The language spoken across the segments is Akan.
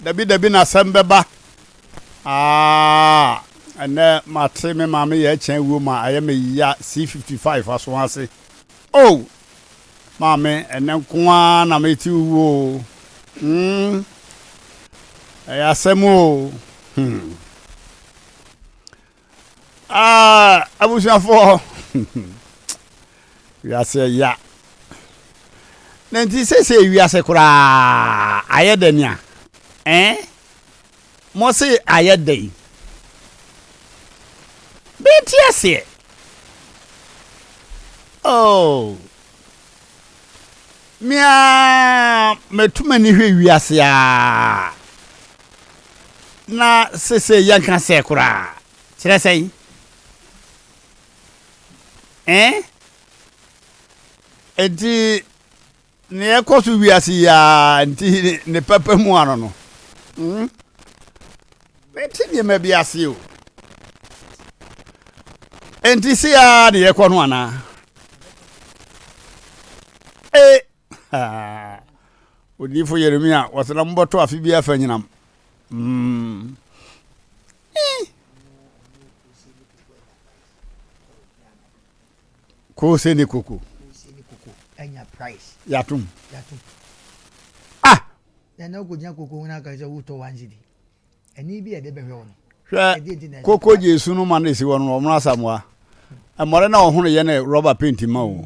Dabi dabi na asɛm bɛba. Aah ɛnɛ mate me maame yɛ kyɛn wuo ma ayɛ me ya C55 aso ase. Oh! Maame ɛnɛ nko ara na mete wo wuo o. Hmm. Ɛyɛ asɛm o. Hmm. Ah, abusuafoɔ. Wiase ɛya. Na nti sese wiase koraa ayɛ dɛ nea. Eh? Mo se ayɛ dɛn? Mente aseɛ. Oh. Me ara matu m'ani hwɛ wiase a na sese yɛnka sɛ koraa. Kyerɛ sɛn? Eh? Enti Nea ɛkɔ so wiase yi ara nti ne papa mu ano no. Hmm? Mente nneɛma bi ase o. Enti se ara ne yɛkɔ no anaa? E Odiyifo Yeremia wɔsɛ na mobɛtɔ afe bi afa nyinam. Mm. Kose ne koko. Kose ne koko anya price. Yatom. Yatom. Ah. Na na okogyina koko ho na aka sɛ wotɔ one cedi. Ɛni bi a ɛde bɛhwɛ wo no. Hwɛ koko gye esu no ma na esi hɔ no ɔmono asamoa. Mmɔre na ɔhono yɛ ne rɔba paint ma o.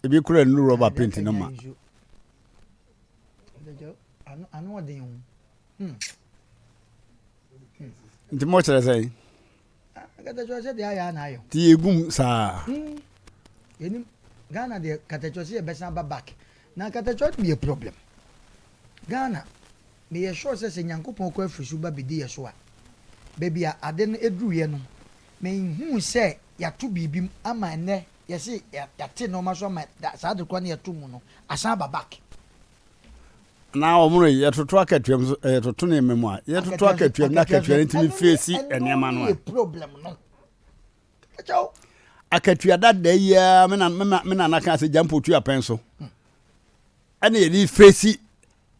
Ebi kura nnu rɔba paint no ma. Ano ɔden o. Hmm. Nti mo kyerɛ sɛn? Katakyɛ sɛ deɛ ayɛ a na ayɛ. Ti yɛgum saa. Hmm. Yɛnim Ghana deɛ katakyɛ sɛ yɛbɛsan ba back. Na katakyɛ no yɛ problem. Ghana meyɛ sure sɛ sɛ Nyankopɔn kɔ afiri so ba bɛdi yɛ so a, baabi a ade no ɛduruiɛ no, menhuu sɛ yɛato biribi mu ama ɛnnɛ yɛse yɛate nnoɔma so ama saa ade korɔ no yɛto mu no asan aba back. Na wɔn no yɛtoto akatua mu yɛtoto nneɛma mu a yɛtoto akatua mu na akatua no ntumi feesi nneɛma no a. Problem no. Akatua dada yi ara me na me nana kan sɛ gyampo tua pɛn so ɛna yɛde feesi.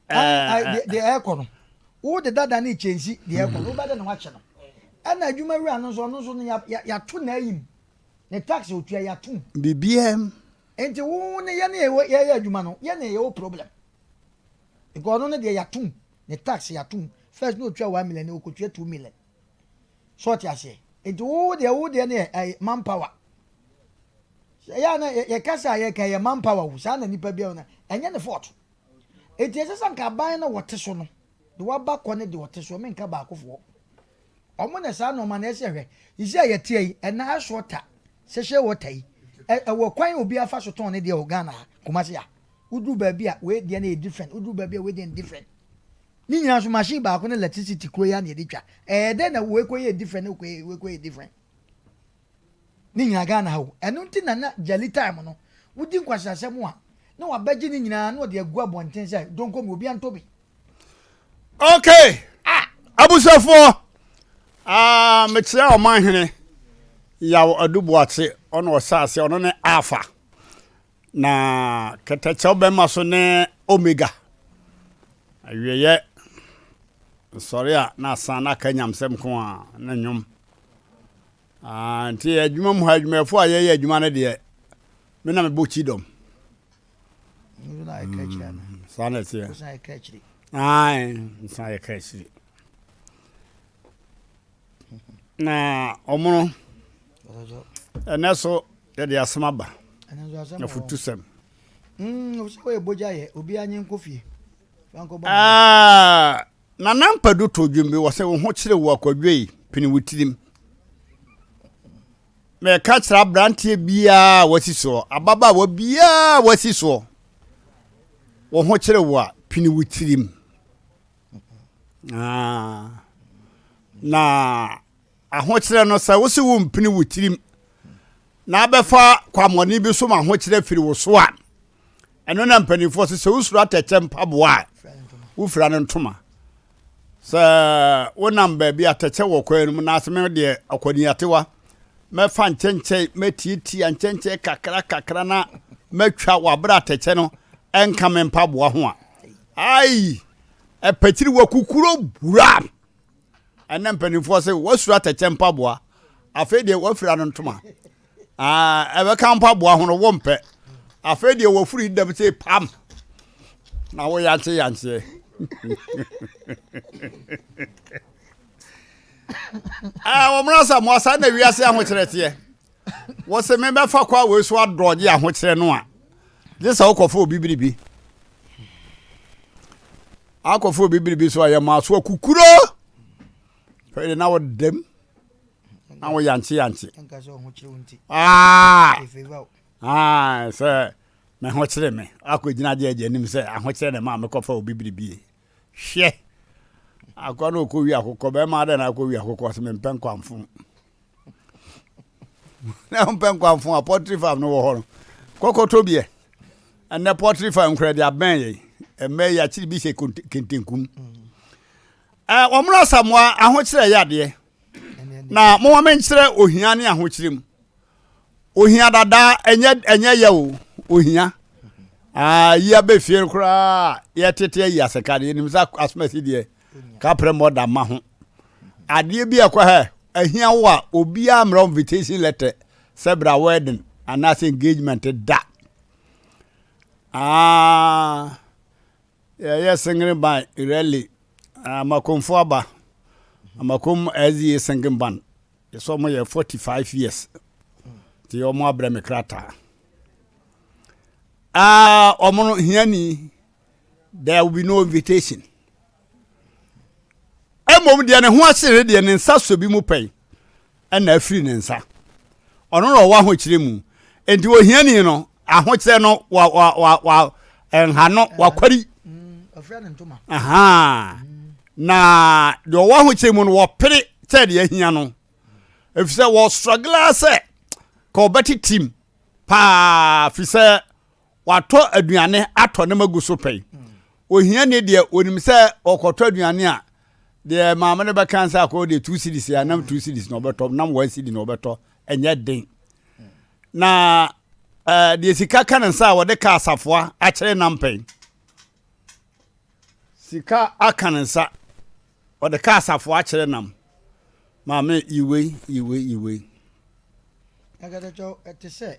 Deɛ ɛrekɔ no wo de dada ne kyɛnsi deɛ ɛrekɔ no wobɛde ne ho akyɛ no ɛna adwuma wura no nso ɔno nso no yɛato n'ayim ne tax otua yɛato mu. Biribiara Nti wo ne yɛne yɛyɛ adwuma no yɛne yɛwɔ problem because ɔno ne deɛ yɛatom ne tax yɛatom first na otua 1 million na okotua 2 million so ɔte aseɛ. Nti wo deɛ ne yɛ manpower yɛ na yɛkasa a yɛka yɛ manpower wo saa na nipa bi na ɛnyɛ ne fault. Nti ɛsɛ sɛ nka aban no wɔte so no de waba kɔ ne de wɔte so menka baakofoɔ ɔmo na saa nneɛma na ɛsɛ hwɛ sisi a yɛte yi ɛna asoɔ ta sachet water yi ɛwɔ kwan obi afa so tɔn ne deɛ wɔ Ghana ha, Kumasi a woduru baabi a wei deɛ no yɛ different, woduru baabi a wei deɛ no different. Ne nyinaa nso machine baako ne electricity kuro yi a na yɛde twa. Ɛyɛ dɛ na wei kɔ yɛ different ne wei kɔ yɛ different ne nyinaa Ghana ha o. Ɛno nti na na jali time no wodi nkwasiasɛm a na wabɛgye ne nyinaa na ɔde agu abɔnten sɛ donko mi obi antɔ bi. Okay, abusuafoɔ, ah, mekyerɛ ɔman hene Yaw Aduboakye, ɔna ɔhyɛ ase, ɔno ne Alpha na kɛtɛkyɛw bɛma so ne Omega. Awieyɛ nsɔre a na asan na aka nyamsɛm ko a ne nnwom. Ah, nti adwuma mu ha adwumayɛfoɔ a yɛyɛ adwuma no deɛ me na mebɔ kyidɔm. Saa na ɛteɛ. Nsa yɛ ka akyiri na ɔmono ɛnɛ so yɛde asɛm aba, afutusɛm. Nana Mpadu to dwom bi wɔ sɛ wo ho kyerɛ wo akwadwo yi pene wo tirim. Mɛka kyerɛ aberanteɛ biara a wasi soɔ, ababaawa biara a wasi soɔ, wo ho kyerɛ wo a pene wo tirim. Ah. Na ahokyerɛ no sɛ wo se wo mpene wo tirim na abɛfa kwammɔne bi so ma ahokyerɛ firi wo so a, ɛno na mpanimfoɔ sɛ sɛ wosuro atɛkyɛ mpaboa a wofira no ntoma. Sɛ wonam baabi atɛkyɛ wɔ kwan no mu na asɛ me deɛ ɔkwaniatewa mɛfa nkyɛnkyɛn mɛtiatia nkyɛnkyɛn kakra kakra na mɛtwa wɔ abere atɛkyɛ no ɛnka me mpaboa ho a, ai. Ɛpɛkyiri wɔ kukuro bura. Ɛnɛ mpanimfoɔ sɛ wasuro atɛkyɛ mpaboa. Afei deɛ wafira no ntoma. Ɛbɛka mpaboa ho no wompɛ. Afei deɛ wafuri dɛm sɛ pam. Na wo yankye yankyeɛ. Wɔn asa mo asa na wiase ahokyerɛ teɛ. Wɔsɛ mebɛfa kɔ a wei so adɔgye ahokyerɛ no a. Gye sɛ wokɔfa obi biribi. Akɔfa obi biribi so a yɛ maa so akukuro. Fɛde na wɔdam na wɔyankye yankye. Ah! Ah, sɛ me ho kyerɛ me. Akɔgyina gye agya anim sɛ ahokyerɛ na ɛma mekɔfa obi biribi. Hwɛ! Akɔ na ɔkɔwi akokɔ, bɛrima adɛn na akɔwi akokɔ sɛ mempɛ nkwanfo. Na wompɛ nkwanfo a poultry farm no wɔ hɔ no. Kɔkɔtɔ bi ɛ. Ɛnɛ poultry farm kora de abɛn yɛn. Ɛmɛ yi akyiri bi hyɛ kentenkum. Ɛ wɔn asamoa ahokyerɛ yɛ adeɛ. Na mo wɔn nkyerɛ ohia ne ahokyerɛ mu. Ohia dada ɛnyɛ ɛnyɛ yɛ o ohia. Aa yi abɛ fie koraa yɛtete ayi asɛka deɛ nim sɛ asomasi deɛ kaprɛ mmɔ da ma ho. Adeɛ bi ɛkɔ hɛ ahia wo a obiara mmerɛ invitation letter sɛ bra wedding anaasɛ engagement da. Aa yɛyɛ singing band rally amakomfo aba amakom SDA singing band yɛsɛ ɔmo yɛ 45 years nti ɔmo abrɛ me krataa. Aa ɔmo no hiani there will be no invitation. Mmom deɛ ne ho akyere deɛ ne nsa sɔ bi mu pɛn ɛna afiri ne nsa. Ɔno na ɔwɔ ahokyerɛ mu. Nti ohiani no ahokyerɛ no wa wa wa wa nha no wakwari. Aha. Na deɛ ɔwɔ ahokyerɛ mu no wɔpere sɛ deɛ ahia no. Efisɛ wɔ struggle sɛ ka ɔbɛte team paa fi sɛ watɔ aduane atɔ ne magu so pɛn. Ohiani deɛ onim sɛ ɔkɔtɔ aduane a deɛ maame no bɛka sɛ akɔ deɛ 2 cedis a nam 2 cedis na ɔbɛtɔ nam 1 cedi na ɔbɛtɔ ɛnyɛ den. Na ɛɛ deɛ sika ka ne nsa a wɔde ka asafoa akyerɛ nam pɛn. Sika aka ne nsa wɔde ka asafoa akyerɛ nam. Maame yiwei yiwei yiwei. Akatakyɛw ɛte sɛ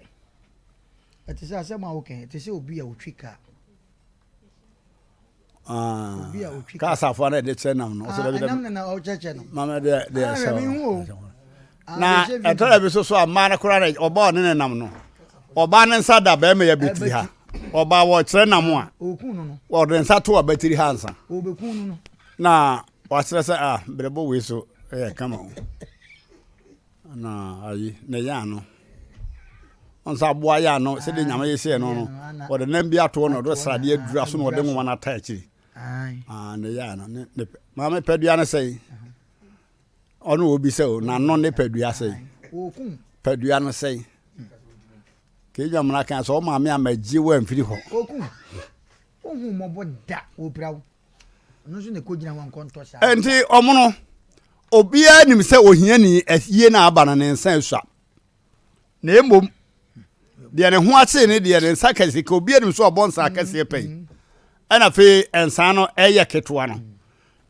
ɛte sɛ asɛm a woka ɛte sɛ obi a otwi kaa. Obi a otwi kaa asafoa na ɛde kyerɛ nam no. Ɔsɛ dɛbi dɛbi. Ɛnam na ɔkyerɛkyerɛ no. Maame deɛ deɛ ɛsɛ Na ɛtɔ da bi so so a mmaa no koraa na ɔbaa ɔne ne nam no. Ɔbaa ne nsa da bɛrima yɛ abɛtiri ha. Ɔbaa wɔkyerɛ nam a. Ɔde nsa to abatiri ha nsa. Na wakyerɛ sɛ ah brɛbɔ wei so ɛyɛ kama o. Na ayi ne yɛ ano. Ɔnsa aboa yɛ ano sɛdeɛ nyame yɛ sɛ no no. Ɔde nam bi ato na ɔde sradeɛ adura so na ɔde nwoma no ata akyiri. Ah ne yɛ ano ne ne maame pɛdua no sɛn. Ɔno obi sɛ o n'ano ne pɛdua sɛn. Pɛdua no sɛn. Kejua mena kan sɛ ɔmaame ama gye wo amfiri hɔ. Ohu mmɔbɔ da wɔpira wo. Ɔno nso na ɛkɔgyina hɔ nkɔntɔ saa. Enti ɔmo no obiara nim sɛ ohiani yie na aba no ne nsa asua. Na mmom deɛ ne ho ase ne deɛ ne nsa kɛse ka obiara nim sɛ ɔbɔ nsa akɛseɛ pɛn. Ɛna afei nsa no ɛyɛ ketewa no.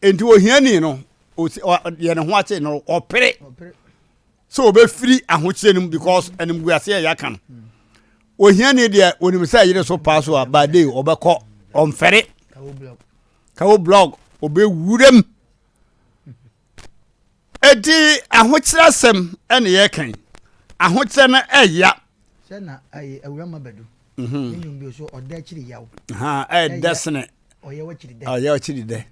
Enti ohiani no deɛ ne ho ase no ɔpere sɛ ɔbɛfiri ahokyerɛ no mu because animguaseɛ ɛyɛ aka no. Ohiani deɛ onim sɛ yere so paa so a by day ɔbɛkɔ ɔmfɛre. Kawo blog ɔbɛwuram. Eti ahokyerɛ asɛm ɛna yɛka yi. Ahokyerɛ no ɛya. Sɛ na ɛyɛ awurama bɛdu. Ne nnwom bi so ɔda akyiri yaw. Ɛdɛ sene. Ɔyɛ akyiri dɛ. Ɔyɛ akyiri dɛ.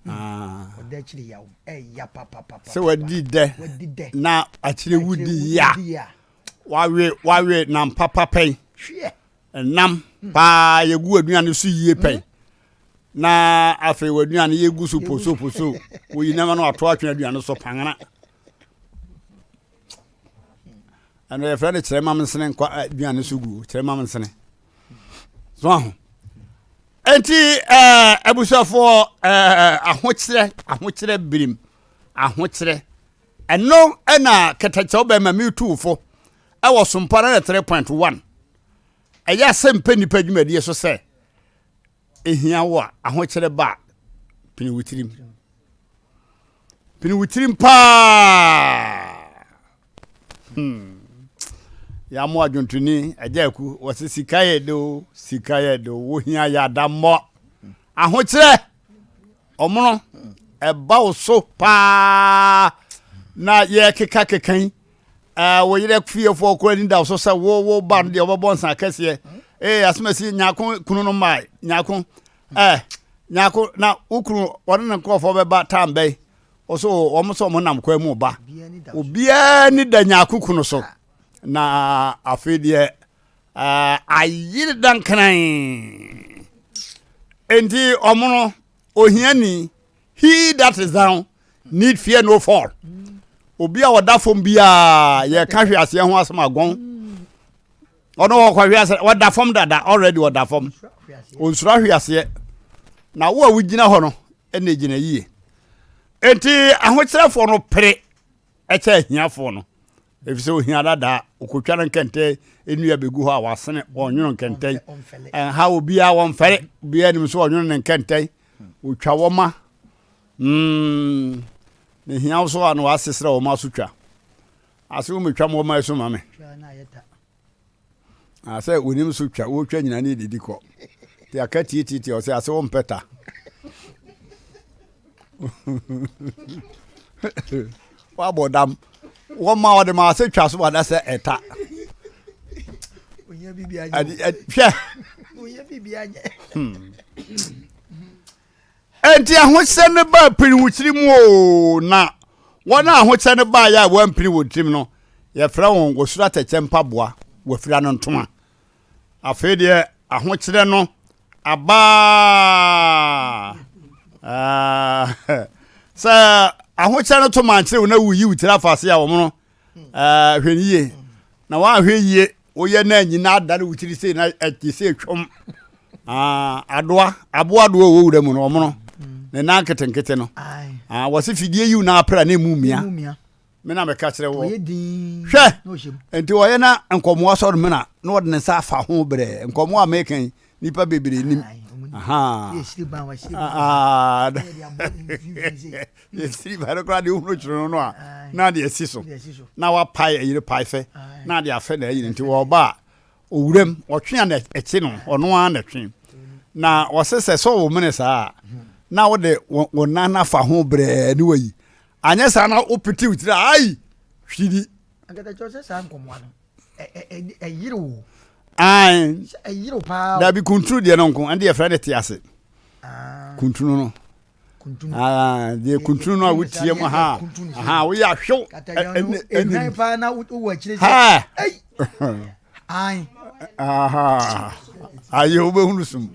Ɔda akyiri yaw. Ɛya papapapa. Sɛ wadi dɛ. Na akyire wudi ya. Wawe wawe nam papa pɛn. Hwɛ. Nam paa yɛgu aduane so yie pɛn. Na afei w'aduane yɛgu so poso poso. Woyi nneɛma no ato atwe aduane so pangana. Ɛno yɛfrɛ no kyerɛ mam nsene nkwa aduane so gu kyerɛ mam nsene. So aho. Enti ɛɛ abusuafoɔ ɛɛ ahokyerɛ ahokyerɛ birim ahokyerɛ ɛno ɛna kɛtɛkyɛw bɛrima mi tu fo ɛwɔ sompa no 3.1 ɛyɛ asɛm pɛ nipa dwumadie so sɛ ehia wo a ahokyerɛ ba a. Pini wo tirim. Pini wo tirim paa. Hmm. Yɛamo adwontoni agya aku wɔse sika yɛ de o sika yɛ de o wohia yɛ adammɔ ahokyerɛ ɔmono ɛba wo so paa na yɛkeka keka yi ɛɛ wo yerɛ fiefoɔ koraa ni da wo so sɛ wo wo ba no deɛ wɔbɛbɔ nsa kɛseɛ ee asomasi nyako kunu no mmae nyako ɛɛ nyako na wo kunu wɔne ne nkurɔfoɔ bɛba tam bɛyi ɔso wɔn sɛ wɔn nam kwan mu ba obiara ni da nyako kunu so na afei deɛ ɛɛ ayere dankran enti wɔn no ohiani he that is down need fear no fall obi a ɔda fam biara yɛka hwe aseɛ ho asɛm agɔn ɔno ɔkɔhwe aseɛ ɔda fam dada already ɔda fam onsuro ahwe aseɛ na wo a wogyina hɔ no ɛna egyina yie enti ahokyerɛfoɔ no pere ɛkyɛ ahiafoɔ no Efisɛ ohia dada, okotwa ne nkɛntɛn nnua begu hɔ a wasene, ɔnwono nkɛntɛn. Ɛnha obiara, wɔmfɛre. Obiara nim sɛ ɔnwono ne nkɛntɛn. Otwa wɔma. Mm, ne hia wo so a na wasesrɛ wɔma so twa. Ase wo metwa wɔma so ma me. Ah, sɛ wonim so twa, wotwa nyina ne didi kɔ. Te aka tiitiiti ɔsɛ ase wo mpɛ ta. Wabɔ dam. Wɔma wɔde ma ase twa so wada sɛ ɛta. Hwɛ. Hmm. Enti ahokyerɛ no baa pini wo tirim oo, na wɔn a ahokyerɛ no baeɛ a wɔampini wɔn tirim no, yɛfrɛ wɔn wɔsuro atɛkyɛ mpaboa, wɔafira no ntoma. Afei deɛ ahokyerɛ no abaa. Ah, sɛ ahokyerɛ no to mankyere wo na woyi wo tiri afa ase a wɔn no, ah, hwɛ no yie. Na wɔanhwɛ yie woyɛ na nyina adane wo tiri sei na ɛte sɛ twom ah, adoa aboa adoa wɔ wura mu no ɔmono ne nan nketenkete no ah, wɔse fidie yiw na apra na emu mia me na meka kyerɛ wɔ hwɛ nti ɔyɛ na nkɔmmoa sɔre mena na ɔde ne nsa afa ho brɛ nkɔmmoa a meka yi nipa bebree nim yɛsiri ba no koraa deɛ wohunu kyerɛ no no a na de asi so na wapae ayiri pae fɛ na de afɛ na ayiri nti wɔba a owuram ɔtwe a na ɛkye no ɔno ara na ɛtwe na ɔse sɛ sɛ ɔwɔ mene saa a na wode wo nan afa ho brɛɛ ne wayi anyɛ saa na wopete wo tiri a ai hwiri Ankatakyɛ sɛ saa nkɔmmoa no ɛyere wo. Ɛyere paa. Dabi kuntunu deɛ no nko ɛnde yɛfrɛ no te ase. Ah. Kuntunu no. Kuntunu. Ah, deɛ kuntunu no a wotie mu ha. Ha woyɛ ahwew. Ɛne ɛne paa na wowɔ akyire sɛ. Ei. Ayi. Aha. Ayi wobɛhunu sum.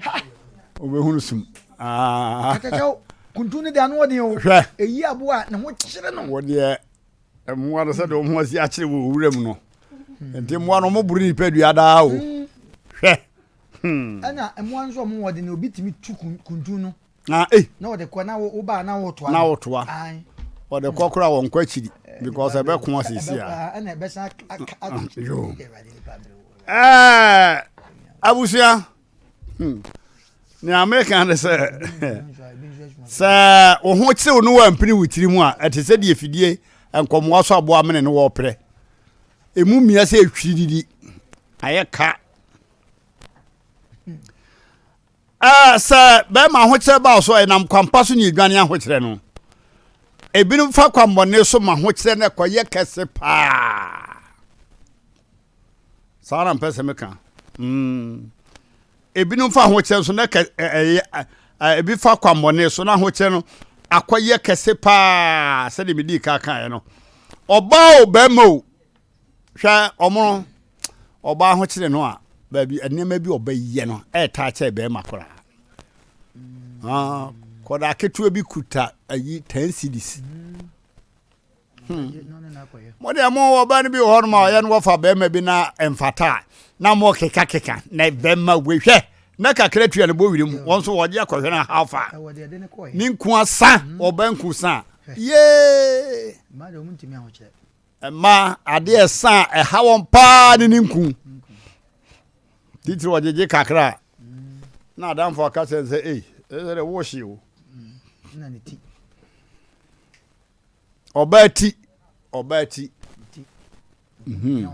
Wobɛhunu sum. Ah. Katakyɛw kuntunu no deɛ ano ɔden o. Hwɛ. Eyi aboa ne ho kyerɛ no. Wɔ deɛ Mmoa no sɛdeɛ wɔn ho asi akyere wɔ wuram no nti mmoa no wɔboro nipadua daa o hmm. hwɛ. Hmm. Ɛna mmoa nso wɔn wɔde na obi tumi tu kuntun no. Na eh. Na wɔde kɔ na wo ba na wɔtoa. Na wɔtoa. Wɔde kɔ koraa wɔn kɔ akyiri eh, because ɛbɛ ko asisi a. Ɛna ɛbɛsan aka aka. Yo. Ɛɛ abusua. Hmm. Nea meka ne sɛ sɛ wo ho kyerew no wampini wo tiri mu a ɛte sɛ deɛ fidie nkɔmmoa so aboa mene no wɔreprɛ ɛmu mmia sɛ ɛtwiri didi ayɛ ka sɛ bɛrima ahokyerɛ ba so ɛnam kwampa so ne ɛdwane ahokyerɛ no ebinom fa kwammɔne so ma ahokyerɛ no ɛkɔyɛ kɛse paa Saa na mpɛ sɛ meka. Mm. Ebinom fa ahokyerɛ nso na kɛ ɛyɛ ebi fa kwammɔne so na ahokyerɛ no akɔyɛ kɛse paa sɛdeɛ medii ka kaeɛ no. Ɔbaa o bɛrima o hwɛ ɔmono ɔbaa ahokyerɛ no a baabi nneɛma bi ɔbɛyɛ no ɛɛtaa kyɛ bɛrima koraa. Ah, kɔda ketewa bi kuta ayi 10 cedis. Mm. Hmm. Mo deɛ mo ɔbaa no bi wɔ hɔnom a ɔyɛ no wɔfa bɛrima bi na mfata a na mo kekakeka na bɛrima wei hwɛ na kakra tua no bɔ wiri mu wɔn nso wɔgye akɔhwɛ no how far ne nku asa hmm. ɔba nku sa yee mmaa adeɛ ɛsa a ɛha wɔn paa ne ne nku titiri wɔgyegye kakra na adamfo aka sɛ sɛ ei ɛsɛ dɛ wɔhye o. Ɔbaa ti, ɔbaa ti. Mhm.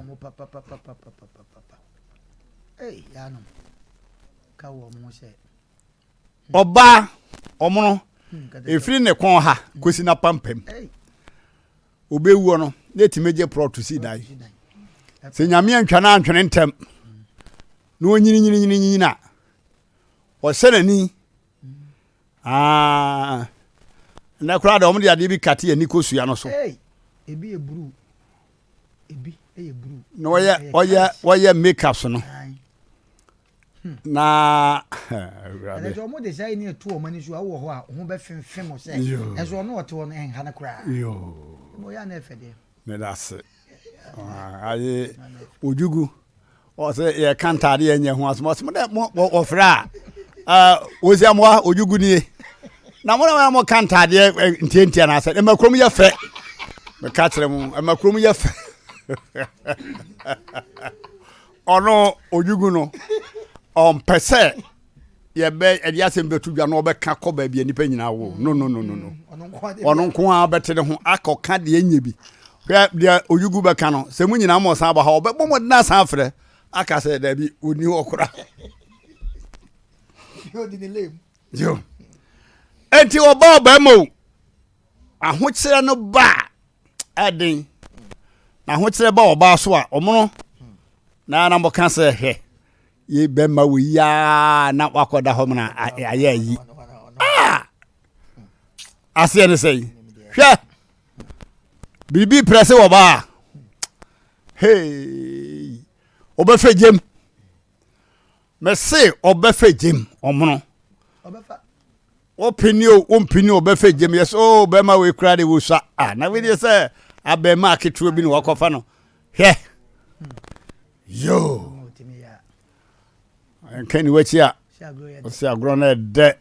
Ɔbaa ɔmono efiri ne kɔn ha kosi n'apampam. Obewuo no na etumi gye prɔto si dan. Sɛ nyame antwa no antwene ntɛm na onyininyininyini a ɔhyɛ n'ani. Ah, ɛnɛ koraa deɛ wɔde adeɛ bi kate ani kosua no so. Ebi yɛ blue, ebi yɛ blue. Na wɔyɛ wɔyɛ wɔyɛ makeup no. Hmm. Na awurade. Ɛnɛ wɔn de saa yi ne etu wɔn ani so a wɔ hɔ a ho bɛ fɛnfɛn mo sɛ. Ɛnso ɔno ɔte hɔ no ɛnha no koraa. Yoo. Mo yɛ anɛ fɛ deɛ. Meda ase. Aye ojugu. Ɔsɛ yɛka ntaade yɛ nyɛ ho asɛm. Ɔsɛ mo dɛ mo wɔfrɛ a wɔsi amoa ojugu nie. Na mo na mo ka ntaadeɛ ntiantia na asɛ ɛma kurom yɛ fɛ. Meka kyerɛ mo ɛma kurom yɛ fɛ. Ɔno ojugu no ɔmpɛ sɛ yɛbɛ ɛde asɛm bɛto dwa na ɔbɛka kɔ baabi a nnipa nyinaa wɔ no no no no no mm, ɔno nko ara bɛte ne ho akɔka deɛ nyɛ bi hwɛ deɛ oyugu bɛka no sɛ mu nyinaa ma ɔsan ba ha ɔbɛbɔ mmɔden asan afrɛ aka sɛ daabi ɔni hɔ kora yo enti ɔba ɔbɛma o ahokyerɛ no ba a ɛden na ahokyerɛ ba ɔbaa so a ɔmono na na mɔka sɛ hwɛ Ye bɛma wo yi aa na wakɔda hɔ mena ayɛ ayi. Ah! Aseɛ ne sɛn? Hwɛ! Biribi prɛse wɔ baa. Hey! Ɔbɛfɛ gyem. Mɛse ɔbɛfɛ gyem ɔmono. Wopene o, wompene o, ɔbɛfɛ gyem. Yɛ sɛ, oh, bɛma wei koraa de wosua. Ah, na wei deɛ sɛ abɛma aketewa bi na wakɔfa no. Hwɛ! Yoo. Nka ni wakyi a ɔsi agorɔ no ɛdɛ.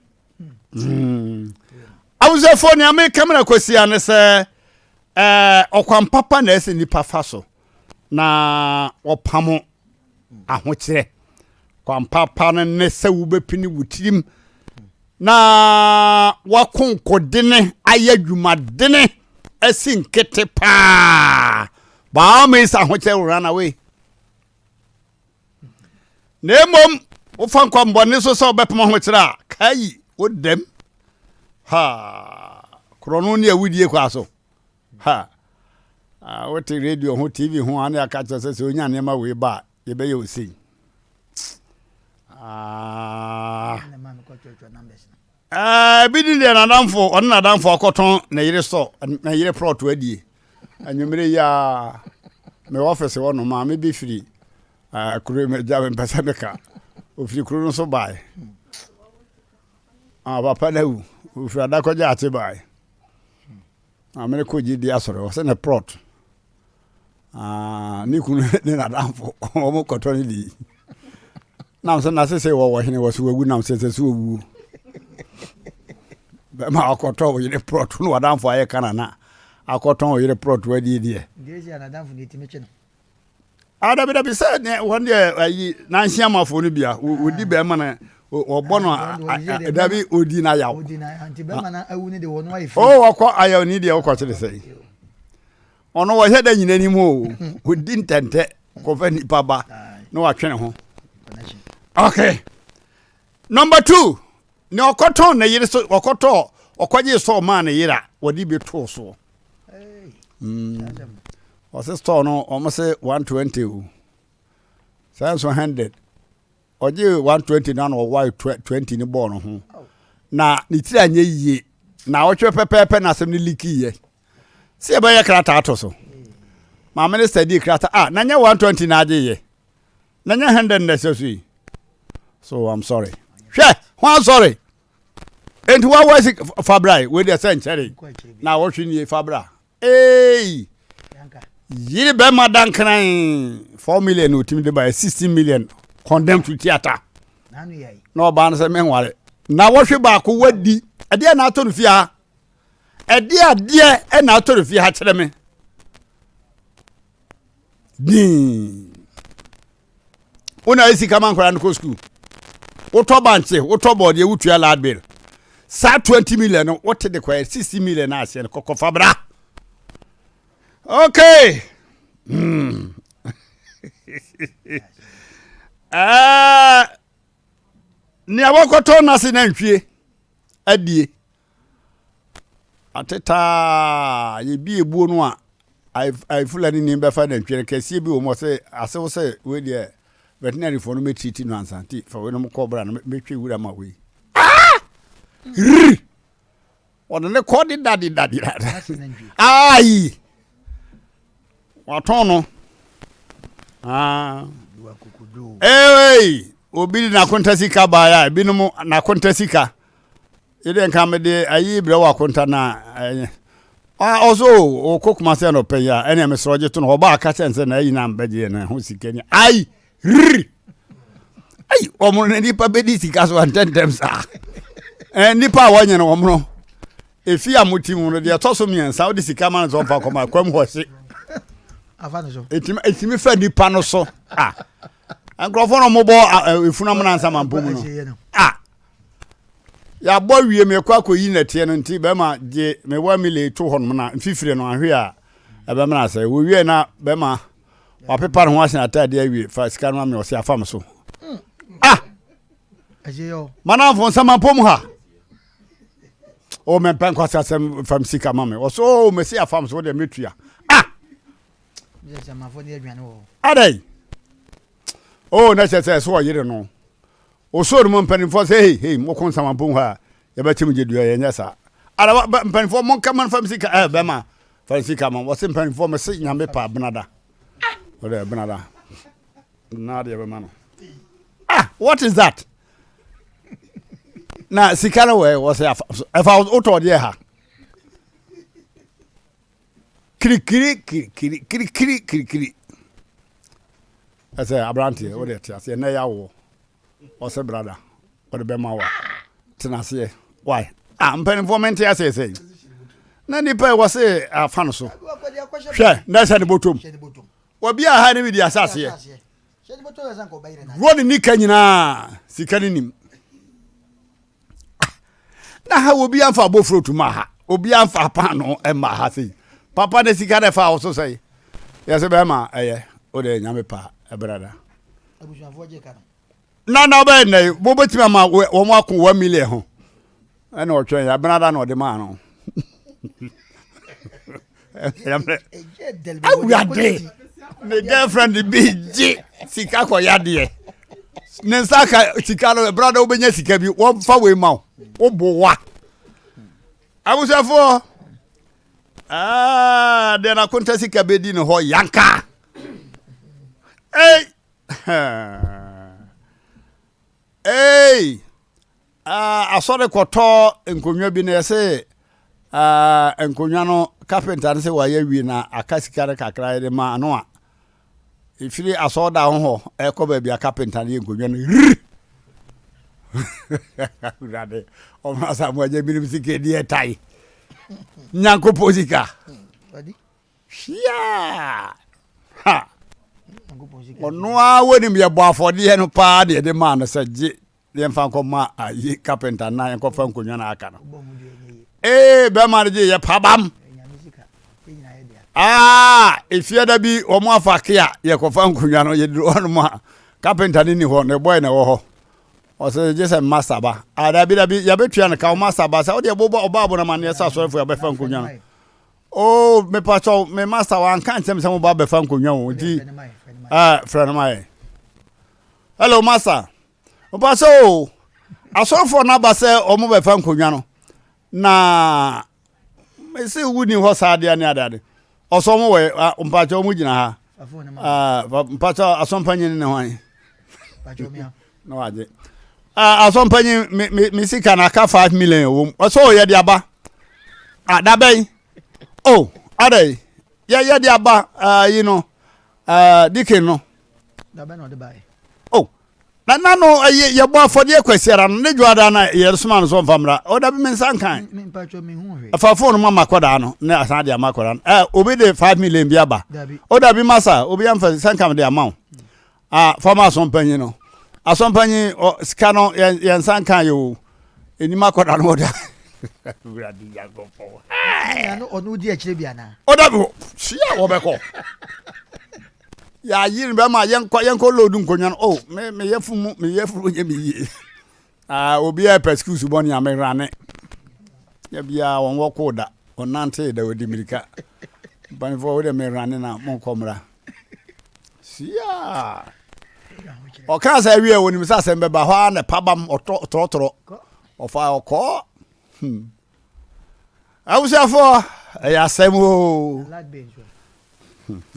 Hmm. Abusuafoɔ nea meka mena kwasia ne sɛ ɔkwan papa na ɛsɛ nipa fa so na ɔpamo ahokyerɛ. Kwan papa no ne sɛ wobɛpini wo tirim na wakonkodene ayɛ adwumadene asi nkete paa. By all means ahokyerɛ will run away. Na mmom wofa nkwammɔne so sɛ wobɛpem ahokyerɛ a, kayi wo dɛm. Ha! Korɔno ne awudie kwaa so. Ha! Ah, wote radio ho, TV ho a ne aka kyerɛ sɛ sɛ onya nneɛma wei ba a, yɛbɛyɛ wo sei. Ah. Ebi ne deɛ n'adamfo ɔne n'adamfo akɔtɔn ne yere sɔ ne yere plɔt adie anwummere yi a me ɔfisi hɔ no maame bi firi kuro mi gya mpɛ sɛ meka ofiri kuro no so bae ah, papa no awu ofiri adakɔgya ate bae maame no kɔ gye di asɔre ɔsɛ ne plɔt Ah, ne kunu ne n'adamfo wɔn kɔtɔ ne di nam sɛ na sese wɔwɔ hene wɔ so wawu nam sɛ sɛ so owuo bɛma akɔtɔ wo yere prɔto no w'adamfo ayɛ ka na akɔtɔn wo yere prɔto adie deɛ adabi ah, dabi sɛ ne wɔn deɛ ayi nansi amafoɔ no bia wɔdi bɛrima no wɔbɔ no dabi odi na yaw o wɔkɔ ayaw ni deɛ wokɔ kyerɛ sɛ Ɔno wɔhwɛ dɛ nyina anim o, ɔdi ntɛntɛ kɔfa nipa ba na watwe ne ho. Okay. Number two, ne ɔkɔtɔn ne yere so ɔkɔtɔ ɔkɔgye sɔɔ maa ne yere a wɔde bi too soɔ. Mm. Ɔse store no wɔn se 120 o. Sɛ nso 100. Ɔgye 120 na na ɔwae 20 ne bɔɔ no ho. Na ne tiri anyɛ yie. Na ɔtwe pɛpɛɛpɛ na asɛm no likiiɛ. Sɛ yɛbɛyɛ krataa ato so. Maame no sɛdii krataa ah na nyɛ 120 na agye yɛ. Na nyɛ 100 na ɛsɛ so yi. So I'm sorry. Hwɛ, ho asɔre. Enti wawa si fabra yi, wei deɛ sɛ nkyɛre. Na wɔhwe nie fabra. Eei! Yere bɛrima dankran 4 million na otumi de baeɛ 16 million condemn to theatre. Na ɔbaa no sɛ menware. Na wɔhwe baako wadi. Ɛdeɛ na atɔ no fie ha. Ɛdeɛ adeɛ na atɔ no fie ha kyerɛ me. Din. Wo na ayɛ sika ma nkwadaa no kɔ sukuu. Wotɔ bankye, wotɔ bɔɔdeɛ, wotua lad bill. Saa 20 million no wote de kɔɛ 60 million na aseɛ no kɔkɔ fa bra. Okay. Nea wɔkɔtɔ n'ase nantwie adie atetaa yɛbi ebuo no a ayefulani ni bɛfa nantwie no kɛseɛ bi wɔ mu ɔsɛ asew sɛ wei deɛ veterinary foɔ no mɛtiriti no ansa nti fa wei no kɔ bra no mɛtwe wura ma wei. Ah! Rrr! Ɔde ne kɔ deda deda deda. Ayi! Watɔn no. Ah. Ee, obi de n'akonta sika baeɛ a ebinom n'akonta sika. Yɛde nka mede ayi brɛ wɔ akonta na ɛnyɛ. Ɔso ɔkɔ Kumasi anɔpɛ yi a ɛnna mesrɛ ɔgye to no ɔba aka kyɛn sɛ na ayi na mbɛgye na ɛho sika ni. Ayi! Rrr! Ayi, wɔn no nipa bɛdi sika so ntɛntɛm saa. Ɛɛ nipa a wɔnyɛ no wɔn no efi a mo ti mu no deɛ ɛtɔ so mmiɛnsa wode sika ma no sɛ ɔmfa kɔma akwam hɔ hye. Etimi etimi fa nipa no so. Ah, nkurɔfoɔ no wɔbɔ efunu amena nsa ma mpom no. Ah, yɛabɔ wie mekɔ akɔyi nɛteɛ no nti bɛma gye mewɔ mile to hɔ nom na mfifire no ahwe a ɛbɛmena sɛ wɔwie na bɛma wapepa ne ho ahyɛ n'atadeɛ awie fa sika no ma me ɔsɛ afa me so ah manamfo nsɛmampɔ mu ha o mempɛ nkwasi asɛm fam sika ma me ɔsɛ o mɛsi afa me so wodeɛ mɛtua ah adɛn o na kyerɛ sɛ ɛsɛ ɔyere no ɔsoo no mu mpanimfoɔ sɛ hei hei mokɔ nsɛmampɔ mu ha a yɛbɛkyɛ mu gye dua yɛnyɛ saa ara mpanimfoɔ monka ma no fam sika ɛ bɛma fa sika ma wɔse mpanimfoɔ mese nyame pa benada wɔde benada na adeɛ bɛma no ah what is that na sika no wɔ wɔ sɛ ɛfa wotɔ deɛ ha kirikiri kirikiri kirikiri kirikiri ɛsɛ aberanteɛ wode te aseɛ na ɛyɛ awoɔ ɔsɛ brada ɔde bɛma wa tena aseɛ why ah mpanimfoɔ mente aseɛ sɛ na nipa ɛwɔ se afa no so hwɛ na ɛhyɛ ne bɔtɔm wɔbi a ha ne bi di asaseɛ wɔ ne nika nyinaa sika ne nim na ha obi amfa abofuro tu ma ha obi amfa paano ma ha sei papa ne sika na ɛfa wo so sɛe yɛsɛ bɛrima ɛyɛ wode nyame pa ɛbrada na na wobɛyɛ nnɛ yi mobɛtumi ama wɔn ako 1 million ho ɛna ɔtwɛn yɛ abenada na ɔde maa no awurade ne girlfriend bi gye sika kɔ yadeɛ ne nsa ka sika no brada wobɛnya sika bi wɔmfa wei ma wo woboa abusuafoɔ ah, deɛ nakonta sika bɛdi ne hɔ yanka ei ei Ah, asɔre kɔtɔ nkonnwa bi na yɛse ah, nkonnwa no carpenter no sɛ wayɛ wie na aka sika no kakra yɛde ma ano a ɛfiri asɔre da ho hɔ ɛkɔ baabi a carpenter no yɛ nkonnwa no riri awurade ɔmo asa mo agya binom sika di ɛtae nyankopɔn sika hwia ha ɔno a wɔnim yɛbɔ afɔdeɛ no paa deɛ ɛde maa no sɛ gye yɛmfa nkɔma ayi carpenter na yɛnkɔfa nkonnwa no aka no ee bɛrima no gye yɛ pabam aa efie da bi wɔn afa kea yɛkɔfa nkonnwa no yɛduru hɔnom a carpenter no ni hɔ ne boy na ɛwɔ hɔ ɔsɛ gye sɛ master ba ah dabi dabi yɛbɛtua no ka wo master ba sɛ wodeɛ bobɔ ɔba abo na ma neɛ sɛ asɔrefoɔ yɛbɛfa nkonnwa no oh mepakyɛw me master wanka nkyɛm sɛ mo ba bɛfa nkonnwa o nti ɛɛ frɛ no ma yɛ hello master Ɔba sɛ o, asɔrefoɔ no aba sɛ wɔn bɛfa nkonnwa no, na mese wonni hɔ saa adeɛ ne adeade. Ɔsɔ wɔn wɔ mpakyɛ wɔn gyina ha. Mpakyɛ asɔmpanyin ne hwan? Na wagye. Asɔmpanyin me me me sika na aka 5 million wɔ mu. Ɔsɔ o yɛde aba. Adabɛn. O adai yɛ yɛde aba yi no deacon no. Dabɛn na ɔde baeɛ. Oh, na na no ɛyɛ yɛbɔ afɔdeɛ kwasiara no ne dwoada na yɛresoma no so ɔmfa mmra. O dabi me nsa nkan. Ɛfa phone ma ma kɔdaa no ne asan de ama kɔdaa no. Ɛ obi de 5 million bi aba. O dabi masa obi amfa sɛ nka de ama wo. Ah, fama asɔmpanyin no. Asɔmpanyin ɔ sika no yɛn yɛn nsa nkan yɛ o. Enim akɔda no ɔda. Awurade Nyankopɔn. Nea no ɔno di akyire bi anaa? Ɔda bi hɔ. Hyia wɔbɛkɔ. Yɛayi no bɛma yɛnkɔ yɛnkɔ load nkonnwa no. Oh, me me yɛfu mu me yɛfu mu nyɛ me yie. Ah, obi a pɛ excuse bɔ nea me rane. Yɛ bia wɔn wɔ koo da. Ɔnante da ɔdi mirika. Mpanimfoɔ wo de me rane na monkɔ mmra. Sia. Ɔkaa sɛ awie wɔnim sɛ asɛm bɛba hɔ ara na pabam ɔtɔ trɔtrɔ. Ɔfa ɔkɔɔ. Hmm. Abusuafoɔ ɛyɛ asɛm o.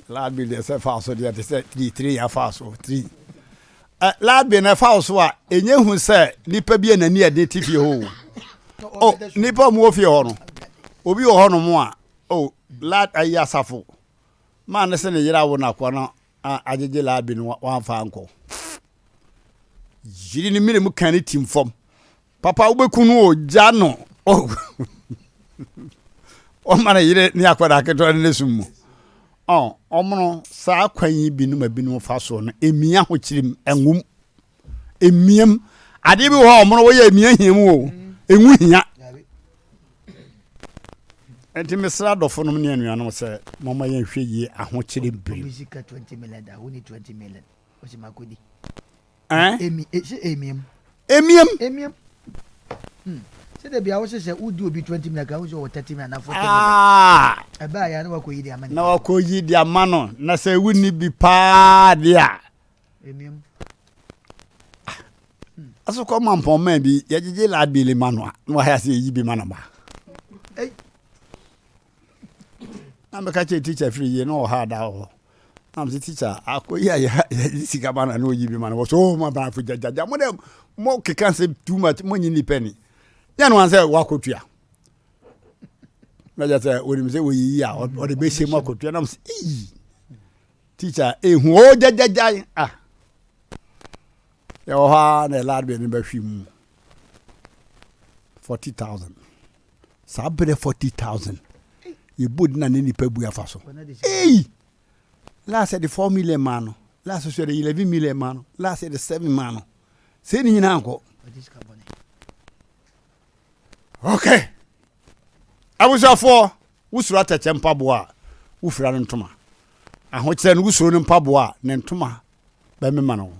Lad bi deɛ sɛ fa so deɛ te sɛ tiri tiri yɛ fa so tiri. Lad bi na ɛfa so a ɛnyɛ hu sɛ nipa bi a n'ani ɛden te fie hɔ o. O nipa a wɔwɔ fie hɔ no obi wɔ hɔ nom a o lad ayi asafo maa ne sɛ ne yere awo n'akoa no agyegye lad bi no wamfa ankɔ. Yiri ne mene mu kan ne tim fam. Papa wobɛku no o gya no oh. Ɔma ne yere ne akwadaa ketewa no ne sum mu. Ɔ ɔmono saa kwan yi binom a binom fa soɔ no emia ahokyerem ɛnwom emiam adeɛ bi wɔ hɔ ɔmono wɔyɛ emia hia mu o enwu hia. Nti mesrɛ adɔfo nom ne anuanom sɛ mɔma yɛnhwɛ yie ahokyere bere. Obi sika 20 million da woni 20 million ɔsi makɔdi. Eh? Emi, e, sɛ emiam. Emiam. Emiam. Hmm. Sɛ da bia wosɛ sɛ wodi obi 20 million ka wo sɛ ɔwɔ 30 million na 40 million. Ah. Ɛbaa ya na wakɔyi de ama Na wakɔyi de ama no na sɛ wonni bi paa de a. Emiam. Hmm. Aso kɔ ma mpɔn bi yɛgyegye laabili ma no a na wahɛ ase yɛyi bi ma no ma. Ei. Na mɛka kyerɛ teacher firi yie na ɔha ada wɔ hɔ. Na mese teacher akɔ yi a yɛde sika ma no na ɔyi bi ma no wɔ so oh ma baafo gyagyagya mo dɛ mo keka sɛ too much mo nyi nipa ni yɛ no sɛ wakɔtua na kyɛ sɛ wɔnim sɛ wɔyiyi a ɔde bɛhyɛ mu akɔtua na mese iyi teacher ehu o gyagyagya ah yɛwɔ hɔ a na ɛlaa de no bɛhwe mu 40000 saa berɛ 40000 yɛbɔ di na ne nipa bu afa so ei last yɛde 4 million maa no last so yɛde 11 million maa no last yɛde 7 maa no sɛ ne nyinaa nkɔ okay abusuafoɔ wosuro atɛkyɛ mpaboa a wofira no ntoma ahokyerɛ no wosuro no mpaboa a ne ntoma bɛmema no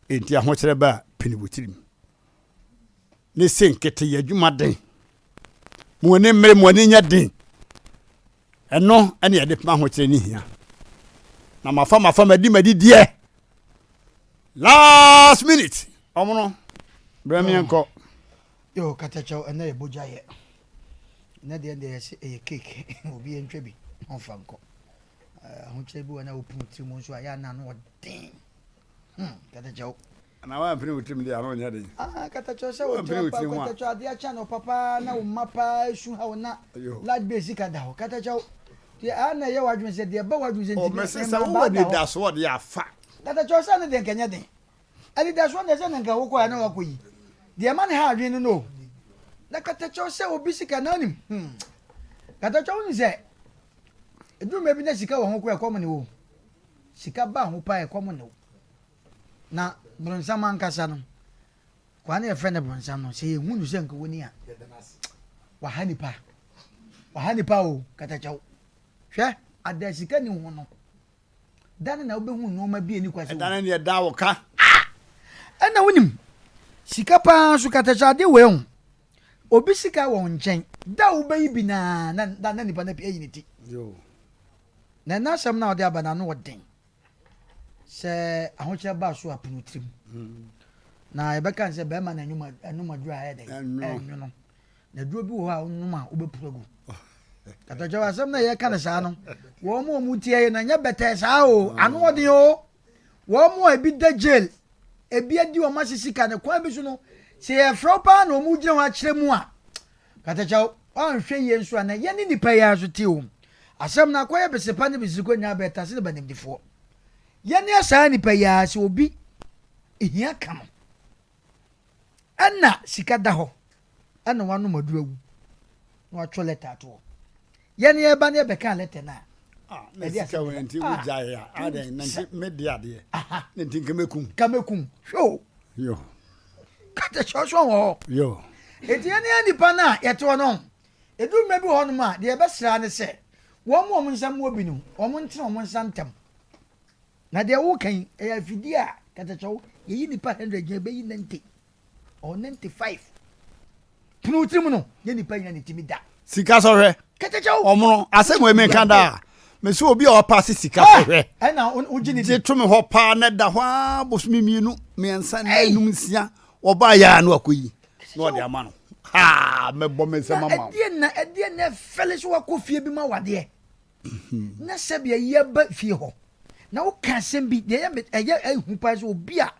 enti ahokyerɛ bɛ a pini wo tirim ne se nkete yɛ adwuma den. Mo ani mmere, mo ani nyɛ den. Ɛno ɛne yɛde pema ahokyerɛ ne hia. Na mafa mafa madi madi deɛ. Last minute. Ɔmono, brɛ me nkɔ. Yo, katakyɛw ɛnɛ yɛ bogya yɛ. Ɛnɛ deɛ deɛ yɛse ɛyɛ cake. Obi yɛntwa bi na ɔmfa nkɔ. Ahokyerɛ bi wɔ na wopunu tiri mu nso a yɛ ana ano ɔden. Hmm, katakyɛw. Na wampene wo tirim deɛ ano nyɛ den. Ah, katakyɛ sɛ wo tiri pa katakyɛ adeɛ akyɛ no papa na wo mma paa esu ha wo na large base sika da hɔ katakyɛ deɛ a na ɛyɛ w'adwene sɛ deɛ ɛba w'adwene sɛ ntumi mɛsɛ sɛ wowɔ anidasoɔ deɛ afa. Katakyɛ sɛ ne deɛ nkɛnyɛ den anidasoɔ deɛ sɛ ne nka wokɔ ya na wakɔ yi deɛ ɛma ne ha adwene no no na katakyɛ sɛ obi sika na onim hmm katakyɛ wonim sɛ eduruma bi na sika wɔ ho kɔ ɛkɔm ne wo sika ba ho paa ɛkɔm ne wo. Na bronsam ankasa no, kwaa no yɛfrɛ no bronsam no, sɛ yɛhu no sɛ nka wɔni a, waha nipa. Waha nipa o, katakyɛw. Hwɛ, ada sika ni ho no, da no na wobɛhu nneɛma bi a ɛni kwa sɛ Ɛda no ne ɛda wo ka. Ah! Ɛna wonim, sika paa nso katakyɛw ade wei ho. Obi sika wɔ wo nkyɛn, da a wobɛyi bi na na na nipa no ayi ne ti. Na ɛna asɛm no a wɔde aba no ano ɔden. Sɛ ahokyerɛ ba so a pono tirim. Na yɛbɛka sɛ bɛrima na ɛnum aduro a ɛyɛ dɛ ɛnwono. Na aduro bi wɔ hɔ a wonom a wobɛpuru agu. Katɔkyɛw asɛm na yɛka no saa no, wɔn a wɔn tie yɛ no ɛnyɛ bɛtɛɛ saa o, ano ɔden o. Wɔn a ebi da jail, ebi adi wɔn ase sika no kwan bi so no, sɛ yɛfrɛ wo paa na wɔn gyina hɔ akyerɛ mu a, Katɔkyɛw wanhwɛ yie nso a na yɛne nipa yi ara so te o. Asɛm no akɔyɛ besepa ne besirikɔ nyinaa bɛtase ne banimdifoɔ. Yɛne saa nipa yi ara sɛ obi hia ka no ɛna sika da hɔ ɛna wanom aduru awu na watwerɛ lɛtɛ ato hɔ. Yɛne yɛba ne yɛbɛka lɛtɛ no a Ah, na sika wɔ nti ah, wogyae a adɛn na nti mede adeɛ na nti nka mɛkum ka mɛkum hwɛ o yo kata kyerɛ so wɔ hɔ yo. Enti yɛn ne nnipa no a yɛte hɔ no, ɛduru mmerɛ bi wɔ hɔnom a, deɛ yɛbɛsrɛ ara ne sɛ, wɔn a wɔn nsa mmoa bi no, wɔntene wɔn nsa ntɛm. Na deɛ woreka yi, ɛyɛ afidie a, katakyɛw, yɛyi nnipa 100 gyina, ɛbɛyi 90 or 95. Pono wo tirim no, nyɛ nnipa nyina ne timi da. Sika sɔhwɛ. Katakyɛw. Ɔmono, asɛm wei menka da a, mese obi a ɔpaase sika sɔhwɛ. Ɛna wogye ne di. Gye to me hɔ paa na ɛda hɔ ara bosome mmienu, mmiɛnsa, nnan, num, nsia, ɔbaa yɛ a na wakɔyi na ɔde ama no. Haa, mɛbɔ me nsam ama wo. Ɛdeɛ na ɛdeɛ na ɛfɛle so wakɔ fie bi ma wadeɛ. Na sɛbi ayi aba fie hɔ. Na woka asɛm bi, deɛ ɛyɛ ɛyɛ ehu paa sɛ obi a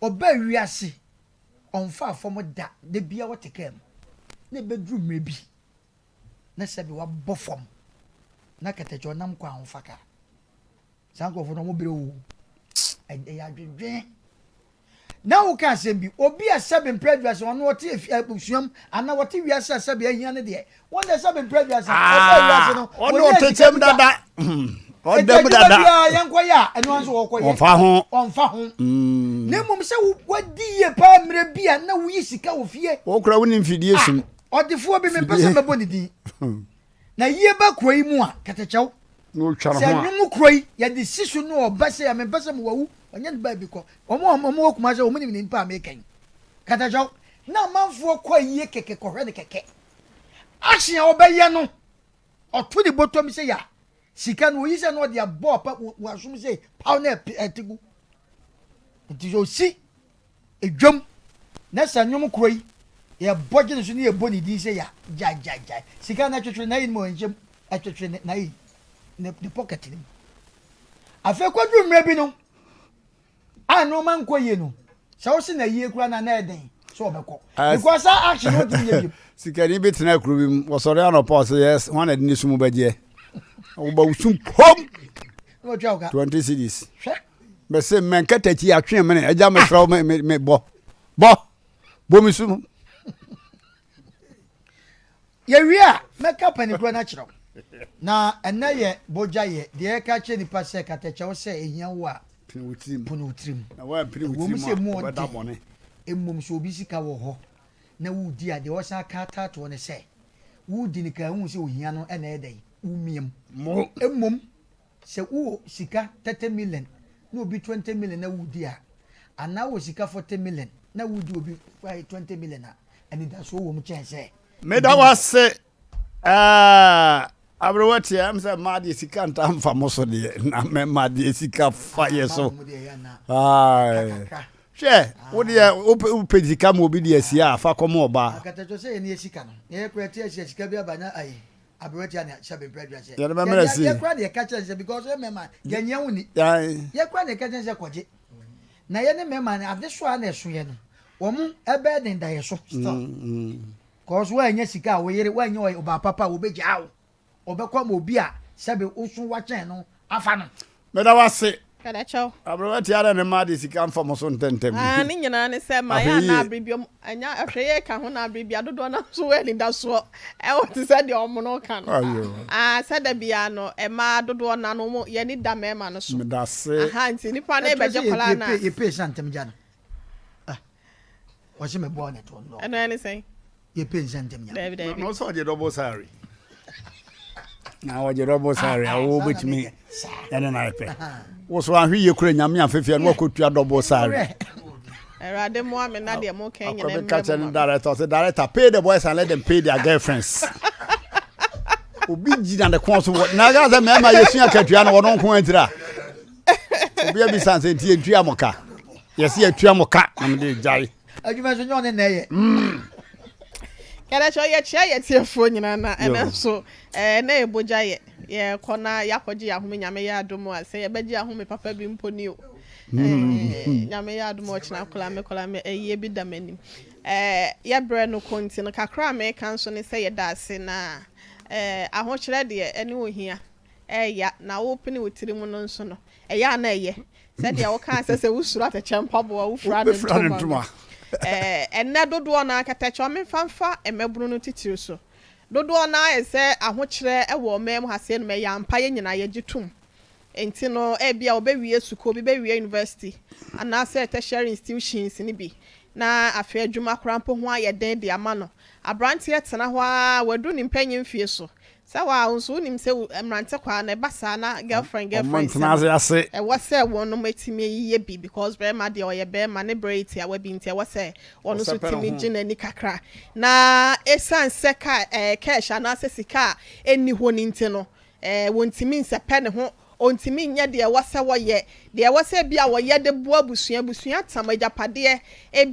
ɔbaa wiase ɔmfaa fam da, da biara ɔte kaa mu. Na ɛbɛduru mmerɛ bi na sɛbi wabɔ fam na kɛtɛkyɛ ɔnam kwan ho fa kaa. Saa nkurɔfoɔ no wɔn brɛ o. Ɛyɛ adwendwen. Na woka asɛm bi, obi a sɛbe mpere aduasa, ɔno ɔte efi abusua mu, anaa ɔte wiase a sɛbe ahia no deɛ, wɔn deɛ sɛbe mpere aduasa, ɔbaa wiase no, ɔno wɔnyɛ ɔte sika kyɛm bi da. dada. Enti Ɔda mu adwuma dada. biara yɛnkɔyɛ a, ɛno ara nso wɔkɔyɛ. Ɔmfa ho. Ɔmfa ho. Na mmom sɛ wo- wadi yie paa mmerɛ bi a na woyi sika wɔ fie. Wo kora wonim fidie Ah, sum. ɔdefoɔ bi, mempɛ sɛ Fidie. mɛbɔ ne din. Na yie ba kuro yi mu a, kɛtɛkyɛw. Na ɔtwa ne Sɛ ho a. nnwom kuro yi, yɛde si so no ɔba sɛ a, mempɛ sɛ mewɔ Ɔnyɛ ne baabi kɔ. Wɔn a wɔn wɔ Kumasi wɔn nim nipa a meka yi. Katakyɛw, na amanfoɔ kɔ ayie kɛkɛ kɔhwɛ no kɛkɛ. Action a ɔbɛyɛ no, ɔto ne bɔtɔm sɛ ya. Sika no oyi sɛ na ɔde abɔ apa wɔ asom sɛ paw na ɛte gu. Nti sɛ osi edwam na sɛ nnwom koro yi yɛbɔ gye ne so ne yɛbɔ ne din sɛ ya gyae gyae gyae. Sika no ɛtwetwere n'ayi no mu ɛnhyɛ mu ɛtwetwere n'ayi ne pocket no mu. Afei kɔduru mmerɛ bi no a nneɛma nkɔ yie no, sɛ wose na yie koraa na na ɛden sɛ ɔbɛkɔ. Because saa action no ntumi nyɛ bio. Sikani bi tena kuro bi mu, wɔsɔre anɔpa ɔsɛ yes, wɔn na ɛde ne sum bɛgyeɛ. Wɔba wo sum pom. 20 cedis. Hwɛ. Mɛsɛ mɛnkatakyi atwe mene, agya mesrɛ wo me me bɔ. Bɔ. Bɔ me sum. Yɛwie a, mɛka panikorɔ no akyerɛ wo. Na ɛnnɛ yɛ bogya yɛ deɛ yɛka kyerɛ nipa sɛ katakyɛw sɛ ɛhia wo a, pono wo tirim. Ɛwom sɛ ɛmu ɔden, mmom sɛ obi sika wɔ hɔ na woredi a, deɛ ɔsan ka taatoɔ ne sɛ, woredi no kan wohu sɛ ohia no na ɛyɛ dɛn, womiam. Mmom Sɛ wowɔ sika 30 million na obi 20 million na wudi a, anaa wowɔ sika 40 million na wudi obi 20 million a, anidasoɔ wɔ mu kyɛn sɛ. Meda wo ase eh, aberewa tia ɛm sɛ mmaa deɛ sika ntaa mfa mo so deɛ na mmarima deɛ sika fa yɛ so. Hwɛ wo deɛ wopɛ sika ma obi deɛ asie a fa kɔma ɔbaa. Akatatwɔ sɛ yɛne yɛ sika no na yɛkora ti ahyia sika bi aba na ayi. Aberanteɛ a ne hyɛ bempɛ adwene sɛ. Yɛde bɛmmerɛ si. Yɛ kora na yɛka kyerɛ sɛ because yɛ mmarima yɛn yɛn ho ni. Yɛ kora na yɛka kyerɛ sɛ kɔgye. Na yɛ ne mmarima no ade so a na ɛso yɛ no wɔn ɛbɛyɛ den da yɛ so still. Mm, mm. Cause wɔanya sika a wɔyere wɔanya ɔbaa papa a wɔbɛgyaa wo. Ɔbɛkɔ ama obi a sɛbe woso wakyɛn no afa no. Meda wo ase. Kada kyɛw. Aberewa tia dɛ ne mma de sika mfa mo so ntɛmntɛm. Ah, ne nyinaa ne sɛ ma yɛ anaa abere bi ɔmo anya ahwɛyie ka ho na abere bi a dodoɔ no nso wɔ anidasoɔ ɛwɔ te sɛ deɛ ɔmo no ka no. Ah, sɛ da biara no mmaa dodoɔ no ano ɔmo yɛn ani da mmarima no so. Medase. Aha nti nipa no ɛbɛgye kɔlaa na. Yɛ pay sa ntɛm gya no. Ah, wɔsi mɛ bɔ ɔna to no. Ɛno ɛne sɛn. Yɛ pay nsa ntɛm nya. Dabi dabi. Na ɔsɛ ɔgye double salary. Na ɔgye double salary a wo betumi ɛne na ayɛ Wo so ahwe yie kura nyame afefeɛ no wakɔtua double salary. Awurade mmoa me na deɛ mo kan nyina mmerɛ mu ma. Director ɔsɛ director pay the boys and let them pay their girlfriends. Obi gyina ne kɔn so wɔ na aka sɛ mmarima yɛsua akatua no wɔn nko antira. Obi abisa sɛ nti yɛntua mo ka. Yɛsɛ yɛtua mo ka na mede gyae. Adwuma nso nyɛ ɔne na ɛyɛ. Kɛdɛkyɛ yɛkyia yɛ tiefoɔ nyinaa na ɛnɛ nso ɛɛ na yɛ bogya yɛ yɛkɔ na yɛakɔgye yɛ ahome nyame yɛ adom a sɛ yɛbɛgye ahome papa bi mpo ni o ɛɛ nyame yɛ adom a ɔkyena kola me kola me ɛyie bi da m'anim ɛɛ yɛbrɛ no kɔ nti no kakra a meka nso ne sɛ yɛda ase na ɛɛ ahokyerɛ deɛ ɛne ohia ɛɛya na wopene wo tiri mu no nso no ɛyɛ a na ɛyɛ Sɛdeɛ wokaa sɛ sɛ wosuro atɛkyɛ mpaboa a wofira ne ntoma no. Ɛnnɛ dodoɔ no ara kɛtɛkyɛ ɔmemfa mfa mmabunu no titiri so. Dodoɔ no ara ayɛ sɛ ahokyerɛ wɔ ɔman mu ha sei nom ɛyɛ ampa yɛn nyinaa yɛgye tom. Nti no ebia wɔbɛwie sukuu, obi bɛwie university anaasɛ tertiary institutions no bi. Na afei adwuma koraa mpo ho ayɛ den de ama no. Abranteɛ tena hɔ ara, wadu ne mpanyin mfie so. Sɛ wo a, wo nso wonim sɛ mmerante kwaa no, ɛba saa na girlfriend girlfriend nsɛm no, ɛwɔ sɛ wɔnom tumi yɛ bi because barima deɛ ɔyɛ barima, ne berɛ yɛ tiawa bi nti ɛwɔ sɛ ɔno nso tumi gye n'ani kakra. Na ɛsiane sɛ ka ɛɛ cash anaasɛ sika a ɛnni hɔ no nti no, ɛɛ wɔntumi nsɛpɛ ne ho Ɔntumi nyɛ deɛ ɛwɔ sɛ wɔyɛ, deɛ ɛwɔ sɛ ebia wɔyɛ de boa abusua, abusua tam agyapadeɛ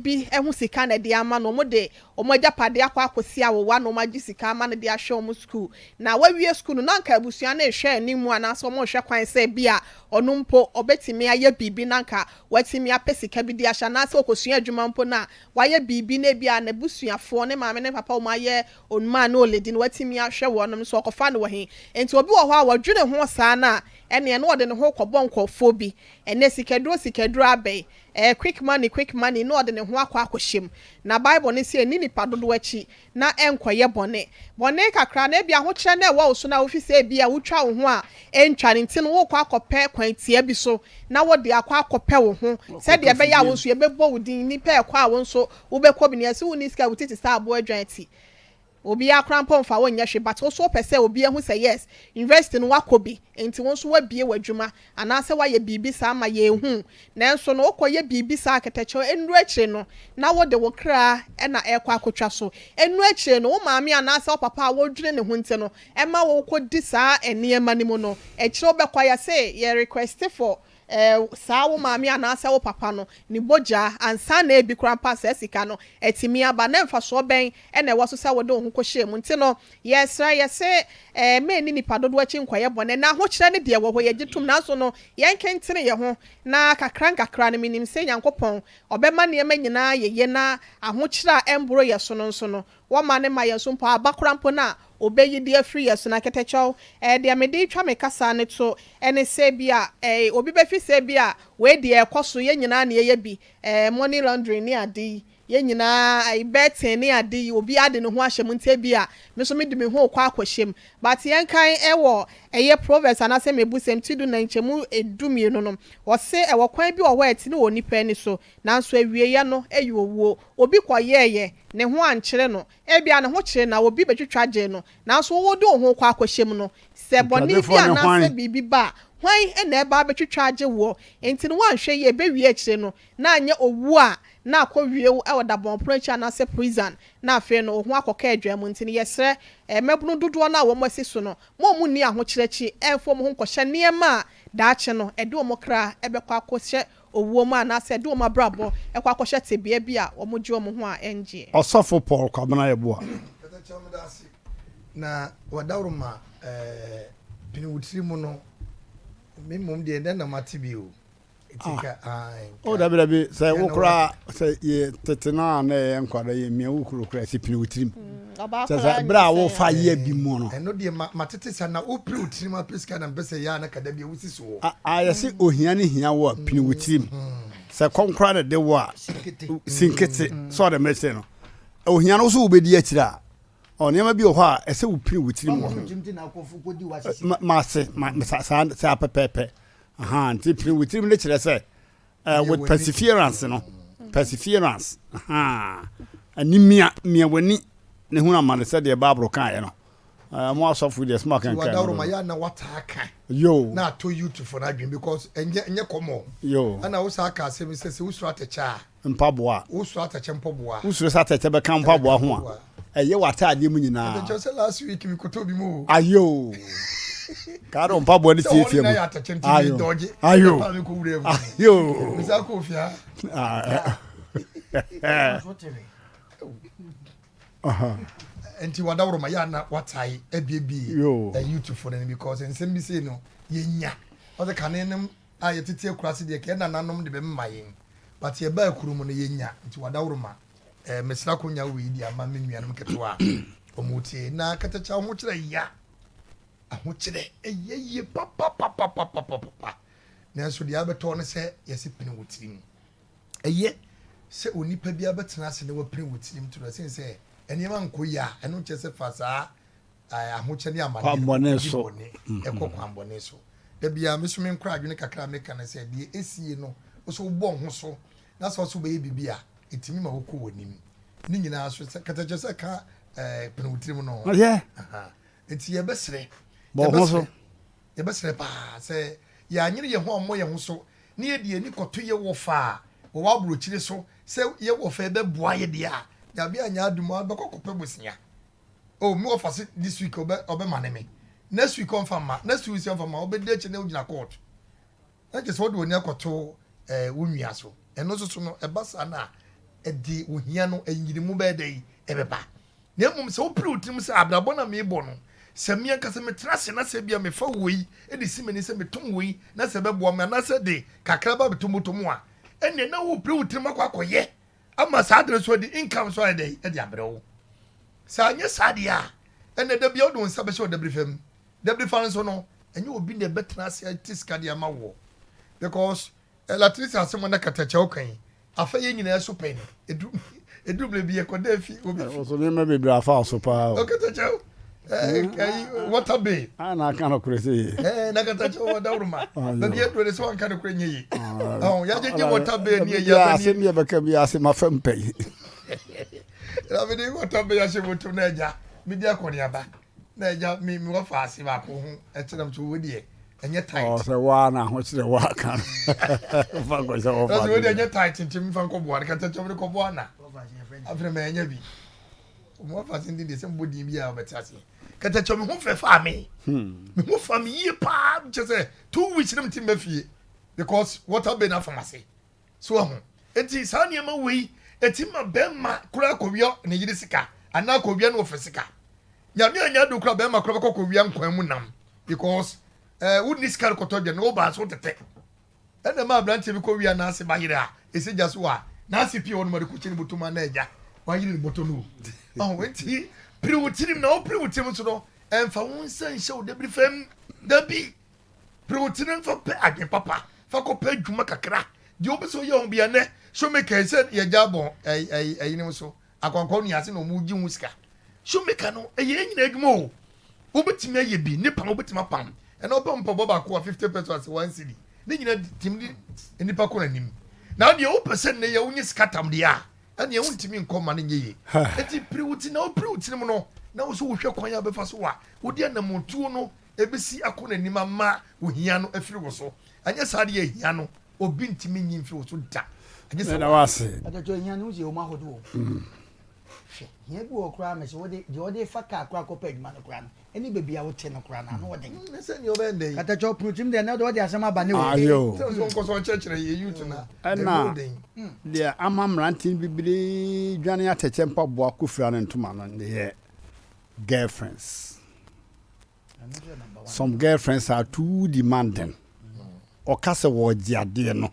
bi ho sika na ɛde ama no, wɔde wɔn agyapadeɛ akɔ akɔsi awowa na wɔagye sika ama no de ahwɛ wɔn sukuu. Na wawie sukuu no, na anka abusua no rehwɛ anim anaasɛ wɔrehwɛ kwan sɛ ebia ɔno mpo ɔbɛtumi ayɛ biribi na anka watumi apɛ sika bi de ahyɛ anaasɛ ɔkɔsua adwuma mpo no a, wayɛ biribi na ebia n'abusuafoɔ, ne maame ne ne papa wɔayɛ Onuma ne Oledi no watumi ahwɛ wɔnom nso ɔkɔfa no wɔ he? Nti obi wɔ hɔ a wɔdwene ho saa no a, ɛneɛ na ɔde ne ho rekɔbɔ nkorɔfoɔ bi. Ɛnnɛ sikaduro sikaduro abɛn, ɛɛ quick money quick money na ɔde ne ho akɔ akɔhyɛ mu. Na Bible no se nni nipa dodoɔ akyi na ɛnkɔyɛ bɔne. Bɔne kakra no ebia ahokyerɛ no a ɛwɔ wo so no a wofi sɛ ebia wotwa wo ho a ɛntwa no nti no worekɔ akɔpɛ kwan tia bi so na wode akɔ akɔpɛ wo ho sɛdeɛ ɛbɛyɛ a wo nso yɛbɛbɔ wo din, nnipa ɛkɔ a wo nso Wobɛkɔ bi no yɛse wonni sika wo ti te sɛ aboa adwan ti. Obiara koraa mpo mfa wo nyɛ hwee but wo nso wopɛ sɛ obi ahu sɛ yes university no woakɔ bi nti wo nso woabue w'adwuma anaasɛ woayɛ biribi saa ma yɛahu. Nanso no wokɔyɛ biribi saa kɛtɛkyɛw ɛnnuru akyire no na wode wo kra na ɛrekɔ akɔtwa so. Ɛnnuru akyire no wo maame anaasɛ wo papa a wodwene ne ho nti no ɛma wokɔdi saa nneɛma no mu no akyire wobɛkɔ yɛse yɛ request for Ɛɛ, saa wo maame anaasɛ wo papa no ne bogya ansa na ebi koraa mpo a saa sika no atumi aba. Na mfasoɔ bɛn na ɛwɔ so sɛ wode wo ho kɔhyɛɛ mu? Nti no, yɛsrɛ, yɛse, ɛɛ, mma ɛnni nnipa dodoɔ akyi nkɔyɛ bɔne. Na ahokyerɛ no deɛ ɛwɔ hɔ, yɛgye tom, nanso no, yɛnkentene yɛn ho, na kakra nkakra no, menim sɛ Nyankopɔn, ɔbɛma nneɛma nyinaa ayɛ yie, na ahokyerɛ a ɛmboro yɛn so no nso no, Wɔma no ma yɛn so mpo, aba koraa mpo no a, obeyi de afiri yɛn so. Na kɛtɛkyɛw, ɛɛ, deɛ mede retwa me kasa no to ne sɛ ebia, ɛɛ, obi bɛfi sɛ ebia wei deɛ ɛkɔ so, yɛn nyinaa na yɛyɛ bi, ɛɛ, money laundering ne ade yi, yɛn nyinaa, ɛɛ, betting ne ade yi, obiara de ne ho ahyɛ mu, nti ebia me nso mede me ho rekɔ akɔhyɛ mu. But yɛnkan wɔ ɛyɛ Proverbs anaasɛ Mmebusɛm ti du-nan nkyɛmu du-mmienu no, ɔse ɛwɔ kwan bi wɔ hɔ a ɛtene wɔ onipa ani so, Nanso awieeɛ no yɛ owuo. Obi kɔyɛeɛ, ne ho ankyere no. Ebia ne ho kyeree no a, obi bɛtwitwa gyee no. Nanso wo wode wo ho rekɔ akɔhyɛ mu no, sɛ bɔne bi Ntwadefoɔ ne anaasɛ hwan? biribi ba a, hwan na ɛreba abɛtwitwa agye woɔ? Enti no woanhwɛ yie a, ɛbɛwie akyire no, na anyɛ owuo a na akɔwie wo wɔ dabɔnpono akyi anaasɛ prison, na afei no wo ho akɔka adwaa mu. Nti no yɛsrɛ mmabunu dodoɔ no a wɔasi so no, mo a monni ahokyerɛ akyi mfa wɔn ho nkɔhyɛ nneɛma a daakye no ɛde wɔn kra bɛkɔ akɔhyɛ owuo mu anaasɛ ɛde wɔn abrabɔ kɔ akɔhyɛ tebea bi a wɔgye wɔn ho a ɛngyeɛ. Ɔsɔfo Paul Kwabena Yeboah. Katakyɛw meda ase na w'adaworoma eh, pini wo tiri mu no me mmom deɛ ɛnɛ na mate bi o. Nti ka ae Oh, nka dabi dabi sɛ yɛ wo na koraa sɛ yɛ tete no a na yɛyɛ nkwadaa yɛ mia wo kuro koraa sɛ pini wo tirim. Ɔbaa Kyɛ koraa sɛ berɛ a nyinsɛn wofa a. yɛ bi mu no. Ɛno deɛ ma matete sa na wopere wo tirim apɛ sika na mpɛ sɛ yɛ a na kada bi a wosi so wɔ. A a yɛse ohia ne hia wo a pini wo tirim. Sɛ kɔm koraa na ɛde wo a sinkete sɛ ɔde mɛkyerɛ no. Ohia no wo so wobɛdi akyire a ɔ nneɛma bi wɔ hɔ a ɛsɛ wo pini wo tirim wɔ ho. Ma mase ma saa saa pɛpɛɛpɛ. Aha nti pini wo tirim no kyerɛ sɛ Uh, with perseverance no perseverance ani mia mia w'ani ne hunu amane sɛdeɛ bible kaeɛ no uh, mo asɔfo deɛ soma kankan wadaworo ma yɛ na wataa ka yo na atɔ youth fo no adwene because ɛnyɛ ɛnyɛ kɔmɔ yo ɛna wo saa ka asɛm sɛ sɛ wosuro atɛkyɛ a mpaboa wosuro atɛkyɛ mpaboa wosuro sɛ atɛkyɛ bɛka mpaboa ho a ɛyɛ w'ataadeɛ mu nyinaa. Ɛkyɛ sɛ last week mi kɔtɔ bi mu o. Ayo. Kaada mpaboa ne tietie mu. Ayo. Ayo. Ayo. Misa kɔ ofia. Nti wadaworo ma yɛ ana watae abiebie YouTube fo no because nsɛm bi sei no yɛnya. Ɔsɛ kane no a yɛtete akura se deɛ kɛɛ nananom de bɛmma yɛn but yɛbaa kuro mu no yɛnya nti wadaworo ma Eh, mesrɛ akonya wei de ama me nuanom nketewa a wɔtie. Na katakyɛ ahokyerɛ ya. Ahokyerɛ ɛyɛ yie papapapapapapa. Nanso deɛ abɛtɔ ne sɛ yɛse pene wɔ tirim. Ɛyɛ sɛ onipa bi abɛtena ase na wapene wɔ tirim to no ɛsen sɛ nneɛma nkɔ yie a ɛno nkyerɛ sɛ fa saa ahokyɛ ne amaneɛ no kɔdi bɔne ɛkɔ kwanbɔne so. Da biara me so me nkora adwene kakra a meka ne sɛ deɛ ɛsie no wo so wobɔ ho so na sɛ wo so wobɛyɛ biribi a. ɛtumi ma wokɔ w'anim. Ne nyinaa so sɛ katakyɛ sɛ ka ɛɛ pene wo tirim no. Yɛ. Nti yɛbɛsrɛ. Bɔ ho so. Yɛbɛsrɛ paa sɛ yɛanyere yɛn ho ammɔ yɛn ho so na yɛde yɛn ani kɔto yɛn wɔfa a wɔwɔ aburokyire so sɛ yɛn wɔfa yi bɛboa yɛ deɛ a, Nyame anyɛ adom a bɛkɔ kɔpɛ bosea. Oh, me wɔfa se this week ɔbɛ ɔbɛmane me. Next week ɔmfa mma, next week ɔmfa mma, ɔbɛdi akyire na wogyina court. Na kyerɛ sɛ wode w'ani akɔto eh, wo nua so. Ɛno nso so no, ɛba saa no a, ɛde ohia no nyinimu bɛyɛ dɛn? Ɛbɛba. Na mmom sɛ wopere wo tirim sɛ abrabɔ no a merebɔ no, sɛ me ankasa metra ase na sɛ ebia mefa wei de si m'ani sɛ metɔn wei na sɛ ɛbɛboa me anaasɛ de kakra ba bɛtɔ moto mu a, ɛnneɛ na worepere wo tirim akɔ akɔyɛ ama saa ade no so de income nso ayɛ dɛn? De abrɛ wo. Sɛ anyɛ saa deɛ a, ɛnneɛ da biara wode wo nsa bɛhyɛ wo dabiri fam. Dabiri fa no nso no, ɛnyɛ obi na ɛbɛtena ase ate sika de ama woɔ because Latrisa asɛm a na katakyɛw ka yi, afa yɛn nyinaa so pɛn. Edu edu bere bi yɛkɔda fi obi fi. Ɔso nneɛma bebree afa wo so paa o. Ɔkatakyɛw ɛyi water bay. A na aka no korɛ sɛ yie. Ɛɛ na katakyɛw wɔ dawuruma. Baabi aduro de sɛ wanka no korɛ nyɛ yie. Ɔn yɛagyegye water bay ni ɛyɛ abɛni. Asɛm bi a bɛka bi ase ma fam pɛn. Na mede water bay ahyɛ motom na agya medi akɔneaba. Na agya me me wɔfa ase baako ho ɛkyerɛ m so wo deɛ ɛnyɛ tight. Ɔ sɛ waa na ahokyerɛ waa ka no fa nkɔ sɛ wɔfa ase. Wo deɛ ɛnyɛ tight nti mfa nkɔ boa no kata kyɛm de kɔ boa na afei ma ɛnyɛ bi. Mo wɔfa ase ndi deɛ sɛ mbɔ din bi a wɔbɛte aseɛ. Kata kyɛm me ho fɛ faa me. Me ho fa me yie paa kyɛ sɛ 2 weeks na mete mma fie because water bay na afa m'ase. So wahu? Enti saa nneɛma wei, ɛtumi ma bɛrima koraa kɔwia ne yere sika anaa kɔwia ne wɔfɛ sika. Nyame anyɛ ado koraa bɛrima koraa bɛkɔ kɔwia nkwan mu nam because eh, wonni sika rekɔtɔ aduane na wobaa so tetɛ. Ɛna ɛma aberanteɛ bi kɔwia n'ase ba yere a ɛsɛ gya so a n'ase pie hɔ nom de kɔkyɛ ne bɔtɔ mu a na agya wayere ne bɔtɔ no o. Ɔho enti pere wo tirim na wopere wo tirim nso no ɛmfa wo nsa nhyɛ wo dabiri fam dabi. Pere wo tiri fa pɛ adwene papa fa kɔpɛ adwuma kakra. Deɛ wopɛ sɛ woyɛ ho bia nnɛ shoemaker yi sɛ yɛgya bɔn ɛyinom so akwankwa nua ase na wɔn gye ho sika. Shoemaker no ɛyɛ yɛn nyinaa adwuma o. Wobɛtumi ayɛ bi ne pam wobɛtumi apam ɛna wopɛ mpaboa baako a 50 pesos ase 1 cedi ne nyinaa tumi de nipa kɔ n'anim. Na deɛ wopɛ sɛ nnɛ yɛ wonyɛ sika tam deɛ a ɛneɛ wontumi nkɔ ma no nyɛ yie. Enti pere wo ti na wopere wo tirim no na wo so wohwɛ kwan a wobɛfa so a wode anammɔntuo no Ebesi akɔ n'anim ama ohia no afiri wo so. Anyɛ saa deɛ ahia no, obi ntumi nyi mfiri wo so da. Agye sɛ Meda wo ase. Ɔtɔtɔ hia no, wosi ɛwɔ mu ahodoɔ. Hwɛ, hia bi wɔ hɔ koraa mese wode deɛ ɔde fa kaa koraa kɔpɛ adwuma no koraa no, ɛne baabi a wote no koraa no, ano ɔden. Ne sɛ nea ɔbɛyɛ ndɛ yi. Katakyɛ ɔpono tirim deɛ, na ɔde asɛm aba ne o. Ayo. Sɛ nso nkɔ so ɔnkyerɛkyerɛ yɛ youth na Ɛna ɛmu den. deɛ ama mmeranteɛ bebree dwane atɛkyɛ mpaboa kɔfira ne ntoma no ne yɛ girlfriends. Some girlfriends are too demanding. Ɔka sɛ wɔregye adeɛ no.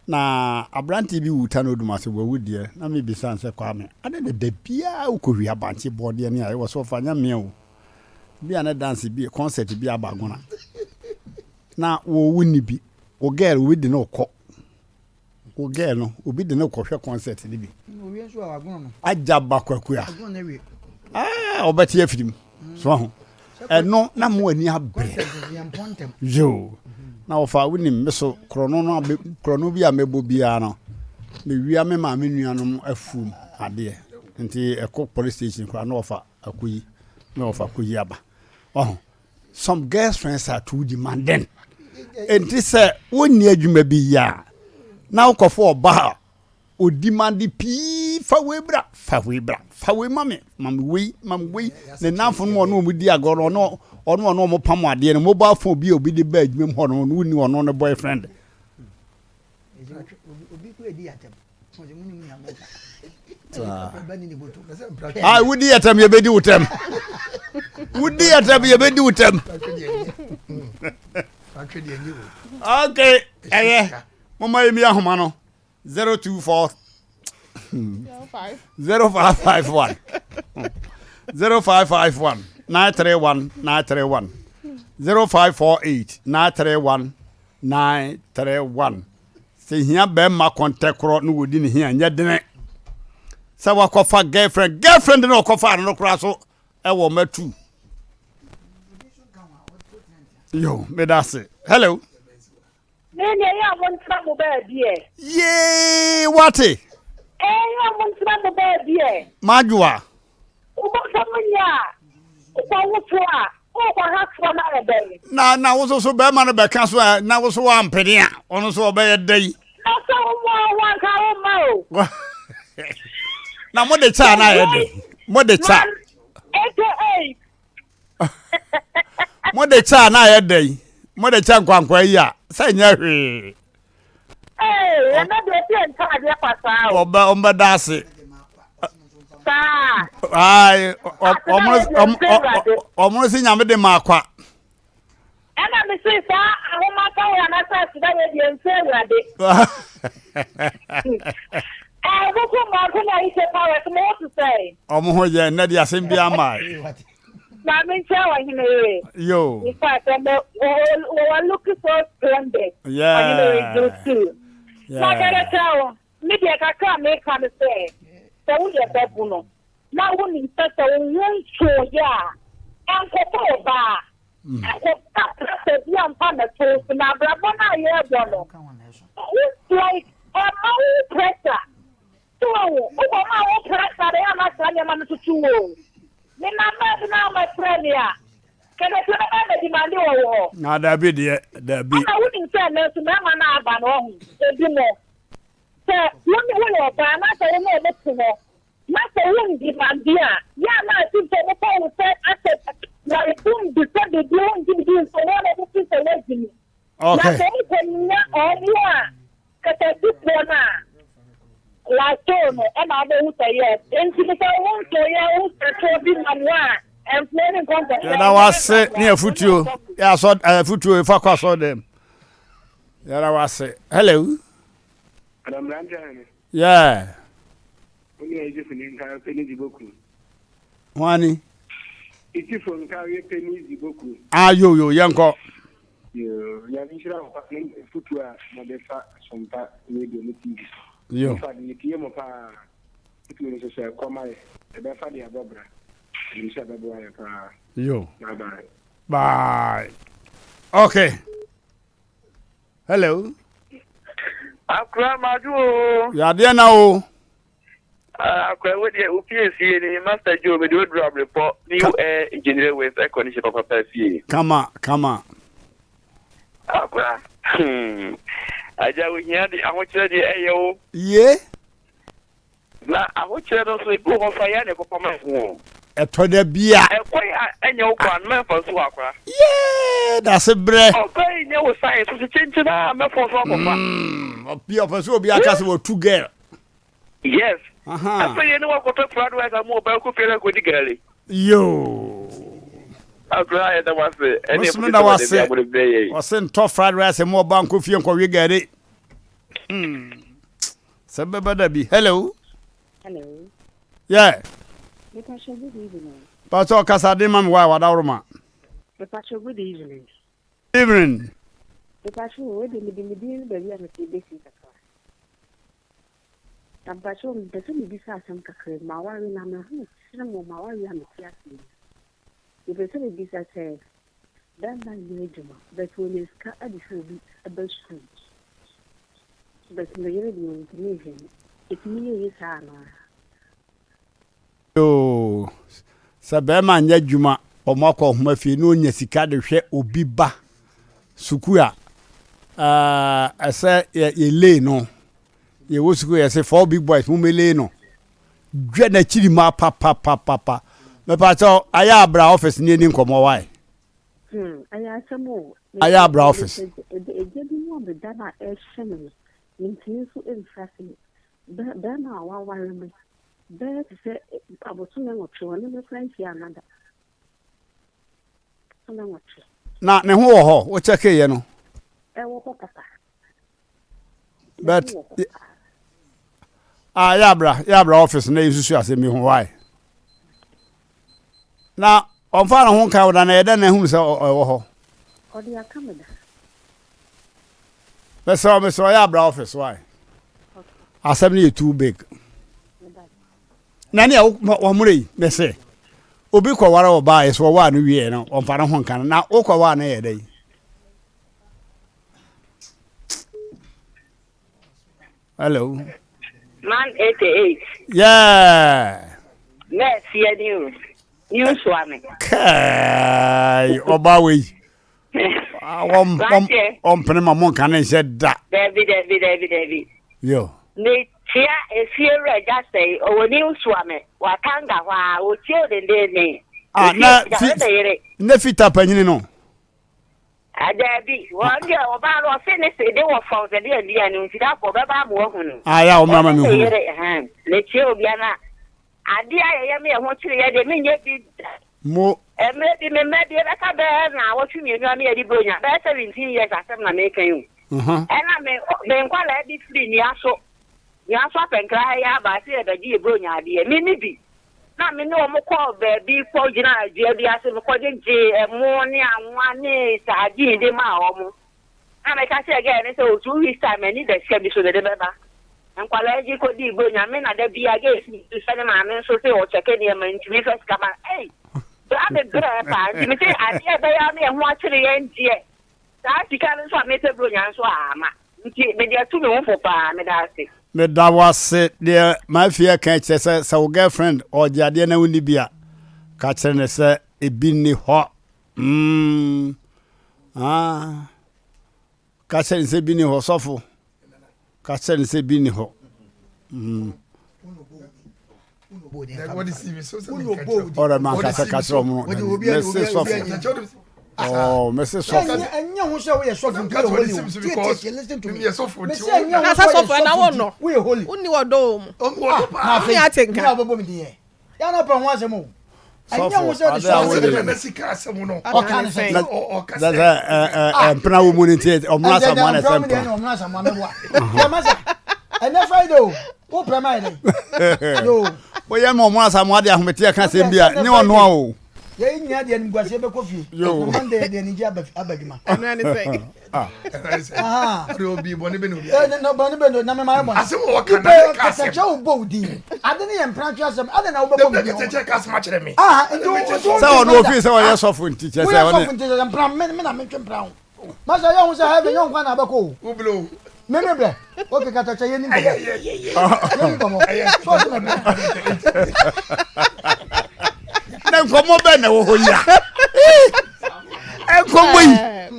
Na aberanteɛ bi wu ta na odum ase wawu deɛ na mebisa no sɛ Kwame adɛn na da biara wokɔhwia bankye bɔɔdeɛ ne a ɛwɔ sɛ ɔfa nyɛ mmea o. Bi a ne dance bi concert bi aba agona na wɔwu ni bi wo girl obi de no kɔ Wo girl no, obi de no kɔhwɛ concert no bi. Agya ba kwakua. Ah, ɔbɛte afiri mu. So ho. Ɛno na mo ani abere. Yo. Na wɔfa wonim me so korɔno no abe korɔno bi a mɛbɔ biara no. Mewia me maame nuanom afuom adeɛ. Nti ɛkɔ police station koraa na wɔfa akoyi na wɔfa akoyi aba. Ɔho. Some girls friends are too demanding. Enti sɛ wonni adwuma bi yɛ a, na wokɔfo ɔba a odimande pii fa wei bra, fa wei bra, fa wei ma me, ma me wei, ma me wei. Ne nnamfo no ɔne wɔn di agorɔ no, ɔne ɔne ɔne wɔn pam adeɛ no, mobile phone bi a obi de ba adwuma mu hɔ no, ɔno wonni ɔno ne boyfriend. Ah, wodi yɛ tɛm yɛbɛdi wo tɛm wodi yɛ tɛm yɛbɛdi wo tɛm ok ɛyɛ momma yɛmi ahoma no 024 0551 0551 931 931 0548 931 931 Sɛ hia bɛrima kɔntɛ korɔ na wɔdi ne hia nyɛ dene sɛ wakɔfa girlfriend girlfriend na ɔkɔfa no no koraa so ɛwɔ matu yo meda ase hello Me deɛ yɛ a mo ntena mo baabi ɛ. Yee wate. Ɛyɛ mo ntena mo baabi ɛ. Madwoa. Wobɔsɔ mo nyɛ a, wokɔ wo so a, wokɔ ha soɔ no ayɛ dɛn? Na na wo so so bɛrima no bɛka so a na wo so woampene a, ɔno so ɔbɛyɛ dɛn? Na sɛ wo mu a wanka wo mma o. Na mo de kyɛ a na ayɛ dɛn? Mo de kyɛ a. Aka Mo de kyɛ a na ayɛ dɛn? Mo de kyɛ nkwankwa yi a sɛ nyɛ hwee. Ɔbɛ ɔmbɛda ase. Ayi ɔmo si nyame de ma akwa. Ɛna me se saa ahoma ka wɔ anasa aseda wɔ deɛ nfɛ awurade. Ɛkoko mmaako na yi sɛ powers mo ho te sɛ. Ɔmo ho yɛ nnɛ de asɛm bi ama. Maame nkyɛn wɔ hene yere. Yo. In fact, ɛnɛ wɔwɔ look so splendid. Yeah. Ɔhene yere do too. Yeah. Na kɛrɛ kyerɛ wo, me deɛ kakra a meka ne sɛ, sɛ woyɛ bɛbu no, na wonim sɛ sɛ wo ho ntoo yɛ a, ɛnkɔfa ɔbaa. Mm. Ɛnkɔfa pressure bi amfa mmɛto wo so. Na abrabɔ no a yɛrebɔ no, wo like ɛma wo pressure. So wahu? Wokɔma wo pressure de ama saa nneɛma no tutu wo o. Me namba bi na wɔbɛfrɛ me a, kɛkɛkyɛ bɛba abɛdimande wɔ wo hɔ. Na dabi deɛ, dabi. Ɛna wonim sɛ ɛnnɛ nso mmarima no aba no, wahu, ebi mo, sɛ wo ne woyɛ ɔbaa na sɛ wo ne wɔn te hɔ na sɛ wondimande a, yɛ a na atim sɛ wɔfa wo sɛ asɛ like wombisa biribi, wongye biribi nso, wɔn na wɔfi sɛ woagyi mi. Na Okay. sɛ wɔkɔnya wɔn a Katadifoɔ no a wɔatoo no na wobɛhu sɛ yes. Enti no sɛ wo nso yɛ wo sɛtoɔ bi nam hɔ a, ɛmfoɔ ne nkɔnkɔsɛ. Yɛda wase ne afutuo. Yɛ asɔ afutuo efa kɔ asɔ dɛm. Yɛda wase. Hello. Yeah. Hwani. Itifo nka yɛ pɛ ni ziboku. Ah yo yo yɛnkɔ. Yoo Nyame nhyira wo paa ne afutuo a mode fa Asompa radio ne TV so. Yo. Infact metie mo paa. Afutuo no nso sɛ ɛkɔ ma yɛ yɛbɛfa de abɔ bra. Menim sɛ ɛbɛboa yɛ paa. Yo. Bye bye. Bye. Okay. Hello. Akora madwo o. Yadeɛ na o. Ah, akora wo deɛ wo fie fie ni Master Joe mede oduru abrepɔ new air engineer with air condition papapa fie. Kama kama. Akora hmm. Agya wo hia de ahokyerɛ deɛ ɛyɛ o. Ye. Na ahokyerɛ no nso ebi wɔ hɔ fa yɛ na ɛkɔfa ma ho o. Ɛtɔ da bi a. Ɛkwan a ɛnyɛ wo kwan no mɛmfa nso hɔ akora. Yee dase brɛ. Ɔbaa yi nyɛ wo size so kyenkyen a mɛfɔ so akɔfa. Mm, ɔpi ɔpɛ sɛ obi aka sɛ wɔtu girl. Yes. Afei yɛ ne wakɔtɔ fried rice ama ɔbaa kɔ fie na kɔdi gari. Yoo. Akora yɛ da wase. Ɛne ɛfiti sɛ wɔde bi abɔde brɛ yɛ. Ɔse ntɔ fried rice mu ɔbaa nkɔ fie nkɔwe gari. Hmm. Sɛ bɛba da bi. Hello. Hello. Yeah. Mepacho good evening. Pacho kasa den ma me why wadaworoma. Mepacho good evening. Evening. Mepacho wo de me de me din ne baabi a mete besi kakra. Na mepacho mepɛ sɛ mebisa asɛm kakra bi. Maware na me ho kyere mo maware a mete ase yi. Mepɛ sɛ mebisa sɛ bɛrima nyɛ adwuma but onya sika de hwɛ obi ba sukuu. But me yere deɛ ɔntumi nhwɛ no. Ɛtumi yɛ yie saa anaa? Yoo, sɛ bɛrima nyɛ adwuma, wɔn akɔ nhoma fie na onya sika de hwɛ obi ba sukuu a, ɛsɛ yɛ yɛ lay no. Yɛwɔ sukuu yɛsɛ four big boys mo lay no. Dwa n'akyiri ma papapapapa. Mɛpa kyɛw ayɛ abra office ne ani nkɔmmɔ wae. Hmm, ɛyɛ asɛm o. Ayɛ abra office. Egya bi mu a meda no a ɛhyɛ me no, mentumi nso mfiri ase. Bɛrima a waware me bɛyɛ te sɛ abosome nwɔtwe, ɔne me koraa nhyia anna da. Abosome nwɔtwe. Na ne ho wɔ hɔ, wo kyɛkeeɛ no? Ɛwɔ hɔ papa. But ah, yɛ abra, yɛ abra office na yɛsusu asɛm bi ho why? Na ɔmfa ne ho nka wo da na yɛ dɛn na ehunu sɛ ɛwɔ hɔ? Ɔde aka me da. Mesrɛ wo, mesrɛ wo, yɛ abra office why? Asɛm no yɛ too big. Na nea wɔmmerɛ yi, mese, obi kɔware ɔbaa yɛ sɛ ɔwaa no wieɛ no, ɔmfa ne ho nka no, na wokɔwaa no yɛ dɛn? Hello. Man 88. Yeah. Mɛɛseɛ ni o. New Suame. Kai, ɔbaa wei. Ɔmpene ma mo nka ne nhyɛ da. Dabi dabi dabi dabi. Yo. Mekyia efie wura gya sɛe ɔwɔ New Suame watanga hɔ a ɔtie o dendenden. Ah, na fi ne fita panyini no. Ah, daabi, wɔn deɛ ɔbaa no ɔse ne se de wɔ fam sɛ de adi ano nti da kɔ ɔbɛba ama wahu no. Ah, ya ɔmmra ma mehu no. Yere, hɛn, mekyia obia na adeɛ a yɛyɛ me ɛho kyere yɛ deɛ menyɛ bi da. Mo. Mmerɛ bi me mma bi ɛbɛka bɛyɛ naawɔtwe mmienu a me yɛde bronya bɛyɛ 17 years asɛm na meka yi o. Ɛna me me nkwadaa bi firi nua so nua so apɛnkra ha yi aba sɛ yɛbɛgye yɛ bronya adeɛ me ne bi Na me ne wɔn kɔɔ baabi kɔgyinaa dua bi ase, mekɔgyegyee ɛmo ne anwa ne sardine de maa wɔn. Na meka kyerɛɛ girl no sɛ, oh, 2 weeks time m'ani da sika bi so mede bɛba. Nkwadaa yi gye kɔdii Buronya, me na da biara girl yi si sɛ ne maame nso se ɔkyɛke nneɛma nti mefa sika ma no. Ei, bra me brɛɛ paa, nti mese adeɛ a ɛbɛyɛ ama yɛn ho akyere yɛn deɛ, saa sika no nso a mepɛ Buronya nso amma. Nti mede atu me ho fo paa, meda ase. Meda wo ase deɛ m'afie ɛka kyerɛ sɛ sɛ wo girlfriend ɔgye adeɛ na wonni bi a ka kyerɛ no sɛ ebi nni hɔ mm ah ka kyerɛ no sɛ ebi nni hɔ sɔfo ka kyerɛ no sɛ ebi nni hɔ mm. Ɔrɛ man kasa kasa ɔmo no mese sɔfo ɔɔ mese sɔfo. Ɛnyɛ ho sɛ woyɛ sɔfo nti woyɛ holy o tie tie tie listen to me mese ɛnyɛ ho sɛ woyɛ sɔfo nti woyɛ holy. Wonni ɔdɔ wɔ mu. Ah na afei mi a wobɛbɔ mi din yɛ yɛn na ɔpɛ ho asɛm o. Ɛnyɛ ho sɛ ɔde sɔfo ɔka ne sɛ ɔka sɛ mpena wɔ mu no nti ɔmono asamoa na ɛsɛ mpena. Ɔmono asamoa mɛboa. Ɛnɛ Friday o. Wo pɛ ma yɛ dɛ. Yo. Woyɛ ma ɔmo asamoa de ahometeɛ ka asɛm bi a ne ɔnoa o. Yɛyi nyinaa deɛ animguaseɛ bɛkɔ fie. Yo. Na Monday yɛde anigye aba aba adwuma. Ɛno ɛne sɛ. Ah. Ɔde obi bɔne bɛ na obi ayɛ. Na bɔne bɛ na mema yɛ bɔne. Asɛm a wɔka na meka asɛm. Kɛtɛkyɛ wo bɔ wo din. Ade ne yɛ mpratwe asɛm. Ade na wobɛbɔ me din. Kɛtɛkyɛ ka asɛm akyerɛ me. Ah, nti wo Sɛ ɔno ofii sɛ ɔyɛ sɔfo nti kyerɛ sɛ ɔne. Woyɛ sɔfo nti kyerɛ sɛ mpra me na mentwe mpra ho. Masa yɛ ho sɛ heaven yɛ nkwa na abɛkɔ o. Wo blo. Me me brɛ. Okay katakyɛ yɛ ni nkɔmɔ. Yɛ ni nkɔmɔ. So ɔsɛ mɛ brɛ. Na nkɔmɔ bɛn na ɛwɔ hɔ yi a? Nkɔmɔ yi.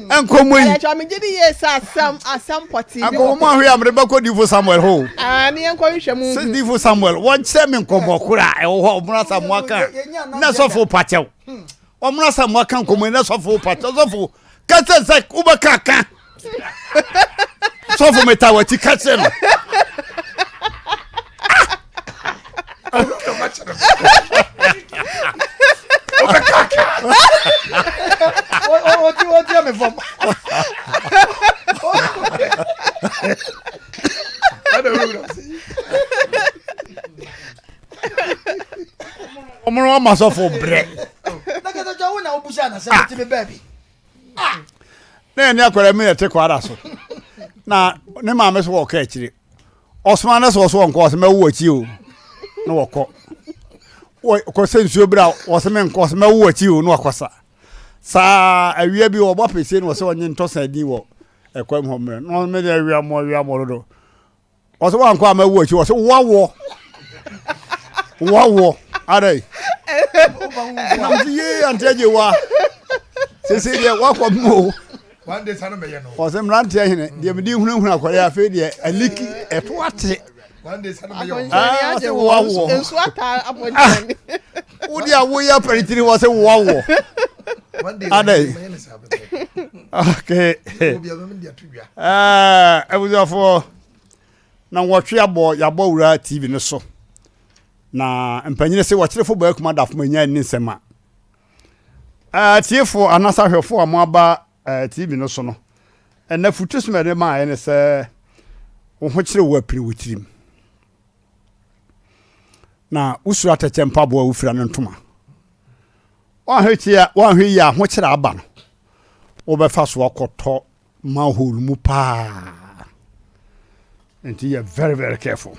Nkɔmɔ yi. Ɛkyɛ mi gye di yie sɛ asɛm asɛm pɔtee bi wɔ. Nkɔmɔ mu ahwɛ a mede bɛkɔ Difo Samuel hɔ o. Ah, ne yɛn kɔ hwehwɛ mu. Sɛ Difo Samuel wɔnkyerɛ me nkɔmɔ koro a ɛwɔ hɔ ɔmono asamoa ka na sɔfo pakyɛw. Ɔmono asamoa ka nkɔmɔ yi na sɔfo pakyɛw sɔfo kɛsɛ sɛ wobɛka ka sɔfo meta wakyi ka kyerɛ no Ɔti mi fam. Ɔmo ama sɔfo brɛ. Na kɛtɛ kyɛ wo na wobusa na sɛ mete me baabi. Ah! Na ɛne akwadaa mi na ɛte kwada so. Na ne maame so wɔkɔ akyire. Ɔsoma ne sɛ ɔso ɔnkɔ ɔsɛ mɛwo akyi o. Na wɔkɔ. Wɔkɔ sɛ nsuo bere a wɔsɛ menkɔ ɔsɛ mɛwo akyi o na wakɔsa. Saa awia bi wɔbɔ apɛsie na wɔsɛ ɔnye ntɔsa din wɔ ɛkwan mu hɔ mmerɛ. Na ɔsɛ mede awia mɔ awia mɔ dodo. Ɔsɛ wankɔ a mɛwo akyi ɔsɛ woawoɔ woawoɔ adai nam sɛ yee ante agye wa sese deɛ woakɔ mu o ɔsɛ mmeranteɛ hene deɛ mede hunahuna akɔyɛ afei deɛ aliki ɛto ate sɛ woawoɔ wode a woyɛ apɛretiri wɔ sɛ woawoɔ adai okay abusuafoɔ na wɔtwe abɔ yɛabɔ wura tv no so na mpanyini sɛ wɔkyerɛfo baa kuma dafo ma nya ni nsɛm a atiefoɔ anaasɛ ahwɛfoɔ a moaba tv no so no ɛnɛ futu soma ɛde maa ɛne sɛ wo ho kyerɛ wo apiri wo tirim na wosuro atɛkyɛ mpaboa a wofira no ntoma woanhwɛ tia woanhwɛ yie ahokyerɛ aba no wobɛfa so akɔtɔ manhole mu paa nti yɛ very very careful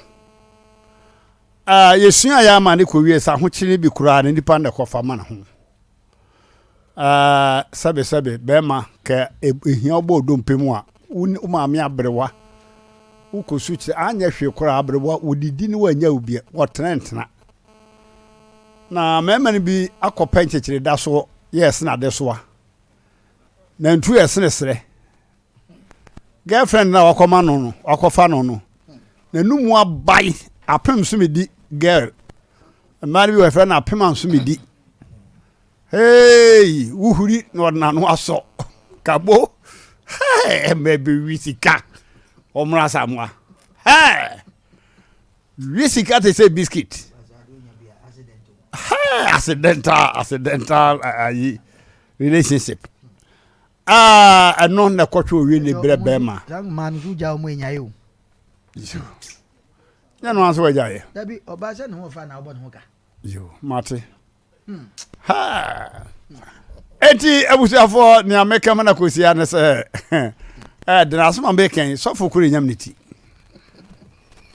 uh, yɛsua yɛ ama ne kɔwie sɛ ahokyere no bi koraa ne nipa na ɛkɔfa ma ne ho uh, sɛbe sɛbe bɛrima kɛ ehia wobɔ odompe mu a wo maame aberewa. Wokɔ su kyerɛ anyɛ hwee koraa aberewa wɔdidi ne wɔanya wo bi wɔtena ntena. Na mmarima no bi akɔpɛ nkyekyere da soɔ yɛ ɛsene adesoa. Nantu yɛ sene serɛ. Girlfriend na wakɔma no no wakɔfa no no n'anum abae apem so medi girl. Mmaa no bi wɔfrɛ no apem anso medi. Hey, wohuri na ɔde n'ano asɔ kabo. Hey, ɛmɛ bɛwi sika. Ɔmmra samoa. Hey! Wi sika te sɛ biscuit. Hey, accidental accidental ayi relationship. Ah, ɛno na ɛkɔtwe owie ne brɛ bɛrima. Saa mmaa no so gya wɔn enyae o. Nyɛ no anso wagya yɛ. Dabi ɔbaa sɛ ne ho ɔfa na ɔbɔ ne ho ka. Yo, mate. Eti abusuafoɔ nea meka ma na kɔsia ne sɛ ɛdena asɛm a meka yi sɔfo koro nyam ne ti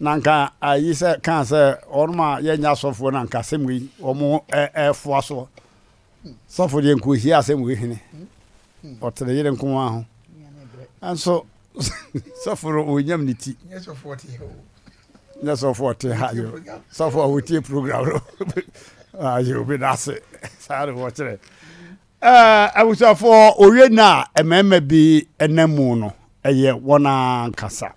na nka ayi sɛ kaa sɛ wɔnom a yɛnyɛ asɔfoɔ na nka asɛm wei wɔn ɛfoa soɔ sɔfo deɛ nka ɔhia asɛm wei hene ɔte ne yere nko ara ho nso sɔfo no ɔnyam ne ti nyɛ sɔfo ɔte ha yo sɔfo a wɔtie program no ayɛ obi no ase saa ne wɔkyerɛ abusuafoɔ owie no a mmarima bi nam mu no ɛyɛ wɔn ankasa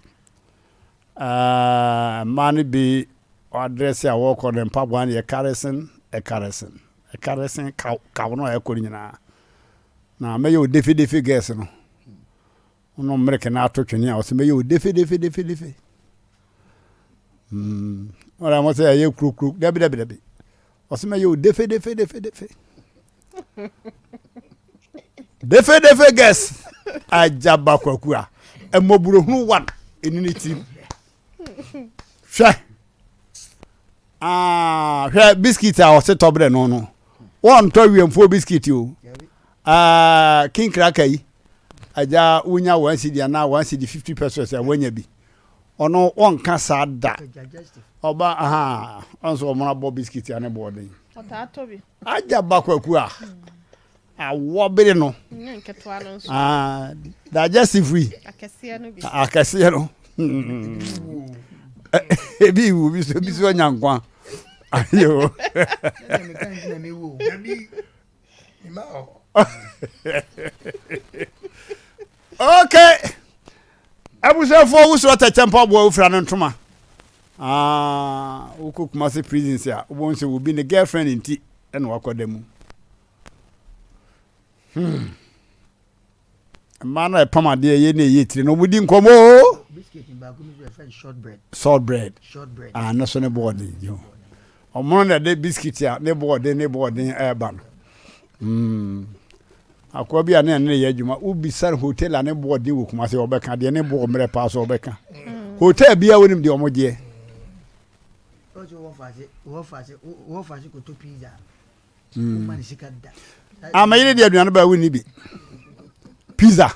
mmaa no bi adrɛse a wɔkɔ no mpaboa no yɛ karesen ɛkaresen ɛkaresen kaw kaw no a ɛkɔ no nyinaa na mɛyɛ o defe defe gɛs no Wonom mmereke na ato twene a, ɔsɛ mɛyɛ o defe defe defe defe. Mm. Ɔra mo sɛ ɛyɛ kuro kuro dabi dabi dabi. Ɔsɛ mɛyɛ o defe defe defe defe. Defe defe gɛs ajaba kwaku a ɛmɔburohunu wan ɛni ne tirim. Hwɛ. Ah, hwɛ biskit a ɔse tɔbrɛ no no wɔntɔ wiɛmfoɔ biskit o ah, king cracker yi agya wonya one cedi anaa one cedi 50 pesos a woanya bi ɔno wɔnka saa da ɔba aha ɔnso ɔmo abɔ biskit a ne boɔden agya ba kwaku a Awɔ bere no. Nyɛ nketewa no nso. Ah, digestive yi. Akɛseɛ no bi. Akɛseɛ no. Ebi wu bi so ebi so anya nkwa. Ayo. Okay. Abusuafoɔ wosoro atɛkyɛ mpaboa wofira no ntoma. Ah, wokɔ Kumasi prisons a wobɛhu sɛ obi ne girlfriend nti ɛna wakɔda mu. Hmm. Mmaa no a ɛpam adeɛ yɛ na ɛyɛ tiri no wɔn di nkɔmɔ o. Short bread. Ah, ne so ne bɔɔden yo. Wɔn na ɛde biscuit a ne bɔɔden ne bɔɔden ɛreba no. Hmm. Akoa bi a ne ɛne yɛ adwuma wobisa no hotel a ne bɔɔden wɔ Kumasi ɔbɛka deɛ ne bɔɔ mmerɛ paa so ɔbɛka. Hmm. Hotel bi a wonim deɛ wɔn gyeɛ. Wɔfa ase kɔtɔ pizza. Hmm. Ah, mɛyere deɛ aduane baa wonni bi. Pizza.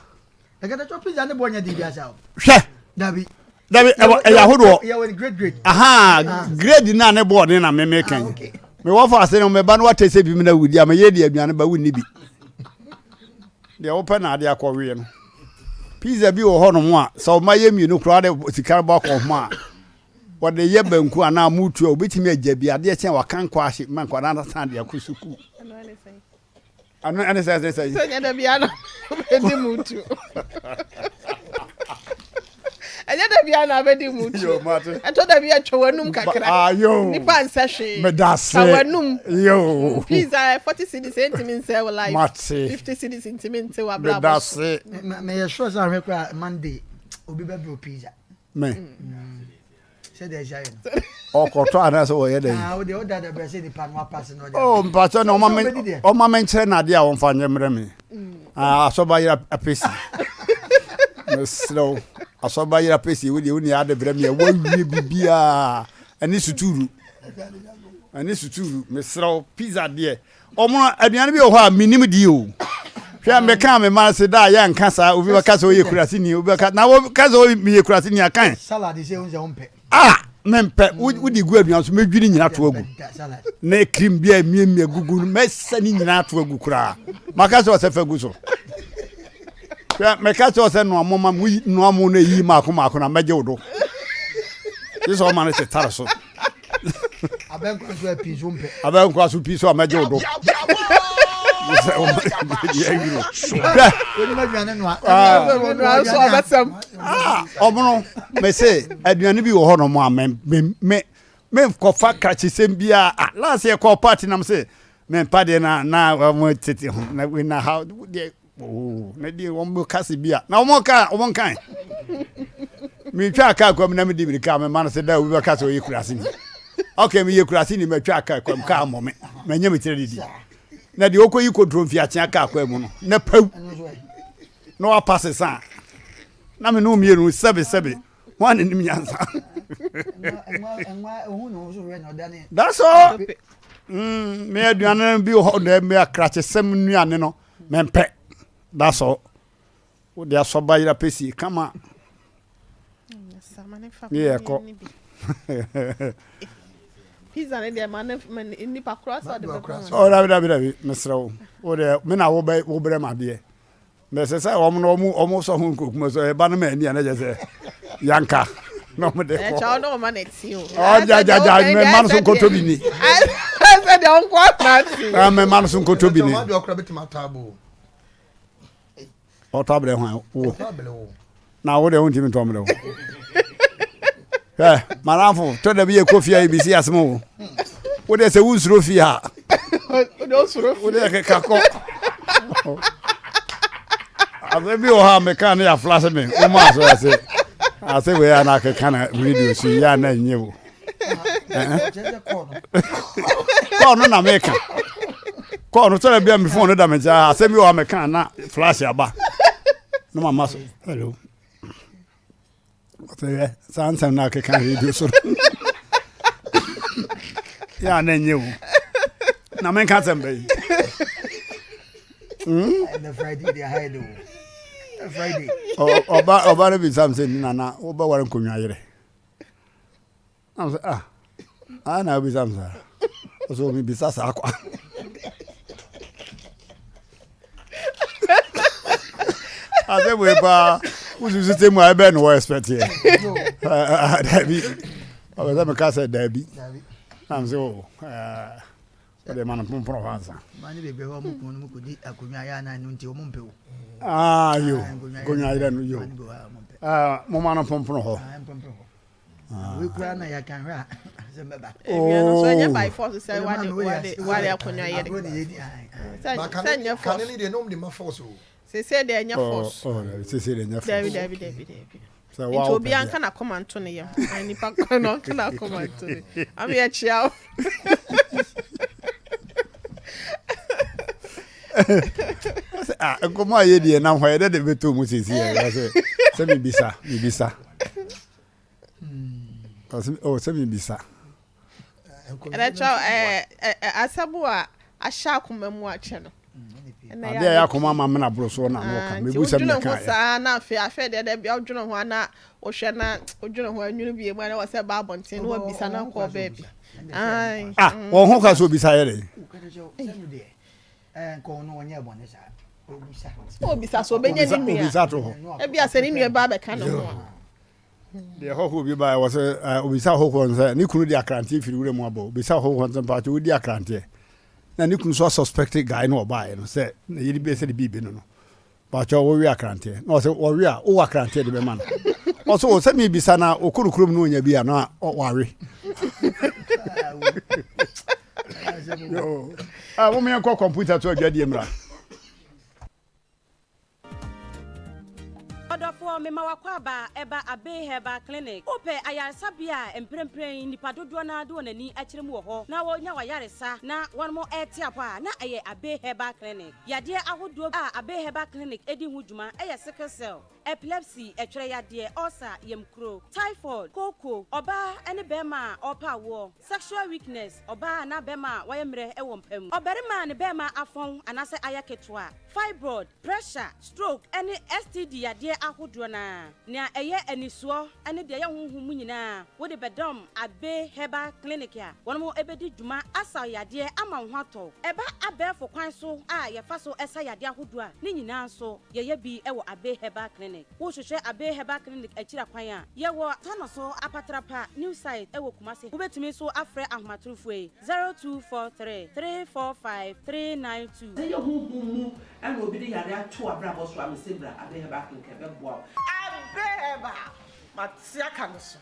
Hwɛ. Dabi. Dabi ɛyɛ ahodoɔ. Aha ah. grade na ne bɔɔ ne na meme kan. Ah, mewɔ fa ase no meba no wate sɛ bi mu na wudi a mɛyɛ deɛ aduane ba wonni bi. Deɛ wopɛ na ade akɔweɛ no. Pizza bi wɔ hɔnom a sɛ ɔma yɛ mmienu koraa de sika bɔ akɔ ho a Wɔde yɛ banku anaa mutu a, obetumi agya bi adeɛ kyɛn waka nkɔ ahye ma nkwadaa no asan de akɔ sukuu. Ɛno ɛne sɛ ɛsɛ sɛ. Sɛ nyɛ da bia na bɛdi mutu. Ɛnyɛ da bia na bɛdi mutu. Ɛtɔ da bi atwa w'anum kakra. Ah, Nipa nsɛ hwee. Medase. Twa w'anum. Yo. Pizza 40 cedis ɛntumi nsɛ wo life. Mate. 50 cedis ntumi nte w'abrabɔ so. Medase. Meyɛ sure sɛ ahwɛ koraa Monday obi bɛbrɛ pizza. Me. Ɔkɔtɔ anaasɛ wɔyɛ dɛ. Oh, mpatsɔ na ɔma me ɔma me nkyerɛ n'ade a wɔmfa nyɛ mmerɛ me. Ah, asɔba yera apesi. Mesrɛ wo, asɔba yera apesi wo deɛ wo ni ade brɛ me a wawie biribiara ɛne suturu. Ɛne suturu mesrɛ wo pizza deɛ Ɔmo aduane bi wɔ hɔ a menim di o. Hwɛ meka me ma se da a yɛnka saa obi bɛka sɛ ɔyɛ kurase ni obi bɛka na wɔka sɛ ɔyɛ meyɛ kurase ni akan. Salad sɛ wo sɛ wompɛ. Ah mempɛ wode gu aduane so mɛdwiri nyina to agu na cream bi a miamia gugu no mɛsɛ ne nyinaa to agu koraa maka sɛ ɔsɛ fa gu so hwɛ meka sɛ ɔsɛ noa mo ma noa mo no ɛyi maako maako na mɛgye wo do. Gye sɛ ɔma no tetare so. Abɛnkwa so pii so mpɛ. Abɛnkwa so pii so a mɛgye wo do. Sɛ ɔma deɛ awi no. Hwɛ. Onim aduane noa. Ɔmono mese aduane bi wɔ hɔ nom a me me me menkɔfa krakyesɛm biara. Ah, last year kɔɔ party nam se mempa deɛ na na wɔn tete ho na na ha deɛ Oh, na deɛ wɔn bɛ kasa bi a na wɔn ka wɔn nkan metwa kaa kwam na medi mirika me ma no sɛ da obi bɛka sɛ ɔyɛ kurase ni ok meyɛ kurase ni matwa kaa kwam kaa mmɔ me manya me tiri didi na deɛ ɔkɔyi kontro mfiakyea kaa kwam mu no na paw na wapa sesa na me ne mmienu sɛbe sɛbe wɔn a n'anim nyansa that's all mm, me aduane bi wɔ hɔ na me akrakyesɛm nnuane no Mempɛ. That's all. Wode asɔ ba yera pɛsie kama. Ne yɛ kɔ. Pizza ne deɛ ma ne ma nipa koro asɔ de bɛkɔ. Oh dabi dabi dabi mesrɛ wo. Wo deɛ me na wo bɛ wo brɛ ma adeɛ. Mɛsɛ sɛ wɔn no wɔn wɔn sɔ ho nkokuma so ɛba no ma ani a na kyerɛ sɛ yanka na wɔn de kɔ. Ɛkyɛ ɔno ɔma na ti o. Ɔgya gya gya mɛma no so nkoto bi ni. Sɛ deɛ ɔnko atena ase. Mɛma no so nkoto bi ni. Ɔtɔ abrɛ hwan wo. Na wo deɛ wontumi ntɔ mmerɛ wo. Hwɛ madamfo tɔ da bi yɛ kɔ fie a yɛbisi asɛm o. Wo deɛ sɛ wonsuro fie a. Wo deɛ keka kɔ. Asɛm bi wɔ hɔ a meka ne yɛaflase me woma aso ase ase wei a na akeka na video so yi a na ɛnyɛ o. Kɔɔ no na meka. Kɔɔ no sɛ bia me phone no da me nkyɛn asɛm bi wɔ hɔ a meka na flash aba. Na mama so hello. Ɔsɛ saa nsɛm no akeka radio so yɛ a na ɛnyɛ o na menka asɛm bɛyi ɔba ɔba no bisa m sɛ nana wobɛware nkonnwa yerɛ Na sɛ ah ah na wobisa me saa ɔsɛ mebisa saa kwa asɛm wei paa wosusu sɛ mu a ɛbɛn no wɔ expect yɛ daabi ɔbɛ sɛ meka sɛ daabi na m sɛ o wode ma no pompono hɔ ansa ah yo nkonnwa yerɛ no yo moma no pompono hɔ Wei koraa na yɛka hwɛ a asɛm bɛba. Ewia no so ɛnyɛ by force sɛ wade wade wade akonnwa yere. Sɛ sɛ nyɛ force. Kane ne deɛ nom de ma force o. Sese deɛ ɛnyɛ force. Oh sese deɛ ɛnyɛ force. Dabi dabi dabi dabi. Nti obi anka na kɔma nto ne yam. Ai nipa kɔ no anka na kɔma nto ne. Ami ɛkyia o. Ah, nkɔmɔ a yɛ deɛ nam hɔ yɛ dɛ de bɛtɔ mu sese yɛ sɛ sɛ mebisa mebisa. Oh, sɛ mebisa. Ɛbɛkyɛ ɛɛ asɛm a ahyɛ akoma mu akyɛ no. Adeɛ a ɛyɛ akoma ama mena boro soɔ na ano ka. Mebu sɛ meka yɛ. Saa na afei afei deɛ dɛ bia wodwene ho ana wohwɛ na wodwene ho anwunu bie mu ana wɔ sɛ ba abɔnten na wabisa na kɔ baabi. Ah, wɔn ho ka sɛ obisa yɛ dɛ. Obisa so obɛnya ne nua. Obisa to hɔ. Ebi asɛ ne nua ba abɛka ne ho a. Deɛ hɔhoɔ bi baeɛ wɔ sɛ obisa hɔhoɔ no sɛ ne kunu de akranteɛ firi wura mu abɔ obisa hɔhoɔ no sɛ mpakyɛ wodi akranteɛ na ne kunu so asuspect guy no ɔbaeɛ no sɛ ne yere bi sɛ de biribi no no mpakyɛ wɔwe akranteɛ na ɔsɛ wɔwe a wowɔ akranteɛ de bɛma no ɔsɛ wɔ sɛ mebisa na ɔkɔ no kurom no ɔnya bi a na wawe momeɛnkɔ kɔmputa so adwadeɛ mmra. Ɔdɔfoɔ, mema w'akwaaba ɛba Abbey Herbal Clinic. Wopɛ ayaresabea a mprempren nnipa dodoɔ no ara de wɔn ani akyerɛ mu wɔ hɔ na wɔnya w'ayaresa na wɔn rete apɔ a, na ɛyɛ Abbey Herbal Clinic. Yadeɛ ahodoɔ a Abbey Herbal Clinic di ho dwuma yɛ sickle cell, epilepsy, ɛtwerɛ yadeɛ, ulcer, yamkuro, typhoid, kooko, ɔbaa ne barima a ɔrepɛ awoɔ, sexual weakness, ɔbaa anaa barima a wayɛ mmerɛ wɔ mpa mu, ɔbarima a ne barima afɔn anaasɛ ayɛ ketewa, fibroid, pressure, stroke, ne STD yadeɛ. ahodoɔ no ara. Nea ɛyɛ anisoɔ ne deɛ ɛyɛ honhom mu nyinaa, wode bɛdɔm Abbey Herbal Clinic a wɔn bɛdi dwuma asa wo yadeɛ ama wo ho atɔ wo. Ɛba abɛɛfo kwan so a yɛfa so sa yadeɛ ahodoɔ a, ne nyinaa nso yɛyɛ bi wɔ Abbey Herbal Clinic. Wohwehwɛ Abbey Herbal Clinic akyiri akwan a, yɛwɔ Tanoso Apatrapa New Site wɔ Kumasi. Wobɛtumi nso afrɛ ahomatorofoɔ yi, 0243 345 392. Sɛ ɛyɛ honhom mu na obi de yare ato w'abrabɔ so a, mese bra Abbey Herbal Clinic ɛbɛboa wo. Abbey Herbal, mate aka no so.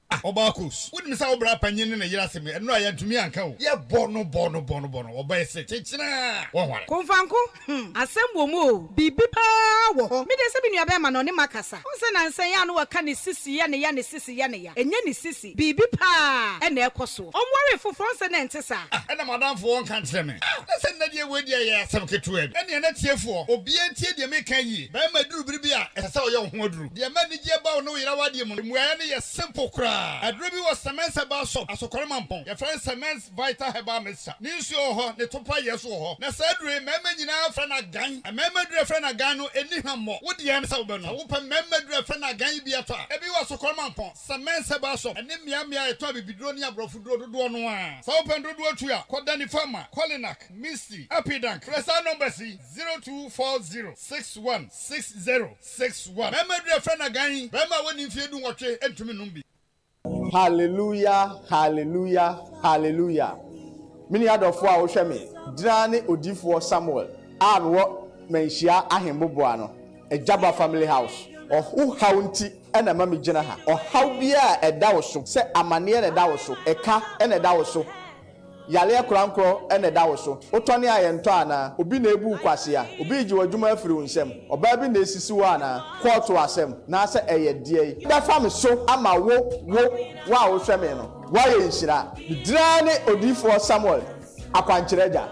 Ah Ɔbaa Kos, wonim sɛ wo bra panyin ne ne yere asɛm yi, ɛno a yɛantumi anka o. Yɛbɔ no bɔ no bɔ no bɔ no, ɔbaa yi se kyekyena a, wɔnware. Komfanko, hmm, asɛm wɔ mu o, biribi paa wɔ hɔ. Me deɛ sɛ me nuabɛrima no, ɔne makasa. Wohu sɛ nansa yi a na waka ne sisi yɛ ne ya, ne sisi yɛ ne ya. Ɛnyɛ ne sisi, biribi paa na ɛrekɔ soɔ. Ɔnwaree foforɔ, wohu sɛ na ɛnte saa. Ah, ɛna m'adamfo ɔnka nkyerɛ me. Ah, na sɛ nnɛ deɛ wei deɛ ɛyɛ asɛm ketewa bi. Ɛnneɛ na tiefoɔ, obiara ntie deɛ mereka yie. Barima duru bere bi a, ɛsɛ sɛ ɔyɛ wo ho aduru. Deɛ ɛma anigyeɛ ba wo ne wo yere awadeɛ mu no, mmuaeɛ no yɛ simple koraa. Aduro bi wɔ Semens Herbal Shop, Asokore Mampong. Yɛfrɛ no Semens Vital Herbal Mixture. Ne nsuo wɔ hɔ, ne topa yɛ nso wɔ hɔ. Na saa aduro yi, mmarima nyinaa frɛ no agan. Mmarima aduro a yɛfrɛ no agan no, ɛnni hwammɔ. Wo deɛ ne sɛ wobɛnom. Sɛ wopɛ mmarima aduro a yɛfrɛ no agan yi bi atɔ a, ebi wɔ Asokore Mampong, Semens Herbal Shop, ɛne mmeammea a yɛtɔn abibiduro ne aborɔfo duro dodoɔ no ara. Sɛ wopɛ no dodoɔ tu a, kɔ Danny Pharma, Kolinak, Misty, Apidank. Frɛ saa numbers yi, 0240 61 60 61. Barima aduru a yɛfrɛ no agan yi, barima a wadi mfeɛ dunwɔtwe ntumi nnom bi. Hallelujah hallelujah hallelujah me nua dɔfoɔ a wohwɛ me gyina ne odiyifoɔ Samuel a mewɔ Manhyia Ahemboboa no Agyaba family house wo haw nti na ɛma me gyina ha ɔhaw biara a ɛda wo so sɛ amaneɛ na ɛda wo so ɛka na ɛda wo so Yareɛ korankorɔ na ɛda wo so. Wotɔne a yɛntɔ anaa? Obi na ebu wo kwasea? Obi regye w'adwuma afiri wo nsam? Ɔbaa bi na esisi wo anaa? Kɔɔto asɛm, naasɛ ɛyɛ deɛn? Bɛfa me so ama wo, wo, wo a wohwɛ me no, woayɛ nhyira. Me din ara ne Odiyifoɔ Samuel, Akwankyerɛ Agya.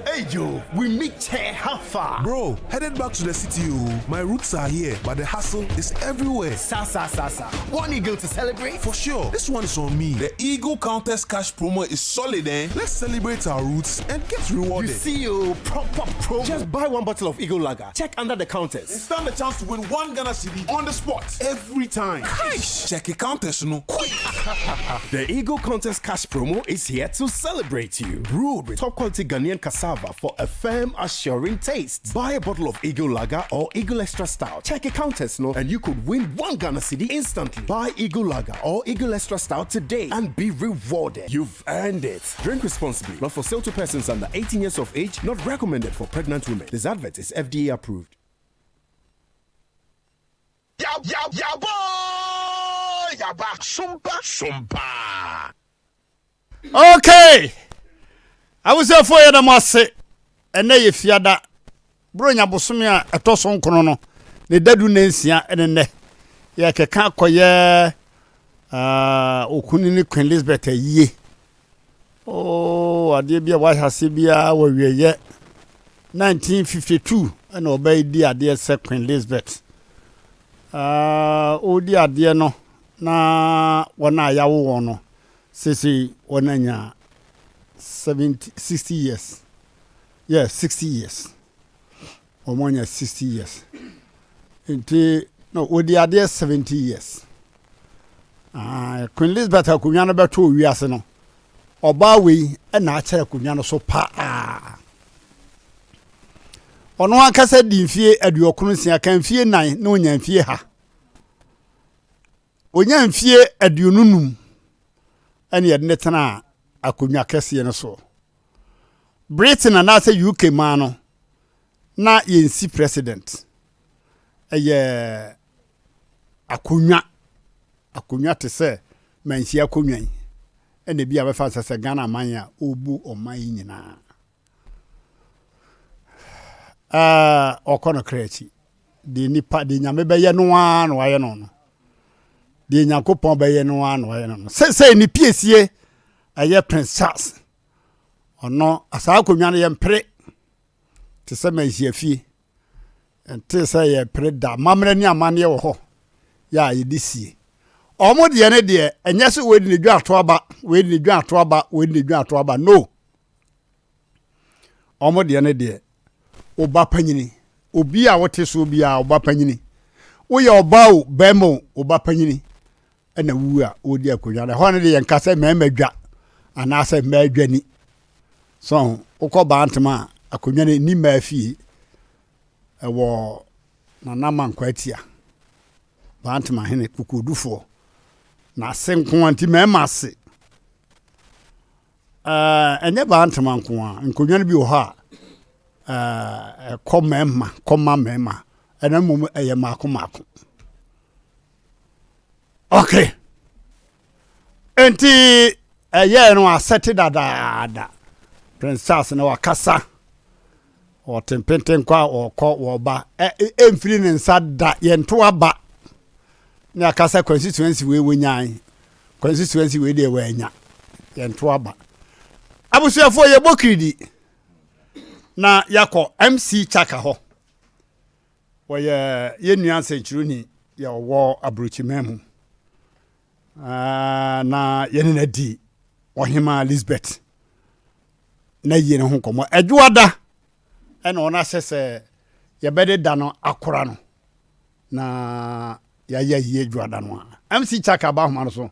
Hey Joe, we meet here, how far? Bro, headed back to the city, oh. My roots are here, but the hustle is everywhere. Sa sa sa sa. One eagle to celebrate? For sure. This one is on me. The Eagle Countess Cash promo is solid, eh? Let's celebrate our roots and get rewarded. You see, oh, proper promo. Just buy one bottle of Eagle Lager. Check under the counters. And stand a chance to win one Ghana cedi on the spot every time. Cash! Check the counters, no. Quick! the Eagle Contest Cash promo is here to celebrate you. Brewed with top quality Ghanaian cassava for a firm, assuring taste. Buy a bottle of Eagle Lager or Eagle Extra Stout. Check a counters, no, and you could win one Ghana cedi instantly. Buy Eagle Lager or Eagle Extra Stout today and be rewarded. You've earned it. Drink responsibly. Not for sale to persons under 18 years of age. Not recommended for pregnant women. This advert is FDA approved. Yaba, Sumpa. Okay. Abusuafoɔ yɛda mo ase. Ɛnɛ yɛ fiada. Buronya bosome a ɛtɔ so nkono no, ne dadu ne nsia ne nnɛ. Yɛkeka kɔyɛ uh, okunu ne Queen Elizabeth ayie. Oh, adeɛ bi a wahyɛ aseɛ biara wɔ awieeɛ. 1952 ɛna ɔbɛyɛ di adeɛ sɛ Queen Elizabeth. Uh, ɔredi adeɛ no na wɔn a yɛawo wɔn no seesei wɔn anya 70 60 years. Yeah, 60 years. Wɔn anya 60 years. Nti no wɔdi adeɛ 70 years. Ah, Queen Elizabeth akonnwa no bɛto wiase no, ɔbaa wei na akyerɛ akonnwa no so paa. Ɔno ankasa di mfie aduokron nsia ka mfie nan na onya mfie ha. Onya mfie aduonu num ɛna yɛde ne tena akonnwa kɛseɛ no so. Britain anaasɛ UK maa no na yɛnsi president. Ɛyɛ akonnwa akonnwa te sɛ manhyia akonnwa yi ɛna ebi a bɛfa sɛ sɛ Ghana man a ɔrebu ɔman yi nyinaa ɛɛ ɔkɔ no kra akyi deɛ nipa deɛ nyame bɛyɛ no ara na wayɛ no no deɛ nyankopɔn bɛyɛ no ara na wayɛ no no sɛ ne piesie ɛyɛ Prince Charles ɔno saa akonnwa no yɛ mpere te sɛ manhyia fie Ɛnte sɛ yɛrepere da. Amammerɛ ne amanneɛ wɔ hɔ yɛ a yɛde sie. Wɔn deɛ ne deɛ, ɛnyɛ sɛ wei de ne dwa ato aba, wei de ne dwa ato aba, wei de ne dwa ato aba. No. Wɔn deɛ ne deɛ, ɔba panyini, obi a wote soɔ biara ɔba panyini. Woyɛ ɔbaa o, bɛrima o, ɔba panyini ɛna wu a ɔredi akonnwa no. Ɛhɔ no deɛ yɛnka sɛ mmarima dwa anaasɛ mmaa dwa ni. So wokɔ baa ntoma a, akonnwa no ɛnni mmaa fie. Ɛwɔ Nana Mankwaatia, Bantama hene kokodufoɔ, n'ase nko ara nti mmarima ase. Ɛɛ ɛnyɛ Bantama nko ara, nkonnwa no bi wɔ hɔ a ɛɛ ɛkɔ mmarima, kɔma mmarima, ɛna mmom ɛyɛ mmaako mmaako. Okay. Nti ɛyɛɛ no asɛte dadaada. Prince Charles no wakasa. Ɔte mpentenkɔ a ɔkɔ wɔba. Ɛmfiri ne nsa da yɛnto aba. Ne akasa constituency wei wɔnyan. Constituency wei deɛ wɔanya. Yɛnto aba. Abusuafoɔ yɛbɔ kiridi na yɛakɔ MC Chaka hɔ. Wɔyɛ yɛn nua nsɛnkyerɛwni yɛ ɔwɔ aburokyiman mu. Na yɛne no adi ɔhema Elizabeth na yie no ho nkɔmmɔ. Adwoada ɛna ɔno ahyɛ sɛ yɛbɛde da no akora no na yɛayɛ ayie adwoada no a. MC Chaka aba ahoma no so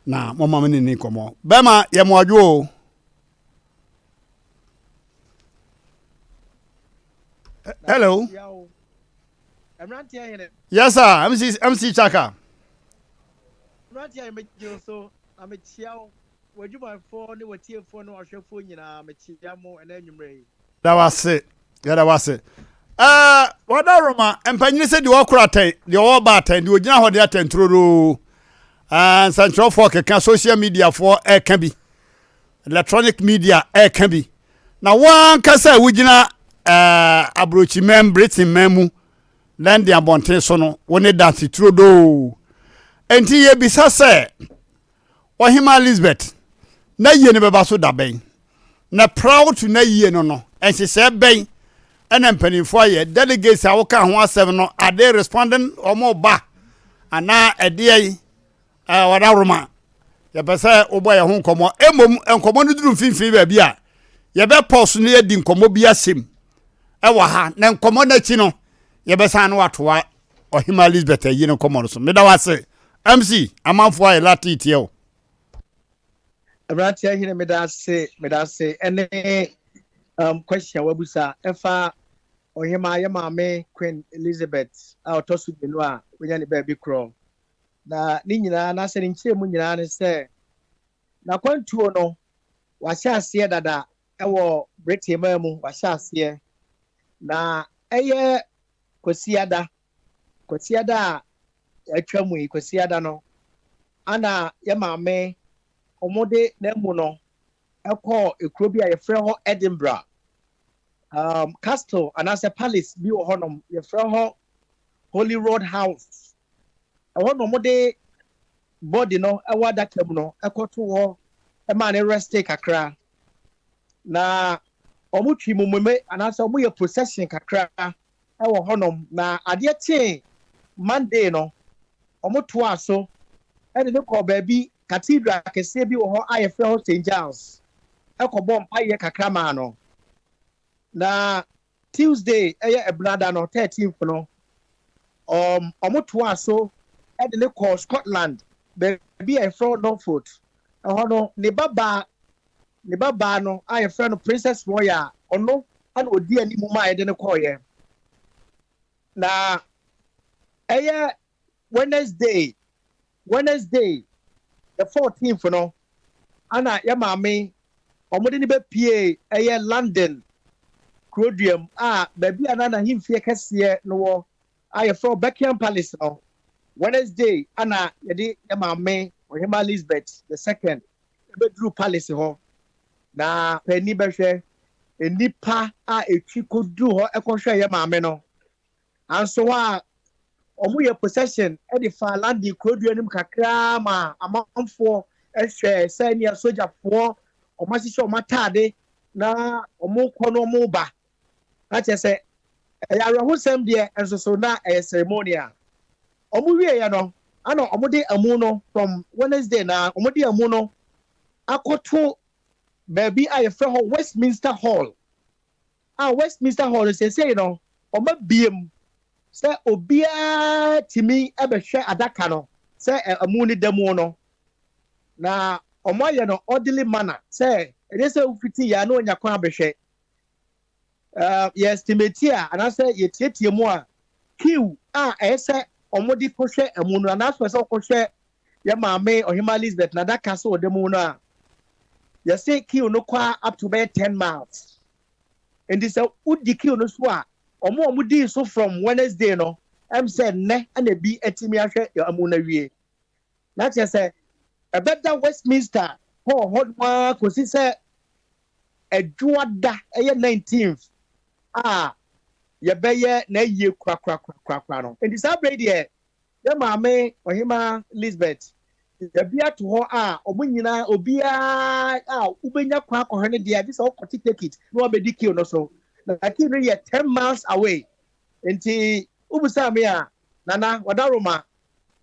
na mɔma me ne ne nkɔmmɔ. Bɛma yɛ mo adwo o. Hello. Yes, sir. MC MC Chaka. Mmeranteɛ megye wo so na mekyia wo w'adwumayɛfoɔ ne w'atiefoɔ ne w'ahwɛfoɔ nyinaa mekyia mo ɛnɛ anwummerɛ yi. Da wase yɛda wase. Ɛɛ wada Roma mpanyini sɛ deɛ ɔkora atɛn deɛ ɔwɔ ba atɛn deɛ ogyina hɔ de atɛn turodoo. Ɛɛ nsɛnkyerɛwfoɔ keka social media foɔ ɛka bi. Electronic media ɛka bi. Na wo ankasa a wogyina ɛɛ aburokyiman Britain man mu London abɔnten so no wo ne danse turodoo. Enti yɛbisa sɛ Ɔhemmaa Elizabeth n'ayie no bɛba so da bɛn? Na proud to n'ayie no no, nhyehyɛɛ bɛn ɛna mpanimfoɔ ayɛ? Delegates a woka ho asɛm no, are they responding? Wɔn ba anaa ɛdeɛn? Ɔdaworoma, yɛpɛ sɛ wobɔ yɛn ho nkɔmmɔ. Mmom nkɔmmɔ no duru mfimfini baabi a, yɛbɛpɔ so na yɛadi nkɔmmɔ bi asɛm ɛwɔ ha. Na nkɔmmɔ no akyi no, yɛbɛsan no atoa Ɔhema Elizabeth ayi no nkɔmmɔ no so. Meda wo ase. MC, amanfoɔ ayɛ latte tie o. Aberanteɛ hene meda ase meda ase ɛne um, question a wabusa ɛfa ɔhema yɛ maame Queen Elizabeth a ɔtɔ so mmienu a wanya ne baabi korɔ. Na ne nyinaa anaasɛ ne nkyerɛmu nyinaa ne sɛ n'akwantuo no wahyɛ aseɛ dada ɛwɔ Britain man mu wahyɛ aseɛ na ɛyɛ Kwasiada, Kwasiada a atwa mu yi, Kwasiada no, ana yɛ maame wɔde n'amu no kɔɔ ekuro bi a yɛfrɛ hɔ Edinburgh. Um, castle anaasɛ palace bi wɔ hɔnom, yɛfrɛ hɔ Holyrood House. Ɛhɔ na wɔde body no ɛwɔ adaka mu no ɛkɔto hɔ ɛmaa ne reste kakra. Na wɔtwi mumeme anaasɛ wɔyɛ procession kakra wɔ hɔnom, na adeɛ kyee Monday no, wɔtoaa so de no kɔɔ baabi, cathedral kɛseɛ bi wɔ hɔ a yɛfrɛ hɔ St. Giles, kɔbɔɔ mpaeɛ kakra maa no. Na Tuesday, ɛyɛ Ɛbenada no, 13th no, um, wɔtoaa so de no kɔɔ Scotland, baabi a yɛfrɛ hɔ Norfolk. Ɛhɔ no, ne babaa ne babaa no a yɛfrɛ no Princess Royal, ɔno na ɔdi anim ma yɛde no kɔeɛ. Na ɛyɛ Wednesday, Wednesday the 14th no, ana yɛ maame wɔde no bɛpie ɛyɛ London kuroduam a baabi a na n'ahemfie kɛseɛ no wɔ a yɛfrɛ Buckingham Palace no. Wednesday ana yɛde yɛ maame Ɔhema Elizabeth the second bɛduruu palace hɔ, na panin bɛhwɛ nnipa a ɛtwi kɔduru hɔ kɔhwɛ yɛ maame no. Anso hɔ a, wɔyɛ procession de faa London kurodua no mu kakraa ma amanfoɔ hwɛɛ sɛnea sogyafoɔ wɔahyehyɛ wɔn ataade na wɔrekɔ na wɔreba. Na kyerɛ sɛ ɛyɛ awerɛhosɛm deɛ, nso so na ɛyɛ ceremonial. Wɔwieeɛ no, Ana wɔde amu no from Wednesday na wɔde amu no akɔto baabi a yɛfrɛ hɔ Westminster Hall. A Westminster Hall no seesei no wɔabue mu sɛ obiara tumi bɛhwɛ adaka no sɛ amu no da mu no. Na wɔayɛ no orderly manner sɛ ɛnyɛ sɛ wofiti yɛ a na wɔanya kwan abɛhwɛ. Yɛ estimate a anaasɛ yɛtiatia mu a queue a ɛyɛ sɛ wɔde kɔhwɛ amu no anaasɛ sɛ wɔkɔhwɛ yɛ maame Ɔhemmaa Elizabeth n'adaka sɛ ɔda mu no a, yɛse queue no kɔ up to bɛyɛ 10 miles. Nti sɛ wodi queue no so a, wɔn a wɔdii so from Wednesday no, ɛm sɛ nnɛ na ebi atumi ahwɛ amu no awie. Na kyerɛ sɛ ɛbɛda Westminster Hall hɔ nom ara kɔsi sɛ Ɛdwoada ɛyɛ 19th a yɛbɛyɛ n'ayie korakorakorakorakora no. Nti saa berɛ yi deɛ yɛ maame Ɔhemaa Lisbeth yɛbi ato hɔ a wɔn nyinaa obiara a wobɛnya kwan akɔhwɛ no deɛ gye sɛ wokɔte tekit na wabɛdi queue no so. Na queue no yɛ 10 miles away. Nti wobisaa me a, Nana Wadaroma,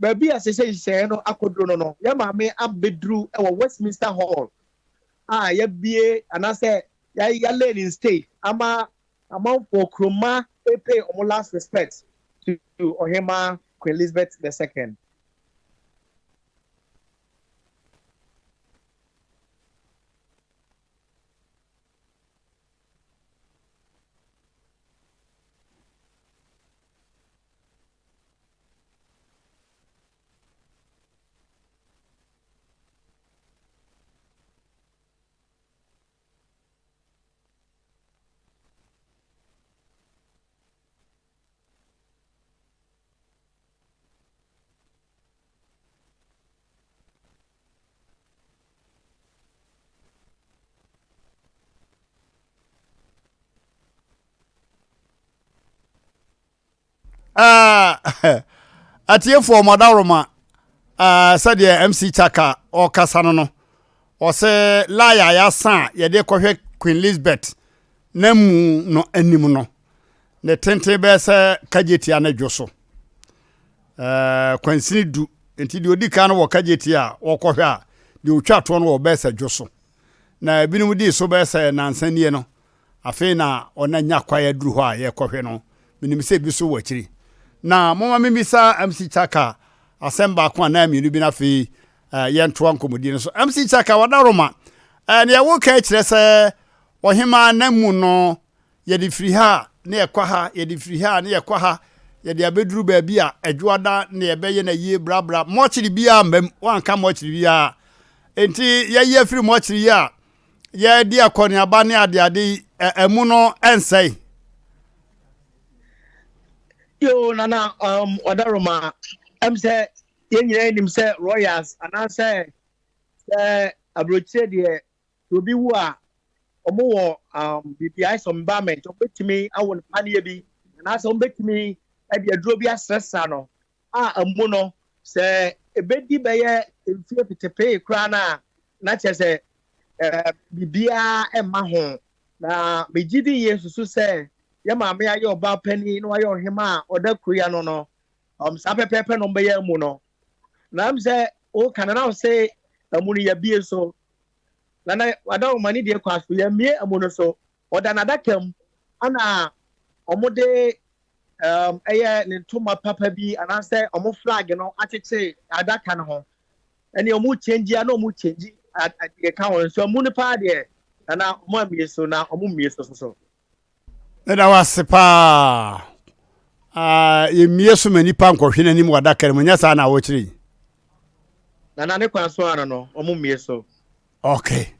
baabi a seesei nhyehyɛeɛ no akɔduru no no, yɛ maame abɛduru wɔ Westminster Hall a yɛabue anaasɛ yɛalay in state ama amanfoɔ kuromma pay wɔn last respect to Ɔhemmaa Queen Elizabeth the Second. Ah, atiefoɔ mo adaworoma ah, sɛdeɛ mc chaka ɔkasa no no ɔsɛ laya a yɛasa a yɛde kɔhwɛ queen elizabeth na mu no anim no ne tenten bɛyɛ sɛ kagyetia no dwo so eh, kwansini du nti deɛ ɔdi kan no wɔ kagyetia a wɔkɔhwɛ a deɛ ɔtwa toɔ no wɔ bɛyɛ sɛ dwo so na ebinom dii so bɛyɛ sɛ nansa nie no Afei na ɔna nya kwae aduru hɔ a yɛkɔhwɛ no. Menim sɛ ebi nso wɔ akyiri. Na momma mimmisa MC Chaka asɛm baako anaa mmienu bi na afei eh, yɛntoa nkɔmmɔdie no so. MC Chaka, Wadaroma, eh, nea woka yi kyerɛ sɛ ɔhemaa na mu no yɛde firi ha na yɛkɔ ha, yɛde firi ha na yɛkɔ ha, yɛde abɛduru baabi a adwoada na yɛbɛyɛ no ayie brabra. Mɔkyere biara mmam, woanka mɔkyere biara. Enti yɛyi afiri mɔkyere yi a yɛredi akɔneaba ne adeade yi, ɛmu no ɛnsɛe. Yo, Nana, um, Ɔdaroma, ɛm sɛ yɛn nyinaa nim sɛ royals anaasɛ sɛ aburokyire deɛ sɛ obi wu a wɔn wɔ um, biribi ayɛ sɛ embalmment, wɔn bɛtumi awo no paneɛ bi anaasɛ wɔn bɛtumi de aduro bi asrasra no a amu no sɛ ɛbɛdi bɛyɛ mfie petepee koraa no a na kyerɛ sɛ biribiara mma ho. Na megye di yie susu sɛ yɛ maame ayɛ ɔbaa panin na wayɛ ɔhema a ɔda kuro yi ano no, um, saa pɛpɛɛpɛ na ɔmbɛyɛ amu no. Na m sɛ woka no na wo se amu no yɛabie so. Na na wada wo ma ne deɛ kɔ aso yɛmmie amu no so. Ɔda n'adaka mu ana wɔde um, ɛyɛ ne ntoma papa bi anaasɛ wɔn flag no akyekyere adaka no ho. Ɛne wɔn kyɛngyi a na wɔn kyɛngyi adeɛ ka ho nso amu no paa deɛ na na wɔn amie so na wɔn mmie so so. Meda wo ase paa. Ah, yɛmmie so ma nipa nkɔhwe n'anim wɔ adaka no mu nyɛ saa na wɔkyerɛ yi. Na na ne kwan so ano no wɔn mmie so. Okay.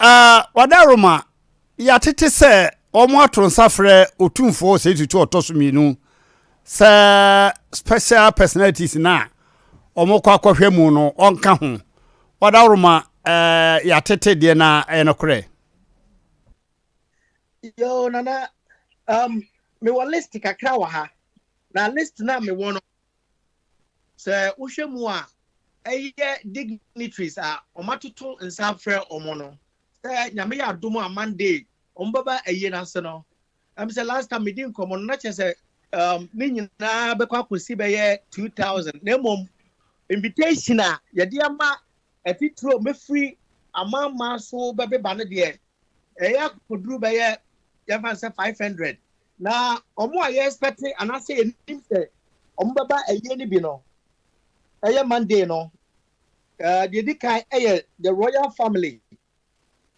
Uh, Wadaroma, yɛatete sɛ wɔn ato nsa frɛ Otumfoɔ Osei Tutu ɔtɔ so mmienu sɛ special personalities na wɔn kɔ akɔhwɛ mu no ɔnka ho. Wadaroma, uh, yɛatete deɛ na ɛyɛ nokorɛ. Yo, Nana, um, mewɔ list kakra wɔ ha. Na list na mewɔ no, Sɛ wohwɛ mu a, ɛyɛ dignitaries a wɔatoto nsa afrɛ wɔn no sɛ Nyame yɛ adom a Monday wɔn bɛba ayie no ase no. Ɛm sɛ last time medi nkɔmmɔ no na kyerɛ sɛ um, ne nyinaa bɛkɔ akɔsi bɛyɛ 2000 na mmom Invitation a yɛde ama atitire a wɔbɛfiri amanaman so bɛbeba no deɛ, ɛyɛ akɔduru bɛyɛ yɛmfa no sɛ 500. Na wɔn a yɛ expect anaasɛ yɛnim sɛ wɔbɛba ayie no bi no, ɛyɛ Monday no, deɛ ɛdi kan yɛ the royal family.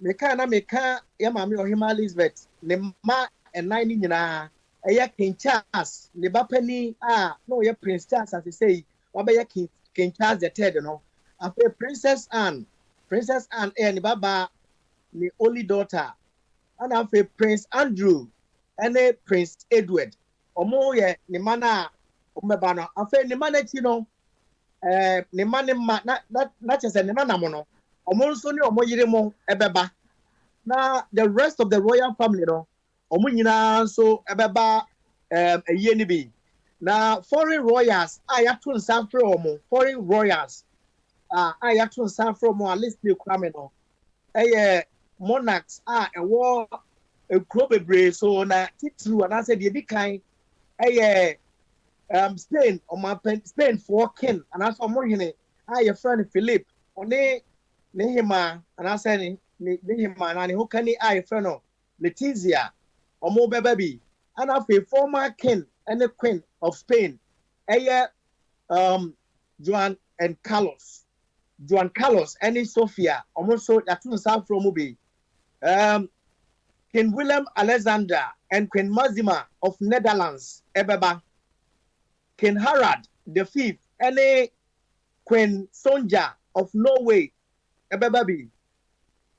Meka na meka yɛ maame Ɔhemmaa Elizabeth ne mma ɛnan no nyinaa, ɛyɛ King Charles ne ba panin a na ɔyɛ Prince Charles a sesei wabɛyɛ King, King Charles the Third no. Afei Princess Anne, Princess Anne ɛyɛ ne babaa, ne only daughter. Ɛna afei Prince Andrew ɛne Prince Edward, wɔn yɛ ne mma no a wɔbɛba no. Afei ne mma no akyi no, ɛɛ ne mma ne mma na na na kyerɛ sɛ ne nanam no, wɔn nso ne wɔn yere mo ɛbɛba. Na the rest of the royal family no, wɔn nyinaa nso ɛbɛba ɛɛm ayie no bi. Na foreign royals a yɛato nsa afrɛ wɔn, foreign royals a a yɛato nsa afrɛ wɔn a list no ekura me no, ɛyɛ monarchs a ɛwɔ nkuro bebree so na titiriw anaasɛ deɛ edi kan ɛyɛ um, Spain ɔmanpɛn Spainfoɔ king anaasɛ ɔmo hene a yɛfrɛ no Philip ɔne ne hemaa anaasɛ ne ne ne hemaa anaa ne hokani a yɛfrɛ no Letizia ɔmo bɛba bi ɛna afei former king ɛne queen of Spain ɛyɛ um, Juan and Carlos Juan Carlos ne Sofia, wɔn nso yɛato nsa afrɛ wɔn bi. Um, King Willem Alexander and Queen Maxima of Netherlands ɛbɛba. King Harald the Fifth ne Queen Sonja of Norway ɛbɛba bi.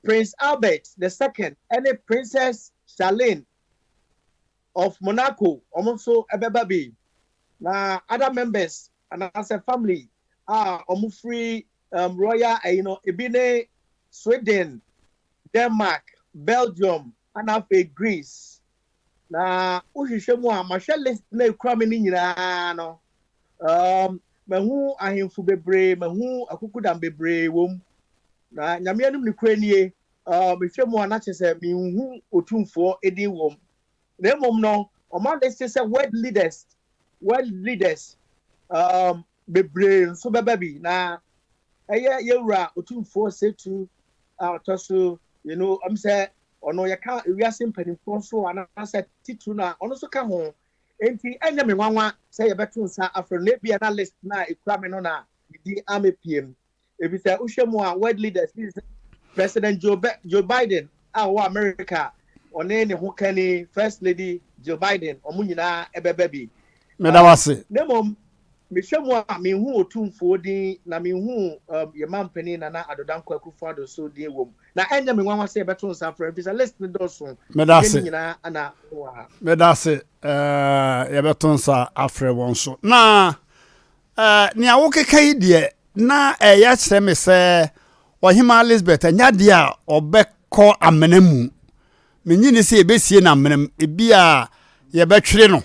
Prince Albert the Second ne Princess Charlene of Monaco, wɔn nso ɛbɛba bi. Na other members anaasɛ family a wɔfiri um, royal ɛyi no, ebi ne Sweden, Denmark, Belgium, ana afei Greece. Na wohwehwɛ mu a, mahwɛ list na ekura me no nyinaa no, um, mahu ahemfo bebree, mahu akukudam bebree wɔ mu. Na Nyame anim nokorɛ nie, uh, mehwɛ mu a na kyerɛ sɛ menhu Otumfoɔ edin wɔ mu. Na mmom no, wɔn aliste sɛ world leaders, world leaders um, bebree nso bɛba bi. Na ɛyɛ yɛwura Otumfoɔ Setu a ɔtɔ so mmienu, ɔm sɛ ɔno yɛka wiase mpanimfoɔ nso anaasɛ titiri no a ɔno nso ka ho. Enti ɛnyɛ me nwanwa sɛ yɛbɛto nsa afrɛ no, na ebia na list no a ekura me no na ne din amepiem. Efisɛ wohwɛ mu a, world leaders bi te sɛ President Joe, Joe Biden a ɔwɔ America, ɔne ne ho kani First Lady Jill Biden, wɔn nyinaa ɛbɛba bi. Meda wo ase. Na mmom, mehwɛ mu a, menhu Otumfoɔ din, na menhu um, yɛn mampanin Nana Addo Dankwa Akufo-Addo nso din wɔ mu. Na ɛnyɛ me nwanwa sɛ yɛbɛto nsa afrɛ, efisɛ list no dɔɔso. Meda Ɛnyɛ ase. ne nyinaa na wɔ ha. Meda ase. Eh, yɛbɛto nsa afrɛ wɔn nso. Na Eh, nea wokeka yi deɛ, na ɛyɛ kyerɛ me sɛ Ɔhemaa Lisbeth ɛnyɛ adeɛ a ɔbɛkɔ amena mu. Menye ne sɛ yɛbɛsie no amena mu, ebi a yɛbɛtwere no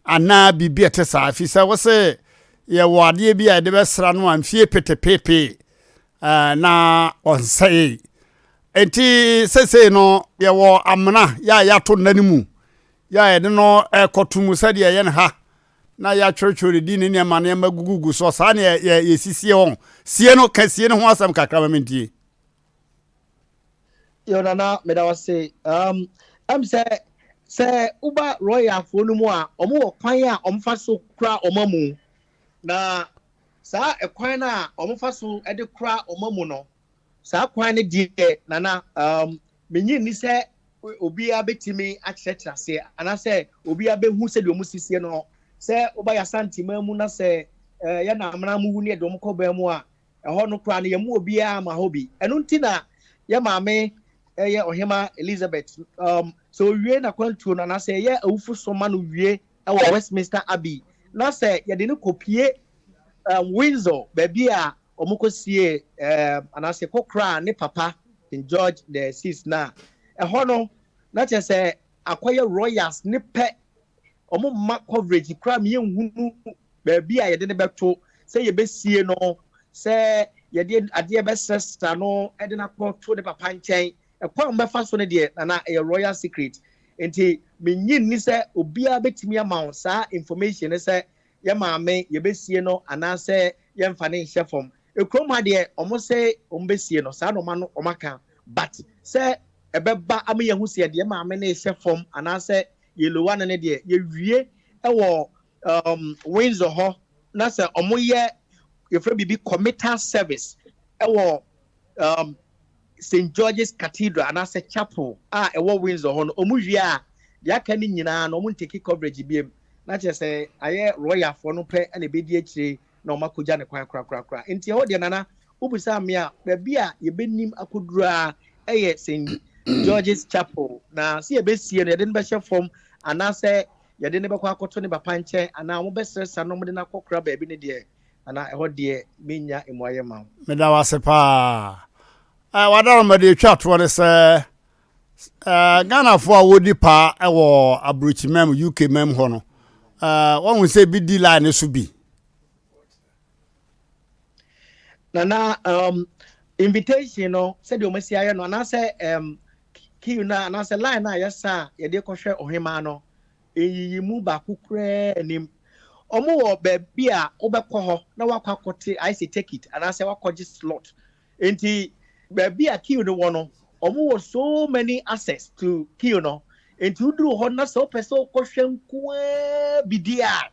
anaa biribi a ɛte saa, ɛfiri sɛ wo se yɛwɔ adeɛ bi a yɛde bɛsra no a mfie petepeepee eh, na ɔnsɛee. Enti sesei no yɛwɔ amena yɛ a yɛato nna no mu, yɛ a yɛde no ɛkɔto mu sɛdeɛ ɛyɛ no ha na yɛatwerɛtwerɛ ne din ne nneɛma nneɛma gugugu so saa ne yɛsisie wɔn sie no ka sie no ho asɛm kakra ma mentie. Yo nana meda wase um ɛm sɛ sɛ woba royalfoɔ no mu a wɔn wɔ kwan a wɔn fa so kura wɔn amu na saa ɛkwan no a wɔn fa so de kura wɔn amu no saa kwan no deɛ nana um menyi nni sɛ obiara bɛtumi akyerɛkyerɛ aseɛ anaasɛ obiara bɛhu sɛdeɛ wɔn sisie no. Sɛ woba yɛ Asanteman mu na sɛ yɛ namena mo wu ne yɛde wɔn kɔ ban mu a, ɛhɔ no koraa no yɛn mu obiara ma hɔ bi. Ɛno nti na yɛ maame yɛ Ɔhema Elizabeth, um, sɛ owie n'akwantuo no anaasɛ yɛyɛ awufo som ma no wie wɔ Westminster Abbey na sɛ yɛde no kɔpie um, Windsor baabi a wɔkɔsiee um, anaasɛ kɔkoraa ne papa King George the Sixth no a, ɛhɔ no na kyerɛ sɛ akɔyɛ royals ne pɛ, wɔn mma coverage koraa ma yɛnhunu baabi a yɛde no bɛto, sɛ yɛbɛsie no, sɛ yɛde adeɛ bɛsrɛsra no de no akɔto ne papa nkyɛn. Ɛkwan a wɔbɛfa so no deɛ, Nana, ɛyɛ royal secret. Nti mennye nni sɛ obiara bɛtumi ama wo saa information no sɛ yɛ maame yɛbɛsie no anaasɛ yɛmfa ne nhyɛ fam. Ekurom ha deɛ wɔn sɛ wɔn bɛsie no saa na wɔn ano wɔn aka but sɛ ɛbɛba ama yɛahu sɛ yɛde yɛn maame no rehyɛ fam anaasɛ yɛlowa no no deɛ yɛwie wɔ um, Windsor hɔ na sɛ wɔyɛ yɛfrɛ biribi committal service wɔ um, St George's Cathedral anaasɛ chapel a ɛwɔ Windsor hɔ no wɔn wie a deɛ aka no nyinaa no wɔn ntake coverage biem na kyerɛ sɛ ayɛ royalfoɔ no pɛ na ɛbɛdi akyire na wɔn akɔgya ne kwan korakorakora nti ɛhɔ deɛ nana wobisa me a baabi a yɛbɛnim akɔduru a ɛyɛ St George's Chapel na sɛ yɛbɛsie no yɛde no bɛhyɛ fam anaasɛ yɛde no bɛkɔ akɔto ne papa nkyɛn anaa wɔbɛsrɛsrɛ no wɔde no akɔkora baabi no deɛ anaa ɛhɔ deɛ mennya mmuaeɛ ma wo. Meda wo ase paa. Eh, wadaroma deɛ ɛtwa toɔ ne sɛ eh, Ghanafoɔ a wɔdi paa wɔ aburokyima mu UK mam hɔ no eh, wɔhu sɛ bi di line no so bi. Nana um, invitation no sɛdeɛ wɔn asi ayɛ no anaasɛ um, queue no anaasɛ line no a yɛsa a yɛde kɔhwɛ ɔhemaa no nyiyimu baako koraa nnim. Wɔwɔ baabi a wobɛkɔ hɔ na woakɔ akɔte ayɛ sɛ ticket anaasɛ woakɔgye slot. Nti baabi a queue no wɔ no, wɔwɔ so many access to queue no. Nti woduru hɔ na sɛ wopɛ sɛ wokɔhwɛ nko ara bi deɛ a,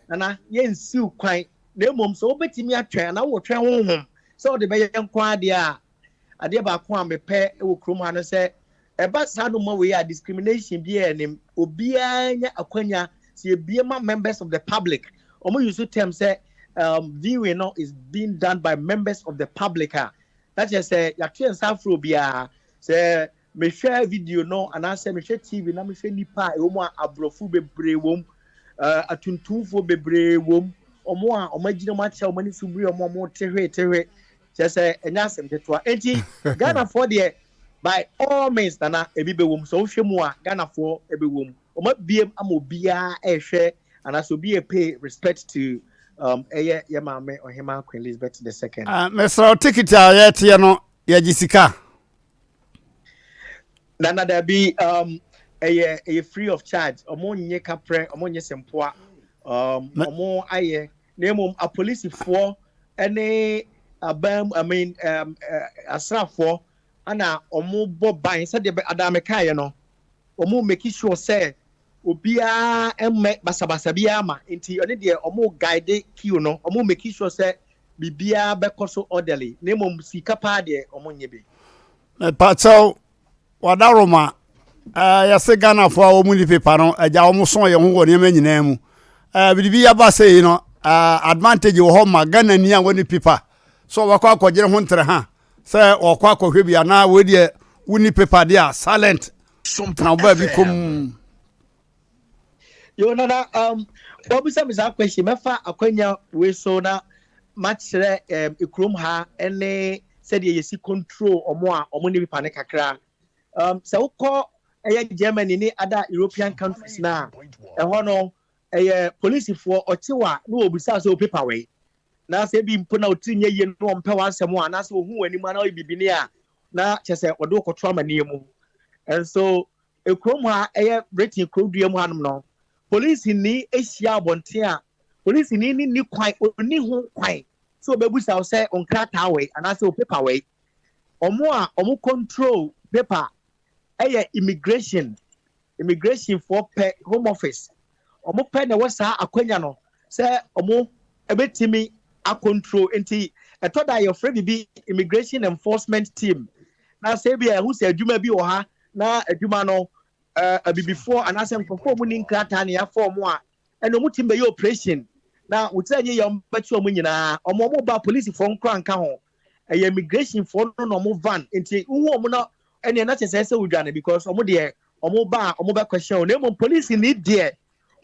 nana yɛnsiw kwan. Na mmom sɛ wobɛtumi atwɛn anaa wowɔ twɛn honhom sɛ wode bɛyɛ nko ara deɛ a, adeɛ baako a mepɛ wɔ kurom ha no sɛ Ɛba saa no ma wei a discrimination biara nnim, obiara nya akwanya sɛ yɛbue ma members of the public, wɔn use term sɛ um, viewing no is being done by members of the public a, na kyerɛ sɛ yɛato yɛn nsa afrɛ obiara. Sɛ mehwɛ video no anaasɛ mehwɛ TV na mehwɛ nnipa a ɛwɔ mu a aborɔfo bebree wɔ mu, uh, atuntumfoɔ bebree wɔ mu, wɔn a wɔn agyina mu akyɛ wɔn ani so biri wɔn a wɔte hwee te hwee, kyerɛ sɛ ɛnyɛ asɛm ketewa. Enti Ghanafoɔ deɛ By all means Nana ebi bɛwɔ mu sɛ wohwɛ mu a Ghanafoɔ ɛbɛwɔ mu wɔn abiem ama obiara ɛrehwɛ anaasɛ obi yɛ pay respect to um, ɛyɛ yɛ maame Ɔhemaa Queen Elizabeth the second. Uh, mesrɛ wo ticket a yɛteɛ no yɛgye sika? Nana dabi um, ɛyɛ ɛyɛ free of charge ɔmo nye kaprɛ ɔmo nye sempoa um, ɔmo ayɛ na mmom apolisifoɔ ne aban I mean um, uh, asraafoɔ ana wɔn bɔ ban sɛdeɛ adaa mekaeɛ no wɔn make sure sɛ obiara mmɛ basabasa biara ma nti ɔne deɛ wɔn guide queue no wɔn make sure sɛ biribiara bɛkɔ so orderly na mmom sika paa deɛ wɔn nyɛ bi. Mepakyɛw Wadaroma, eh, yɛse Ghanafoɔ a wɔn ni pepa no, agya wɔn sɔn yɛn ho wɔ nneɛma nyinaa mu. Eh, biribi aba sɛ yi no, eh, advantage wɔ hɔ ma Ghanani a wɔni pepa sɛ wɔbɛkɔ akɔgyere ho ntere ha sɛ wɔkɔ akɔhwɛ bi anaa wei deɛ wonni pepa deɛ a silent tena wo baabi komm. Yo nana um, wabisa me saa question mɛfa akwanya wei so na makyerɛ um, ekurom ha ne sɛdeɛ yɛsi control ɔmo a ɔmo ne nipa ne kakra. Um, sɛ wokɔ ɛyɛ Germany ne other European countries na ɛhɔ no ɛyɛ polisifoɔ ɔkyew a na wɔbisa sɛ o paper wei na sɛ ebi mpo na otiri nyɛ yie na ɔmpɛ w'asɛm a anaasɛ ohun w'anim anaa ɔyɛ biribi ne a na kyerɛ sɛ ɔde wo kɔto amaneɛ mu. And so Ekurom ha ɛyɛ Britain kurodua mu hanom no, polisini hyia abɔnten a, polisini no nni kwan, onni ho kwan sɛ ɔbɛbusa wo sɛ wo nkrataa wei anaasɛ wo paper wei. Wɔn a wɔn control paper ɛyɛ immigration, immigration foɔ pɛ, home office, wɔn pɛ na ɛwɔ saa akwanya no sɛ wɔn ɛbɛtumi acontrol. Nti ɛtɔ da a yɛfrɛ biribi immigration enforcement team na sɛ ebi a ɛho sɛ adwuma bi wɔ ha na adwuma no abibifoɔ anaasɛ nkurɔfoɔ a wɔnni nkrataa na yɛafa wɔn a, ɛna wɔtumi bɛyɛ operation na wo tiri anyɛ yie a wɔbɛkye wɔn nyinaa. Wɔn a wɔba polisifoɔ nkora nka ho. Ɛyɛ immigrationfoɔ no na wɔn van nti wohu wɔn na ɛneɛ na kyerɛ sɛ ɛsɛ wodwane because wɔn deɛ wɔn ba a wɔn bɛkɔhyɛ wo na mmom polisini deɛ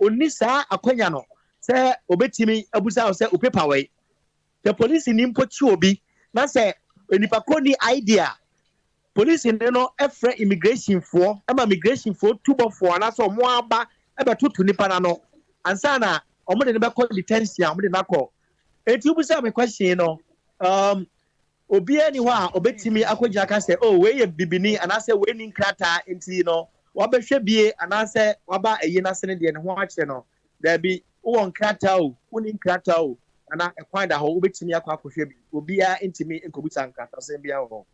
ɔnni saa akwanya no sɛ ɔbɛtumi abusa wo sɛ wo paper wei. Sɛ polisini mpo kye obi na sɛ nipa korɔ nni ID a, Polisini no frɛ immigrationfoɔ ma immigrationfoɔ tu bɔfoɔ anaasɛ wɔn aba bɛtoto nipa no ano ansa na wɔde no bɛkɔ detention a wɔde no akɔ. Enti wobisa me question no, um, obiara ni hɔ a obetumi akɔgyina ka sɛ, oh, wei yɛ bibini anaasɛ wei ni nkrataa nti no wabɛhwɛ bie anaasɛ waba ayi no ase no deɛ ne ho akyerɛ no. Daabi, wowɔ nkrataa o, wonni nkrataa o. Nana, ɛkwan da hɔ, wobɛtumi akɔ akɔhwɛ bi. Obiara ntumi nkɔbisa nkratasɛm biara wɔ hɔ.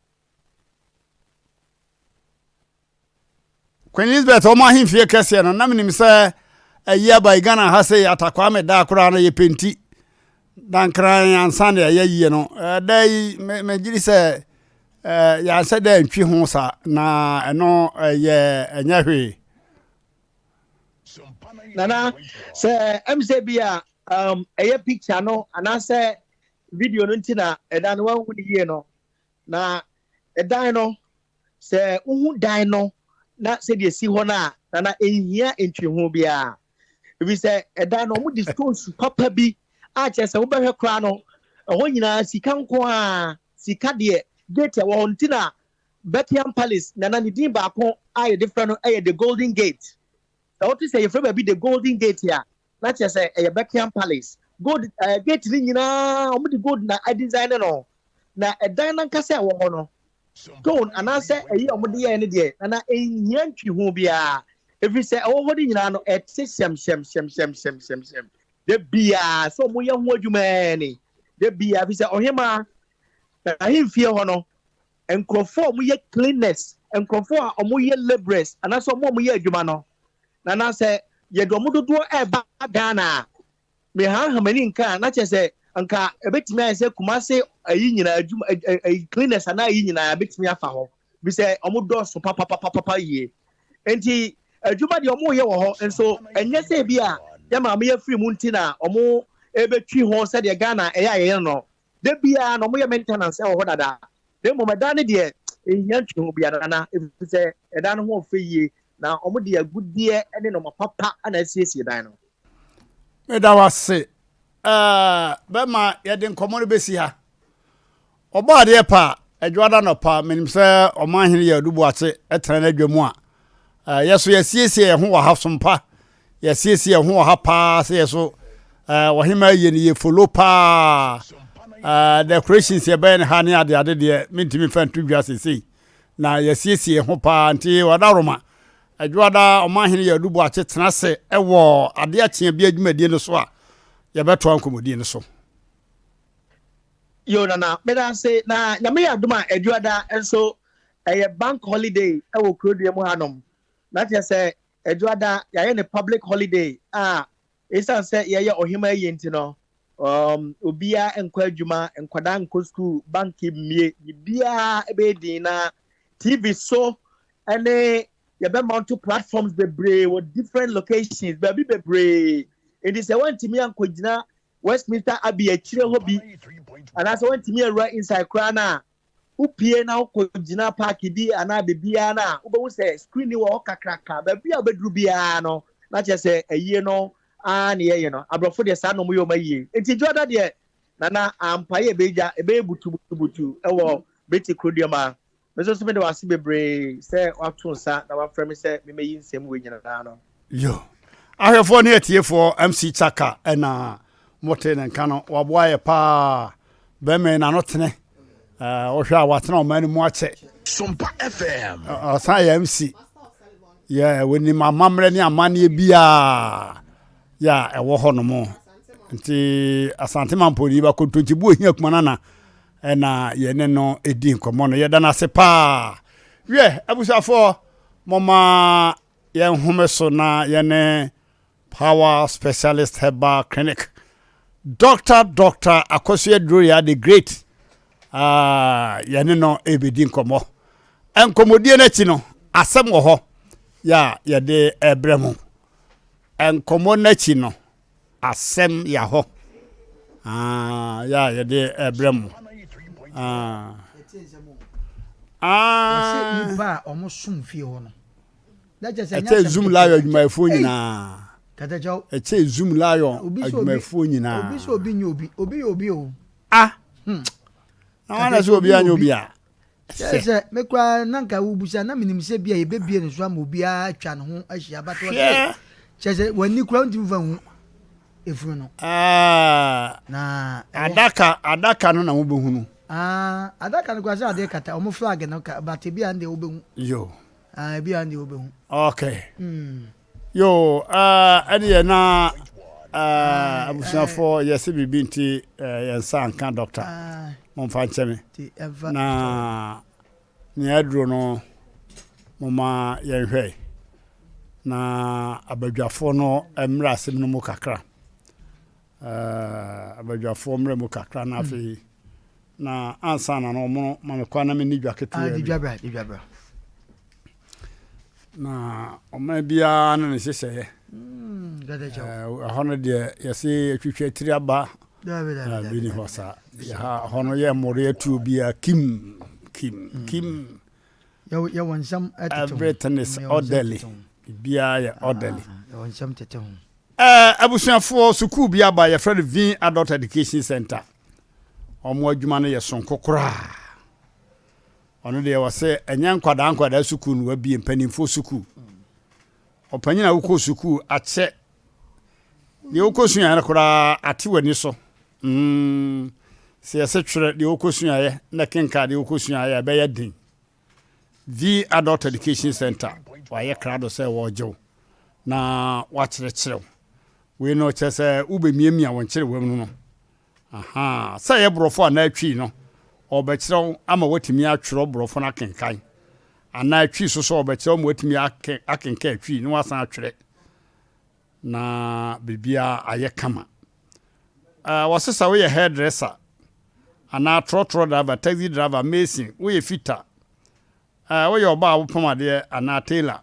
Queen Elizabeth wɔn ahemfie kɛseɛ no na menim sɛ ayi aba yi Ghana ha sei Atakwame da koraa no yɛ penti dankran ansa na ɛyɛ yie no ɛda yi megye di sɛ yɛansɛ dɛ ntwi ho saa na ɛno ɛyɛ ɛnyɛ hwee. Nana sɛ ɛm sɛ bi a um, ɛyɛ picture no anaasɛ video no nti na ɛda no wanhu no yie no na ɛdan no Sɛ wohu dan no na sɛdeɛ ɛsi hɔ no a, nana ɛnhia ntweho biara. Ɛfiri sɛ ɛdan no wɔde stones papa bi a kyerɛ sɛ wobɛhwɛ koraa no, ɛhɔ nyinaa sika nko ara, sika deɛ gate ɛwɔ hɔ nti na Buckingham Palace nana ne din baako a yɛde frɛ no yɛ the Golden Gate. Sɛ wote sɛ yɛfrɛ baabi the Golden Gate a, na kyerɛ sɛ ɛyɛ Buckingham Palace. Gold eh, gate no nyinaa wɔde gold na adesign no. Na ɛdan no ankasa ɛwɔ hɔ no, stone anaasɛ ɛyi a wɔde yɛɛ no deɛ, na na ɛnhia ntwiho biara, ɛfiri sɛ ɛwɔ hɔ no nyinaa no ɛte hyɛmhyɛmhyɛmhyɛmhyɛmhyɛm da biara sɛ wɔyɛ ho adwuma ara ni da biara, ɛfiri sɛ ɔhemaa na ahemfie hɔ no nkurɔfoɔ a wɔyɛ cleaners, nkurɔfoɔ a wɔyɛ labourers anaasɛ wɔn a wɔyɛ adwuma no, na na sɛ yɛde wɔn dodoɔ ɛreba Ghana a, Mehanha m'ani nka a, na kyerɛ sɛ nka ɛbɛtumi ayɛ sɛ Kumase ayi nyinaa adwuma ayi cleaners anaa ayi nyinaa ɛbɛtumi afa hɔ bi sɛ wɔn dɔɔso papapapapa yie. Nti adwuma deɛ wɔn yɛ wɔ hɔ nso ɛnyɛ sɛ ebi a yɛ maame yɛ firi mu nti na wɔn ɛbɛtwi ho sɛdeɛ Ghana ɛyɛ a yɛyɛ no. Da biara na wɔyɛ maintenance wɔ hɔ dada. Na mmom ɛdan no deɛ ɛnhia ntwi ho biara nana ɛfiri sɛ ɛdan no ho ɔfɛ yie na wɔde agudeɛ ne nnoɔma papa na asiesie dan no. Meda wo ase. Ɛɛ, bɛma yɛde nkɔmmɔ no bɛsi ha. Ɔbɔ adeɛ pa a, Adwoada nɔpa, menim sɛ ɔmanhene yɛ Aduboakye tena n'adwa mu a, yɛ so yɛasiesie yɛn ho wɔ ha sompa. Yɛasiesie yɛn ho wɔ ha paa sɛ yɛ so ɔhema yie no yɛ folo paa. Decorations yɛbɛyɛ no ha ne adeade deɛ mentumi mfa nto dwa sesei. Na yɛasiesie yɛn ho paa nti ɔdaworoma Adwoada ɔmanhene yɛ Aduboakye tena ase wɔ adeɛ akyea bi adwumadie no so a yɛbɛtoa nkɔmmɔdie no so. Yo Nana, meda ase na Nyame yɛ adom a Adwoada nso ɛyɛ bank holiday wɔ kurodua mu hanom. Na kyerɛ sɛ Adwoada yɛayɛ no public holiday a esiane sɛ yɛyɛ ɔhema ayie nti no um, obiara nkɔ adwuma, nkwadaa nkɔ school, bank mmie, biribiara bɛyɛ din na TV so ne yɛbɛ mount platforms bebree wɔ different locations, baabi bebree. Nti sɛ woantumi ankɔgyina Westminster Abbey akyire hɔ bi anaasɛ woantumi awura inside koraa no a, wopue na wokɔgyina park bi anaa biribiara no a, wobɛhu sɛ screen wɔ hɔ kakraka. Baabi a wobɛduru biara no, na kyerɛ sɛ ayie no ara na yɛyɛ no. Aborɔfo deɛ saa na wɔyɛ wɔn ayie. Nti Dwoada deɛ, Nana, ampa yɛ ɛbɛgya, ɛbɛyɛ butubutubutu wɔ Briti kuroduam Me nso so meda wo ase bebree sɛ woato nsa na woafrɛ me sɛ memmɛyi nsɛm wei nyinaa no. Yo. Ahwɛfoɔ ne atiefoɔ MC Chaka ɛna mote ne nka no waboa yɛ paa bɛrima yi n'ano tene wohwɛ a watena ɔman no mu akyɛ. Sompa FM. Ɔsan yɛ MC yɛ wɔnim amammerɛ ne amanneɛ biara yɛ a ɛwɔ hɔ nom nti Asante Mampɔni ba kontonkyibu ohia kuma nana ɛna yɛne no ɛdi nkɔmmɔ no yɛda no ase paa wiɛ abusuafoɔ mɔma yɛn home so na yɛne power specialist herbal clinic doctor doctor akɔso aduro the great uh, yɛne no ɛbɛdi nkɔmmɔ nkɔmmɔdie no akyi no asɛm wɔ hɔ yɛ a yɛde ɛbrɛ mu nkɔmmɔ no akyi no Asɛm ya hɔ ah, yɛ a yɛde ɛbrɛ mo. Ah. Ah. Nipa a wɔn som fie hɔ no. Ɛkyɛ Zoom Lion adwumayɛfoɔ nyinaa. Ɛkyɛ Zoom Lion adwumayɛfoɔ nyinaa. Obi sɛ obi nyɛ obi, obi yɛ obi o. Ah. Hmm. Na wɔn na sɛ obi anyɛ obi a. Kyerɛ sɛ, me koraa na nka wobisa na menim sɛ bia yɛbɛbie ne so ama obiara atwa ne ho ahyia but ɔsɛ kyerɛ sɛ w'ani koraa wontumi fa hu efunu no. Ah, na adaka adaka no na wobɛhunu. Ah, adaka no koraa sɛ adeɛ kata wɔn flag no ka but ebi a ndeɛ wobɛhu. Yo. Ah, ebi a ndeɛ wobɛhu. Okay. Mm. Yo, uh, ɛdeɛ na. Abusuafoɔ yɛse biribi nti yɛn nsa anka dɔkta. Momfa nkyɛ me. Na nea aduro no momma yɛnhwɛ na abadwafoɔ no mmra asɛm no mu kakra. Abadwafoɔ mmra mu kakra na afei na ansa na no ɔmo ma me kwan na menni dwa ketewa bi. Di dwa bra, di dwa bra. Na ɔman biara ne ne nhyehyɛeɛ. Ɛhɔ no deɛ yɛse atwitwa tiri aba bi ni hɔ saa. Ɛhɔ no yɛ mmɔre atuo biara kim kim kim. Yɛwɔ nsɛm tete ho. Everything is orderly. Biara yɛ orderly. Yɛwɔ nsɛm tete ho. Abusuafoɔ sukuu bi aba yɛfrɛ no Vin Adult Education Center. Wɔn adwuma no yɛ sonko koraa. Ɔno deɛ wɔsɛ ɛnyɛ nkwadaa nkwadaa sukuu no wabie mpanimfoɔ sukuu. Ɔpanyin a wokɔ sukuu akyɛ deɛ wokɔ suaeɛ no koraa ate w'ani so. Mm, sɛ yɛsɛ twerɛ deɛ wokɔ suaeɛ na kenka deɛ wokɔ suaeɛ ɛbɛyɛ den. The Adult Education Center wayɛ krado sɛ wɔregye wo na wakyerɛkyerɛ wo. Wei no kyerɛ sɛ wobɛmiamia wɔn kyerɛwam no no. Aha, sɛ ɛyɛ borɔfo anaa twi no, ɔbɛkyerɛ wo ama woatumi atwerɛ borɔfo no akenkan. Anaa twi so sɛ ɔbɛkyerɛ wo ma woatumi akenkan twi na wasan atwerɛ na biribiara ayɛ kama. Uh, wɔse sɛ woyɛ hairdresser anaa trɔtrɔ driver, taxi driver, mason, woyɛ fitter, uh, woyɛ ɔbaa a wopam adeɛ anaa tailor,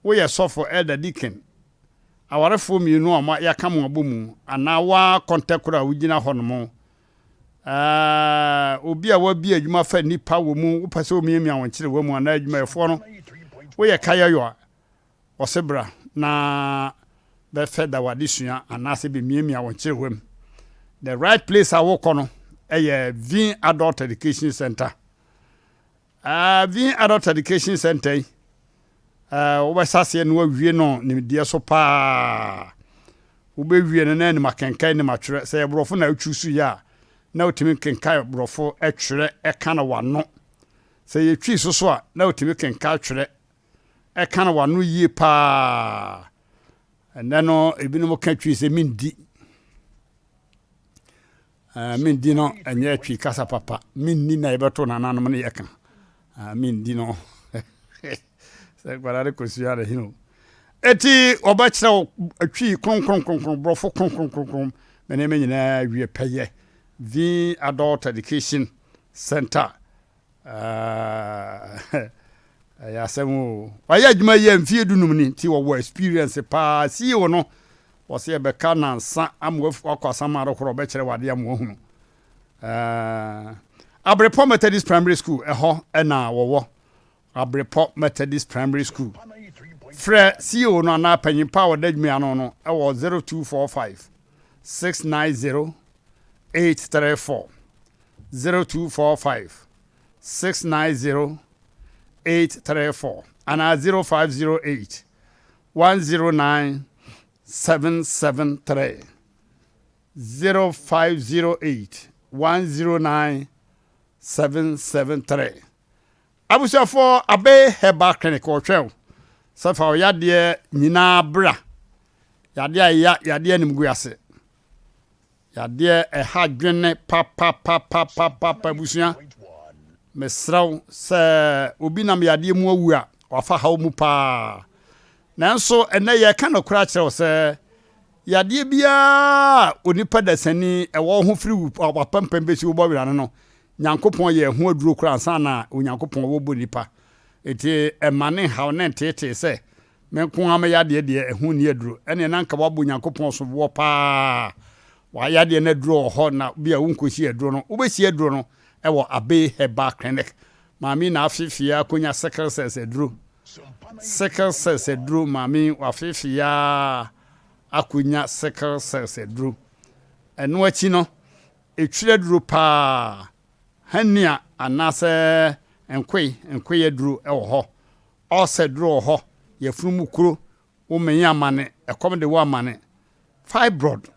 woyɛ sɔfo, elder, deacon, awarefoɔ mmienu a yɛaka mo abɔ mu anaa woa kɔntɛ koro a wogyina hɔ nom, uh, obi a wabie adwuma fa nnipa wɔ mu, wopɛ sɛ womiamia wo nkyerewa mu anaa adwumayɛfoɔ no, woyɛ kayɔyɔ a, Ɔse bra na bɛfɛ da w'adesua anaasɛ bɛmiamia wo nkyerewa mu. The right place a wokɔ no yɛ Vin Adult Education Center. Uh, Vin Adult Education Center yi, uh, wobɛhyɛ aseɛ na wawie no nimdeɛ so paa. Wobɛwie no na anim akenkan anim atwerɛ. Sɛ yɛ borɔfo na wotwi so yɛ a, na wotumi kenkan borɔfo twerɛ ɛka no wano. Sɛ yɛtwi so so a, na wotumi kenkan twerɛ ɛka no wano yie paa. Ɛnɛ no ebinom ka twi sɛ mendi. Uh, mendi no ɛnyɛ twi kasa papa. Menni na yɛbɛto nananom no yɛka. Uh, mendi no sɛ nkwadaa no kɔsua ne hene o. Eti wɔbɛkyerɛ wo twi kronkron kronkron borɔfo kronkron kronkron na nneɛma nyinaa wie pɛyɛ. The Adult Education Center Ɛyɛ asɛm o. Wayɛ adwuma yi a mfie dunum ni nti wɔwɔ experience paa. CEO no wɔsɛ yɛbɛka nansa ama wakɔ asamado korɔ ɔbɛkyerɛ wade ama wahunu. Abrepɔ Methodist Primary School ɛhɔ ɛna wɔwɔ. Abrepɔ Methodist Primary School. Frɛ CEO no anaa panyin pa a ɔda adwuma ano no ɛwɔ 0245 690 834. 0245 690 834 anaa 0508 109 773 0508 109 773 Abusuafoɔ Abe Herbal Clinic wɔtwɛn wo sɛ fa wo yadeɛ nyinaa bra yadeɛ a ɛya yadeɛ animguase Yadeɛ ɛha dwene papapapapapa abusua. Mesrɛ wo sɛ obi nam yadeɛ mu awu a, wafa haw mu paa. Nanso ɛnɛ yɛreka nokorɛ akyerɛ wo sɛ yadeɛ biara a onipa dasani ɛwɔ wo ho firi w'apampam bɛsi wo bɔwerɛ ano no, Nyankopɔn yɛɛ ho aduro koraa ansa na Onyankopɔn wɔbɔ nipa. Enti ɛma ne nhaw ne nteetee sɛ Me nko ara me yadeɛ deɛ ɛho nni aduro. Ɛneɛ na anka woabɔ Onyankopɔn soboɔ paa. W'ayadeɛ no aduro wɔ hɔ na bi a wonkɔsi aduro no. Wobɛsi aduro no wɔ Abbey Herbal Clinic. Maame yi na afeefee ara akɔnya sickle cells aduro. Sickle cells aduro, maame yi wafeefee ara akɔnya sickle cells aduro. Ɛno akyi no, ɛtwiri aduro paa. Hernia anaasɛ nkoe, nkoe aduro wɔ hɔ. Ulcer duro wɔ hɔ, yafunu mu kuro, wo mee amane, ɛkɔm de wo amane. Fibroid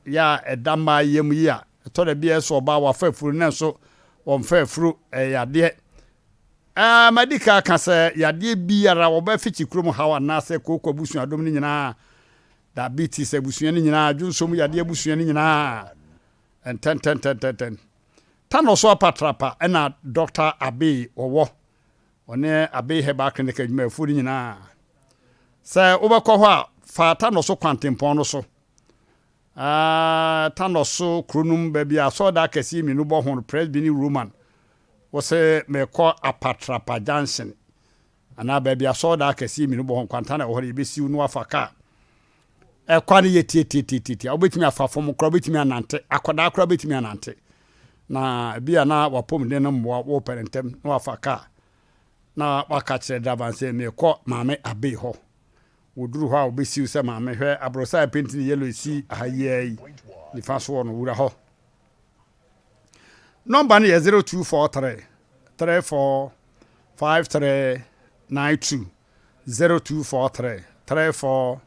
yɛ a ɛda mmaa yam yi a, ɛtɔ da bi a ɛsɔ ɔbaa wafa afuro nanso wɔmfa afuro, ɛyɛ yadeɛ. Ɛɛ madi kan aka sɛ yadeɛ biara wɔbɛ fikyi kurom haw anaasɛ kooko abusuadom no nyinaa. Diabetes abusua no nyinaa, dwonsɔ mu yadeɛ abusua no nyinaa, ntɛntɛntɛntɛntɛn. Tanɔ so apatrapa ɛna Dɔkta Abbey wɔwɔ. Ɔne Abbey Herbal Clinic adwumayɛfoɔ no nyinaa. Sɛ wobɛkɔ hɔ a, fa Tanɔ so kwantempɔn no so. Ah, Tanɔ so kuro no mu baabi a asɔredan akɛseɛ mmienu bɔ ho no, Presby ne Roman. Wose merekɔ Apatrapa Junction. Anaa baabi asɔredan akɛseɛ mmienu bɔ hɔ, nkwanta na ɛwɔ hɔ no, yɛbɛsiw na wafa kaa. Ɛkwan no yɛ tiatiatiatia, wobɛtumi afa fam koraa, wobɛtumi anante, akwadaa koraa bɛtumi anante. Na ebi a na wapɔmuden no mmoa, wopɛ no ntɛm na wafa kaa na waka kyerɛ driver no sɛ merekɔ Maame Abbey hɔ. Wɔduru hɔ a wɔbɛsiw sɛ maame hwɛ aborɔsan a penti no yellow ɛsi aha yi ara yi nifa soɔ no, wura hɔ. Nɔmba no yɛ 0243 34 5392 0243 34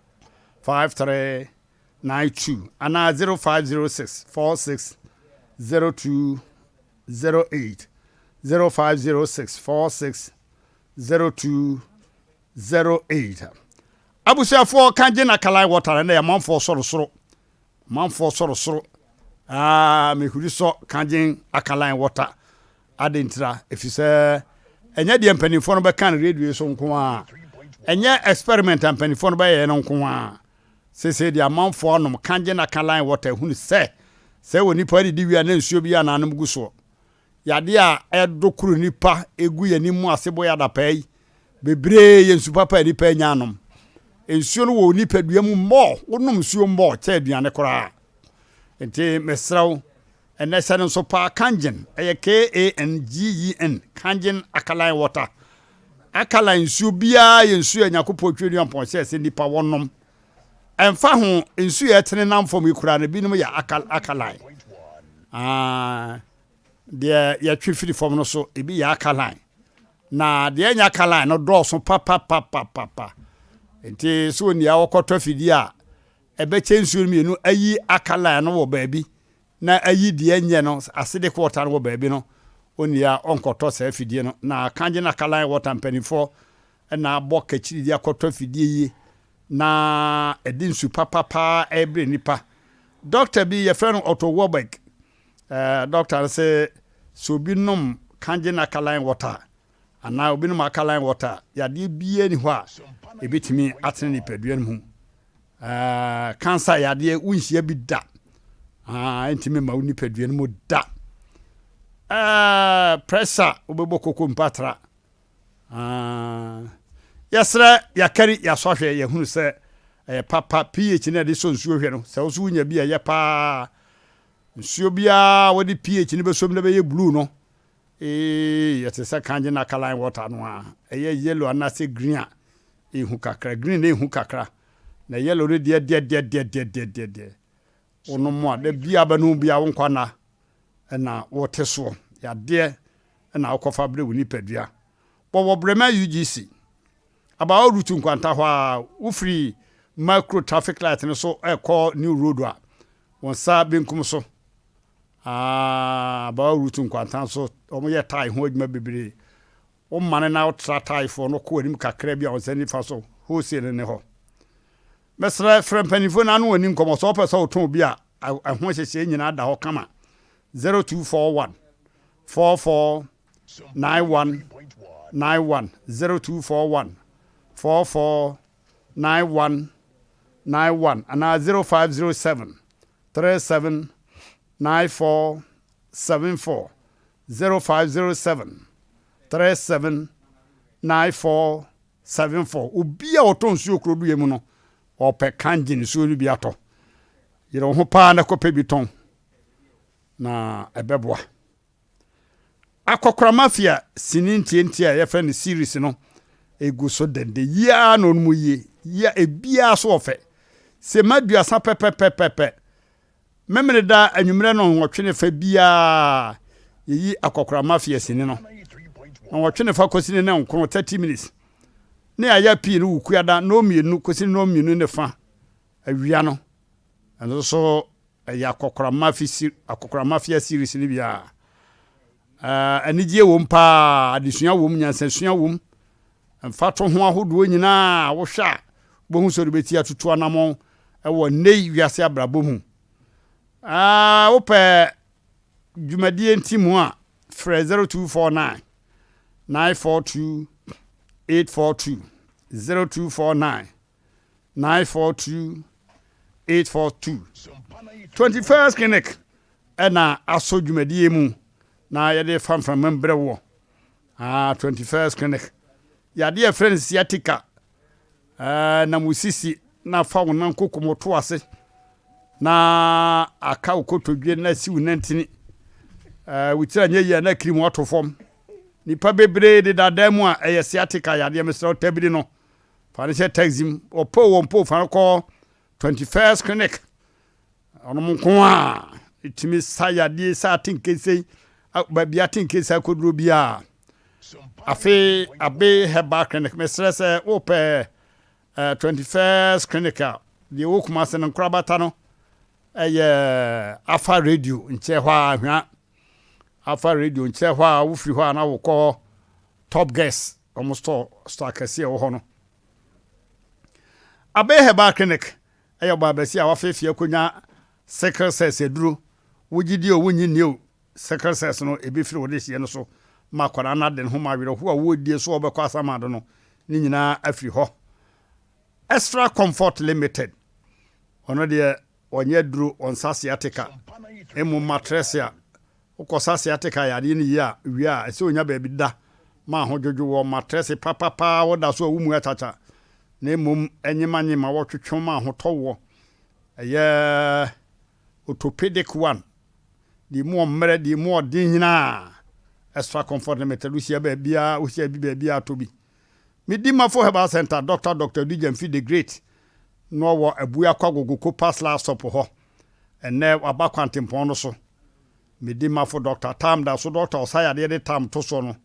5392 anaa 0506 46 0208 0506 46 0208. Abusuafoɔ ka gye na kalai wɔtare na yɛ amanfoɔ sɔre soro Manfoɔ sɔre soro aa mehuri sɔ kagyen alkaline water adɛn ntira ɛfiri sɛ ɛnyɛ deɛ mpanimfoɔ no bɛka no radio so nko a ɛnyɛ experiment a mpanimfoɔ no bɛyɛ no nko a sese deɛ amanfoɔ anom kagyen alkaline water hunu sɛ sɛ wɔ nipa didi wie a na nsuo bi a n'anom gu soɔ Yadeɛ a ɛdokoro nnipa gu yɛn anim mu ase bɔ yɛ adapaa yi bebree yɛ nsu papa a nnipa anya anom. Nsuo no wɔ wo nipadua mu mmɔɔ, wonom nsuo mmɔɔ kyɛ aduane koraa. Nti mesrɛ wo, ɛnɛ hyɛ no nso paa Kangen, ɛyɛ K-A-N-G-E-N, Kangen Alkaline Water. Alkaline nsuo biara yɛ nsuo a Nyankopɔn Tweaduampɔn hyɛɛ sɛ nnipa wɔnom. Ɛmfa ho nsuo a ɛtene nam fam yi koraa no, ebinom yɛ alkaline. Ah, Deɛ yɛtwe firi fam no so, ebi yɛ alkaline. Na deɛ ɛnyɛ alkaline no dɔɔso papapapapa. Nti sɛ onua wɔkɔtɔ afidie a ɛbɛkyɛ nsuo no mmienu ayi alkaline no wɔ baabi na ayi deɛ ɛnyɛ no acidic water no wɔ baabi no, onua ɔnkɔtɔ saa afidie no. Na Kangen alkaline water mpanimfoɔ na abɔ kakyiri de akɔtɔ afidie yi na ɛde nsu papapa ɛrebrɛ nipa. Dɔkta bi yɛfrɛ no Otto Warburg Eh, doctor no se sɛ obi nom kangen alkaline water anaa obi nom alkaline water a, yadeɛ biara ni hɔ a ɛbɛtumi atene nipadua no mu. Eh, cancer yadeɛ wonhyia bi da. Ah, ɛntumi ma wo nipadua no mu da. Eh, pressure wobɛbɔ koko mpatra. Ah, yɛsrɛ yɛakari yɛasɔ ahwɛ yɛhunu sɛ ɛyɛ papa pH no ɛde sɔ nsuo hwɛ no sɛ wo so wonya bi a ɛyɛ paa Nsuo biara a wɔde pH no bɛsɔ mu na ɛbɛyɛ blue no, ee, ɛte sɛ kangen alkaline water no a, ɛyɛ yellow anaasɛ green a, ɛhu kakra. Green no ɛhu kakra, na yellow no deɛ deɛ deɛ deɛ deɛ deɛ deɛ deɛ. Wonom a, da biara bɛnom biara wo nkwa nna na wote soɔ. Yadeɛ na wokɔfa brɛ wo nipadua. Wɔwɔ Brema UGC. About route nkwanta hɔ a, wofiri Makro traffic light no so ɛkɔ New Road a, Wɔn nsa benkum so, ah, Abawa Ruth Nkwanta nso, wɔyɛ tae ho adwuma bebree. Womane na wotra taefoɔ no kɔ anim kakra bi a wɔn nsa nifa so, wholesale ne hɔ. Mɛsrɛ, frɛ mpanimfoɔ no ano wɔn ani nkɔmmɔ. Sɛ wopɛ sɛ wotɔn obi a, ɛho nhyehyɛe nyinaa da hɔ kama. 0241 44 91 91 0241 44 91 91 anaa 0507 37 94 74 0507 37 94 74 Obi a ɔtɔ nsuo kuro dua mu no, ɔpɛ kangye nsuo no bi atɔ. Yere wo ho paa na kɔpɛ bi tɔn na ɛbɛboa. Akɔkora Mafia sini ntiantia a yɛfrɛ no series no egu so dɛndɛn. Yie ara na ɔnom yie. Yie ebiara so ɔfɛ. Sema aduasa pɛpɛpɛpɛpɛ. Memeneda anwummerɛ no nwɔtwe ne fa biara yɛyi Akɔkora Mafia sini no. Nwɔtwe ne fa kɔsi ne nkono 30 minutes. Ne ayɛ pii no wukuada nnɔnmienu kɔsi nnɔnmienu ne fa awia no. Ɛno nso Ɛyɛ akɔkora mafi si akɔkora mafia series no bi a anigyeɛ wom paa, adesua wom, nyansasua wom, mfatoho ahodoɔ nyinaa wohwɛ a wobɛhu sɛ wode bɛti atutu anammɔn. wɔ nnɛ yi wiase abrabɔ mu. Ah, wopɛ dwumadie ntimu a, frɛ 0249 942 842, 0249 942 842. 21st Clinic ɛna asɔ dwumadie mu na yɛde fa mframa mu brɛ woɔ. Ah, 21st Clinic. Yadeɛ a yɛfrɛ no sciatica eh, nam wo sisi na fa wo nan kokom to ase na aka wo kotodwe na asi wo nantini. Eh, wo tiri anyɛ yie a na kiri mu ato fam. Nipa bebree deda dan mu a ɛyɛ sciatica yadeɛ mesrɛ wo tabiri no fa no hyɛ taxi mu wɔpo wɔn po fa no kɔ 21st Clinic. Ɔnom nko a ɛtumi sa yadeɛ sa atenkesei baabi atenkesei akɔduro biara. Afei Abe Herbal Clinic mesrɛ sɛ wopɛ eh, 21st Clinic a deɛ ɛwɔ Kumase no nkorabata no ɛyɛ Afa Radio nkyɛn hɔ a hwa Afa Radio nkyɛn hɔ a wofiri hɔ a na wokɔ Top Guest wɔn store store akɛseɛ ɛwɔ hɔ no. Abe Herbal Clinic Ɛyɛ ɔbaabasia a wafeefee akonya sickle cells aduro. Wogye di o, wonnye nni o, sickle cells no, ebi firi wo dehyeɛ no so ma akwadaa no ade ne ho ma awerɛhoɔ a wɔredie so a wɔbɛkɔ asamando no, ne nyinaa afiri hɔ. Extra Comfort Limited, ɔno deɛ ɔnyɛ aduro, ɔnsa sciatica, mmom matrɛse a Wokɔsa sciatica yareɛ no yie a, wie a, ɛsɛ sɛ wonya baabi da ma ahodwodwo wɔ matrɛse papapa a woda so a wo mu akyakya na mmom nyemanyema wɔtwetwe ma ahotɔ woɔ. Ɛyɛ orthopedic one, deɛ emu ɔmmerɛ, deɛ emu ɔden nyinaa. Extra Comfort Limited, wohyia baabiara, wohyia bi baabiara tɔ bi. Medi Mafo Herbal Center, Doctor Doctor Adu Gyamfi the Great, na ɔwɔ Abuakwa Gogo Kopas Last Stop hɔ. Ɛnnɛ waba kwantempɔn no so. Me dimafo dɔkta Tam da so dɔkta ɔsa yadeɛ de Tam to so no.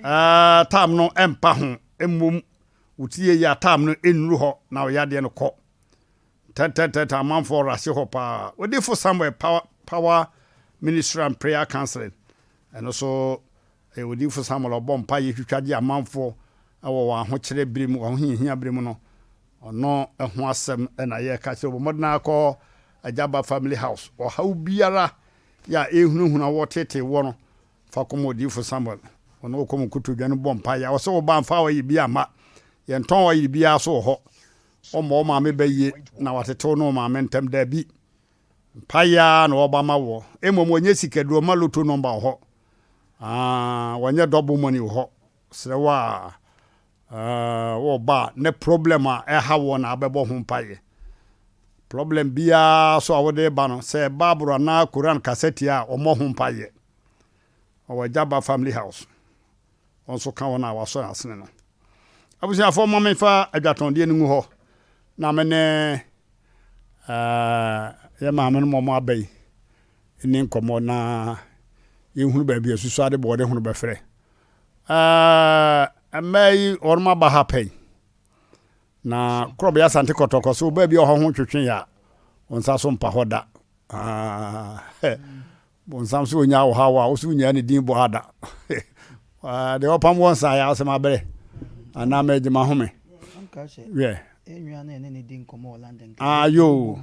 Ɛɛ Tam no ɛmpa ho mmom wo ti yɛ yie a Tam no ɛnnuru hɔ na wo yadeɛ no kɔ. Ntɛntɛntɛntɛn amanfoɔ rase hɔ paa. Odifo Samuel Power, Power Ministry and Prayer Counseling ɛno so ɛyɛ Odifo Samuel ɔbɔ mpa yɛ twitwa gye amanfoɔ ɛwɔ wɔn ahokyerɛ bere mu wɔn ahohiahia bere mu no Ɔno ho asɛm na yɛreka kyerɛ wo. Bɔ mmɔden ara kɔ Agyaba Family House. Ɔhaw biara yɛ a ɛrehunahuna wo, ɔteetee woɔ no, fa kɔma Odiyifo Samuel. Ɔne wo kɔ mo nkotodwe no bɔ mpaeɛ. Ɔse wo ba mfa ɔyere biara mma. Yɛntɔn ɔyere biara so wɔ hɔ. Ɔmmɔ wo maame ba yie na watete wo ne wo maame ntam. Dabi. Mpaeɛ ara na ɔba ma woɔ. Mmom ɔnyɛ sikaduro, ɔmma lotto number wɔ hɔ. Ah, wɔnyɛ double money wɔ hɔ. Serɛ wo a, Ahh wɔ ba a ne problem a ɛha woɔ na abɛbɔ ho mpaeɛ. Problem biara so a wode ba no, sɛ Bible anaa Koran kasa tia a, wɔmmɔ ho mpaeɛ. Ɔwɔ Agya Ba Family House. Wɔn nso ka wɔn a wɔasɔ yɛn asene no. Abusuafoɔ ma memfa adwatɔndeɛ no ngu hɔ na me ne eh, yɛ maame no mɔmɔ aba yi ne nkɔmmɔ na yɛhunu baabi a susuade bɔɔde hono bɛfrɛ. Ɛɛ mmaa yi wɔn aba ha pɛn na korɔbea asante kɔtɔkɔ so baabi a ɔhɔ ho twetwe yɛ a wɔn nsa so mpa hɔ da bonsam so onya wɔ ha wɔ a woso nyaa ne din bɔ ha da deɛ ɔpam wɔn nsa yɛ asɛm abrɛ anaa mɛgye ma home yɛ ayo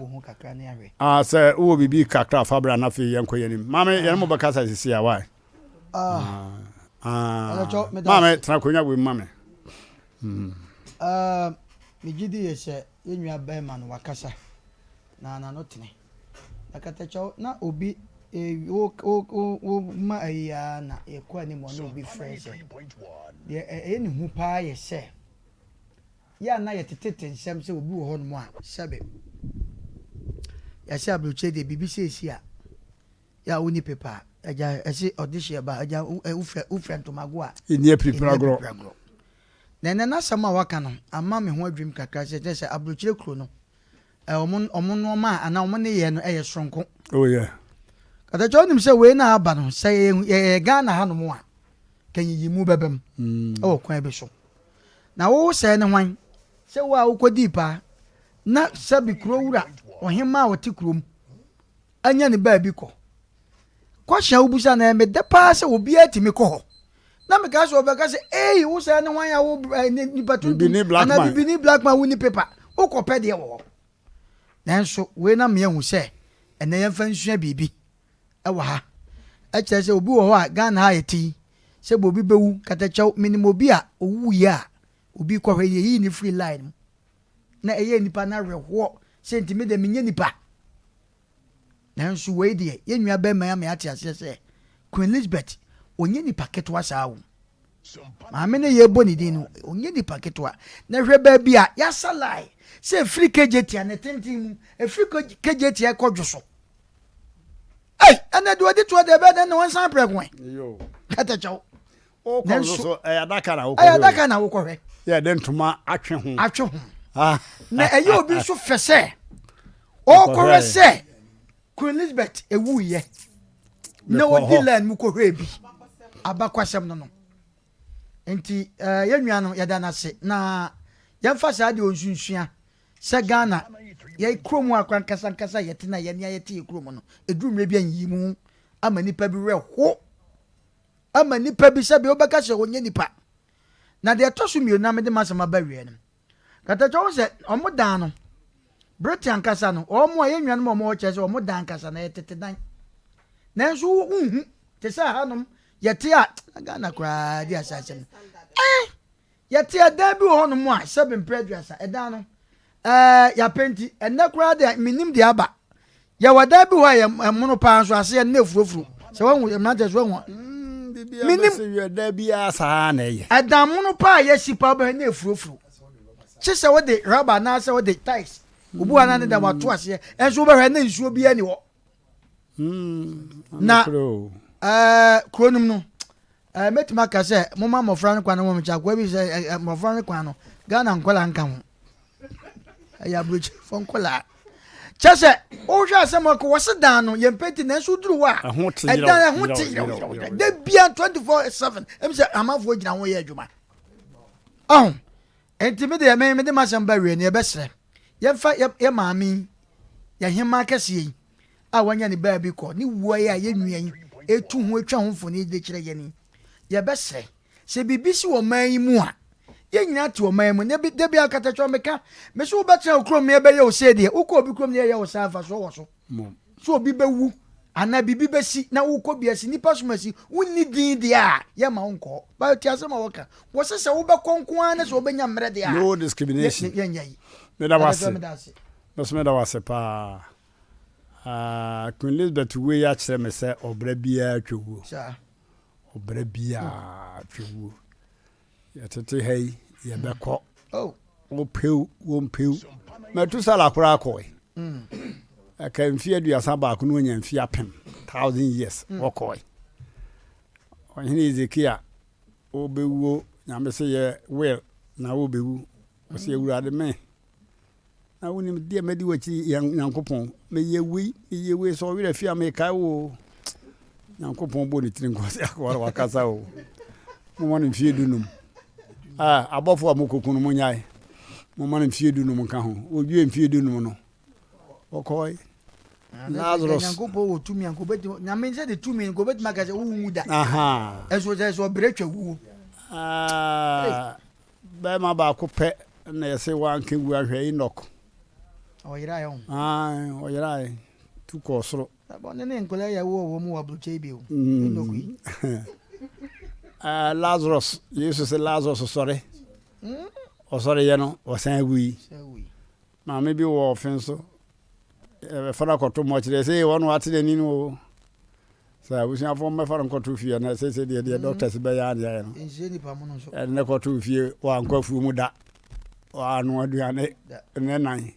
sɛ wowɔ biribi kakra fa bra na afei yɛnkɔ yɛn anim maame yɛn mo bɛkasa sisi a wae Ah. Ah. Maame tena akonnwa wei ma me. Hmm. Ah, megye di yɛ sɛ yɛn nua bɛrima no wakasa na n'ano tene. Na katakyɛw na obi eh, wo wo wo wo ma ayi ara na yɛkɔ anim ɔne obi frɛ sɛ deɛ ɛyɛ ne hu paa yɛ sɛ yɛ a na yɛtetete nsɛm sɛ obi wɔ hɔnom a sɛbe yɛsɛ aburokyire deɛ biribi sɛ esi a Yɛ a wonni pepa a, agya ɛse ɔdehyeɛ ba, agya wofira wofira ntomago a, Ɛnni apiripira agorɔ. agorɔ. Na ɛnɛ n'asɛm a waka no ama me ho adwim kakra sɛ kyerɛ sɛ aburokyire kuro no wɔn wɔn nneɛma a anaa wɔn nneyɛɛ no ɛyɛ soronko. Oh yeah. Katakyɛ wonim sɛ wei na aba no sɛ yɛyɛ yɛyɛ Ghana hanom a ka nyiyimu bɛba mu ɛwɔ kwan bi so. Na wo sɛɛ ne hwan sɛ wo a wokɔdii paa na sɛbi kuro wura ɔhemmaa a ɔte kurom anya ne baabi kɔ. Question a wobisa no ɛyɛ me dɛ paa sɛ obiara tumi kɔ hɔ. Na mekaa sɛ ɔbɛka sɛ ei wo sɛɛ ne hwan a wo eh, nipa tuntum Bibini black anaa man. bibini black man wonni paper wokɔpɛ deɛ wɔ hɔ. Nanso wei na meahu sɛ ɛnɛ yɛmfa nsua biribi wɔ ha. Ɛkyerɛ sɛ obi wɔ hɔ a Ghana ha a yɛte yi, sɛ obi bɛwu, katakyɛw, menim obi a ɔwuiɛ a obi kɔhwɛ yɛyii no firii line mu. Na ɛyɛɛ nnipa no awerɛhoɔ sɛ nti me deɛ menyɛ nipa. Nanso wei deɛ, yɛn nua barima yi ama yɛate aseɛ sɛ Queen Elizabeth, ɔnyɛ nipa ketewa saa o. Maame no yɛrebɔ ne din no, ɔnyɛ nipa ketewa. Na hwɛ baabi a yɛasa line sɛ ɛfiri Kejetia ne tenten mu, ɛfiri Kejetia kɔ dwo so. Ei, ɛnɛ deɛ ɔde toɔ deɛ ɛbɛyɛ dɛn na wɔnsan prɛko ɛ? Kɛtɛkyɛw. Nanso ɛyɛ adaka na wokɔhwɛ. Ɛyɛ adaka na wokɔhwɛ. Yɛ de ntoma atwe ho. Atwe ho. Ah. Na ɛyɛ obi nso fɛ sɛ ɔkɔhwɛ sɛ Queen Elizabeth ewuiɛ na ɔdi line mu kɔhwɛ bi abakwasɛm no no. Nti eh, yɛn nua no yɛda no ase na yɛmfa saa deɛ ɔnsunsua sɛ Ghana yɛ kurom akora nkasa nkasa yɛte na yɛne yɛte yɛ kurom no ɛduru mmerɛ bi a nyiyimu ama nipa bi werɛ ho ama nnipa bi sɛdeɛ wobɛka sɛ ɔnyɛ nipa. Na deɛ ɛtɔ so mmienu na mede m'asɛm aba awieɛ no, katakyɛ wo sɛ wɔn dan no, Britain ankasa no, wɔn a yɛn nuanom a wɔn hɔ kyerɛ sɛ wɔn dan ankasa no ɛyɛ tete dan. Nanso wonhu te sɛ hanom yɛte a Ghana koraa di asase no. Eh, Yɛte ɛdan bi wɔ hɔnom a sɛbe mprɛ aduasa, ɛdan no, ɛɛ, yɛapenti. Ɛnnɛ koraa deɛ, mennim deɛ aba. Yɛwɔ ɛdan bi hɔ a ɛyɛ ɛmono paa nso aseɛ no na efurofuro. Sɛ wahu, mmeranteɛ so wahu a. Mennim. Ɛdan biara saa na ɛyɛ. Ɛdan mono paa a yɛasi paa wobɛhwɛ na efurofuro. Kye sɛ wode rɔba anaasɛ wode tiles, obi wɔ hɔ a na ne dan wato aseɛ, nso wobɛhwɛ na nsuo biara ni hɔ. Na ɛɛ kuro no mu no, ɛɛ mɛtumi aka sɛ moma mmɔfra no kwan no wɔn nkyɛn akoa bi sɛ ɛɛ mmɔfra no kwan no Ghana nkɔla nka ho ɛyɛ aburokyifoɔ nkɔla kyɛ sɛ wohwɛ asɛm ɔkɔ wɔse dan no yɛn pɛnti nanso woduru hɔ a ɛdan ɛho te yerɛwyerɛw da bia 24/7 ɛm sɛ amanfoɔ gyina ho yɛ adwuma ɔho nti me deɛ me mede m'asɛm ba wie no yɛbɛsrɛ yɛmfa yɛ maame yi yɛ hemaa kɛseɛ yi a wanya ne baabi kɔ ne wuo yi a yɛn nua yi etu ho atwa ho mfoni de kyerɛ yɛn yi, yɛbɛsrɛ sɛ biribi si wɔ man yi mu a, yɛn nyinaa te ɔman yi mu. Na bi da bi akatakyɛ meka, me so wobɛtena wo kurom na yɛbɛyɛ wo sei deɛ, wokɔ obi kurom na yɛyɛ wo saa mfasoɔ wɔ so. So obi bɛwu anaa biribi bɛsi na wokɔ bi asi nipa som asi wonni din deɛ a yɛma wo nkɔ hɔ. Ba ti asɛm a wɔka. Wɔse sɛ wobɛkɔ nko ara ne sɛ wobɛnya mmerɛ deɛ a No discrimination. yɛnyɛ yi. Meda wo ase. Mɛso meda wo ase paa. Ah, Queen Elizabeth wei akyerɛ me sɛ ɔbra biara twa wuo. Ɔbra biara twa wuo. Yɛtete ha yi, yɛbɛkɔ. Oh. Wopew, wompew. Metusala koraa kɔe. Mm. Ɛka mfe 31 no ɔnya mfe apem, 1000 years, mm. wɔkɔe. Ɔhene Hezekia, wobɛwuo, Nyame sɛ yɛ will na wobɛwu. Ɔsɛ Awurade me. Na wonim deɛ madi w'akyi yɛn Nyankopɔn. Meyɛ wei, meyɛ wei, sɛ ɔwerɛ fi a mekae wo o. Nyankopɔn bɔ ne tiri nkɔ sɛ akoa na wakasa o. Momma no mfie dunum. Ah, abɔfo a mokɔku no monyae. Momma no mfie dunum nka ho. Wɔwie mfie dunum no, wɔkɔe. Lazarus. Nyankopɔn wɔ tumi a nka obetumi Nyame sɛ de tumi nka obetumi aka sɛ wonwu da. Aha. Ɛso sɛ sɛ ɔbrɛ twa wuo. Ah. Bɛrima baako pɛ na yɛse wanka wu ahwɛ Enoch. Ɔyeraeɛ ho. Ae, ɔyeraeɛ tu kɔɔ soro. Ɔne ne nkwadaa yi a ɛwɔ wɔn mu wɔ aburokyɛ yi bi o. Enoch yi. Uh, Lazarus, Yesu sɛ Lazarus sɔre. Mm. Ɔsɔreyɛ no, ɔsan wui. Maame bi wɔ ɔfe nso, ɛfa no akɔto mmɔkyerɛ sɛ wɔn wate n'ani no o. Sɛ abusuafoɔ mmɛfa no nkɔto fie na ɛsɛ sɛ deɛ deɛ mm. doctors bɛyɛ adeɛ ayɛ no. Ɛde ne kɔto fie wankɔ afuo mu da. Wano aduane ne nan.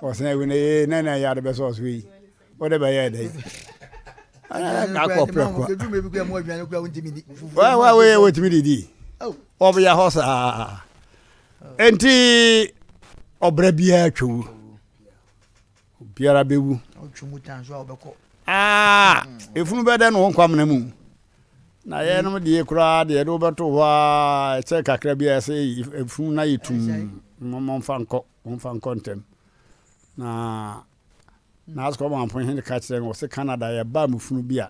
Ɔsan awu no ee ne nan yɛ ade bɛsɛ ɔso yi. Wode bɛyɛ dɛ yi. Kakɔ prɛko. Wa wa wei wɔtumi didi. Ɔbɛyɛ hɔ saa. Enti ɔbrɛ biara twɛ Obiara bɛwu. Ah, efunu bɛdɛ no wɔ nkwamena mu. Na yɛnom deɛ koraa deɛ yɛde wobɛto hɔ a ɛkyɛ kakra bi a ɛsɛ efunu na yɛ tum. Momfa nkɔ, momfa nkɔ ntɛm. Na na asukɔ mampo hene ka kyerɛ no ɔsɛ Canada yɛba mu funu bi a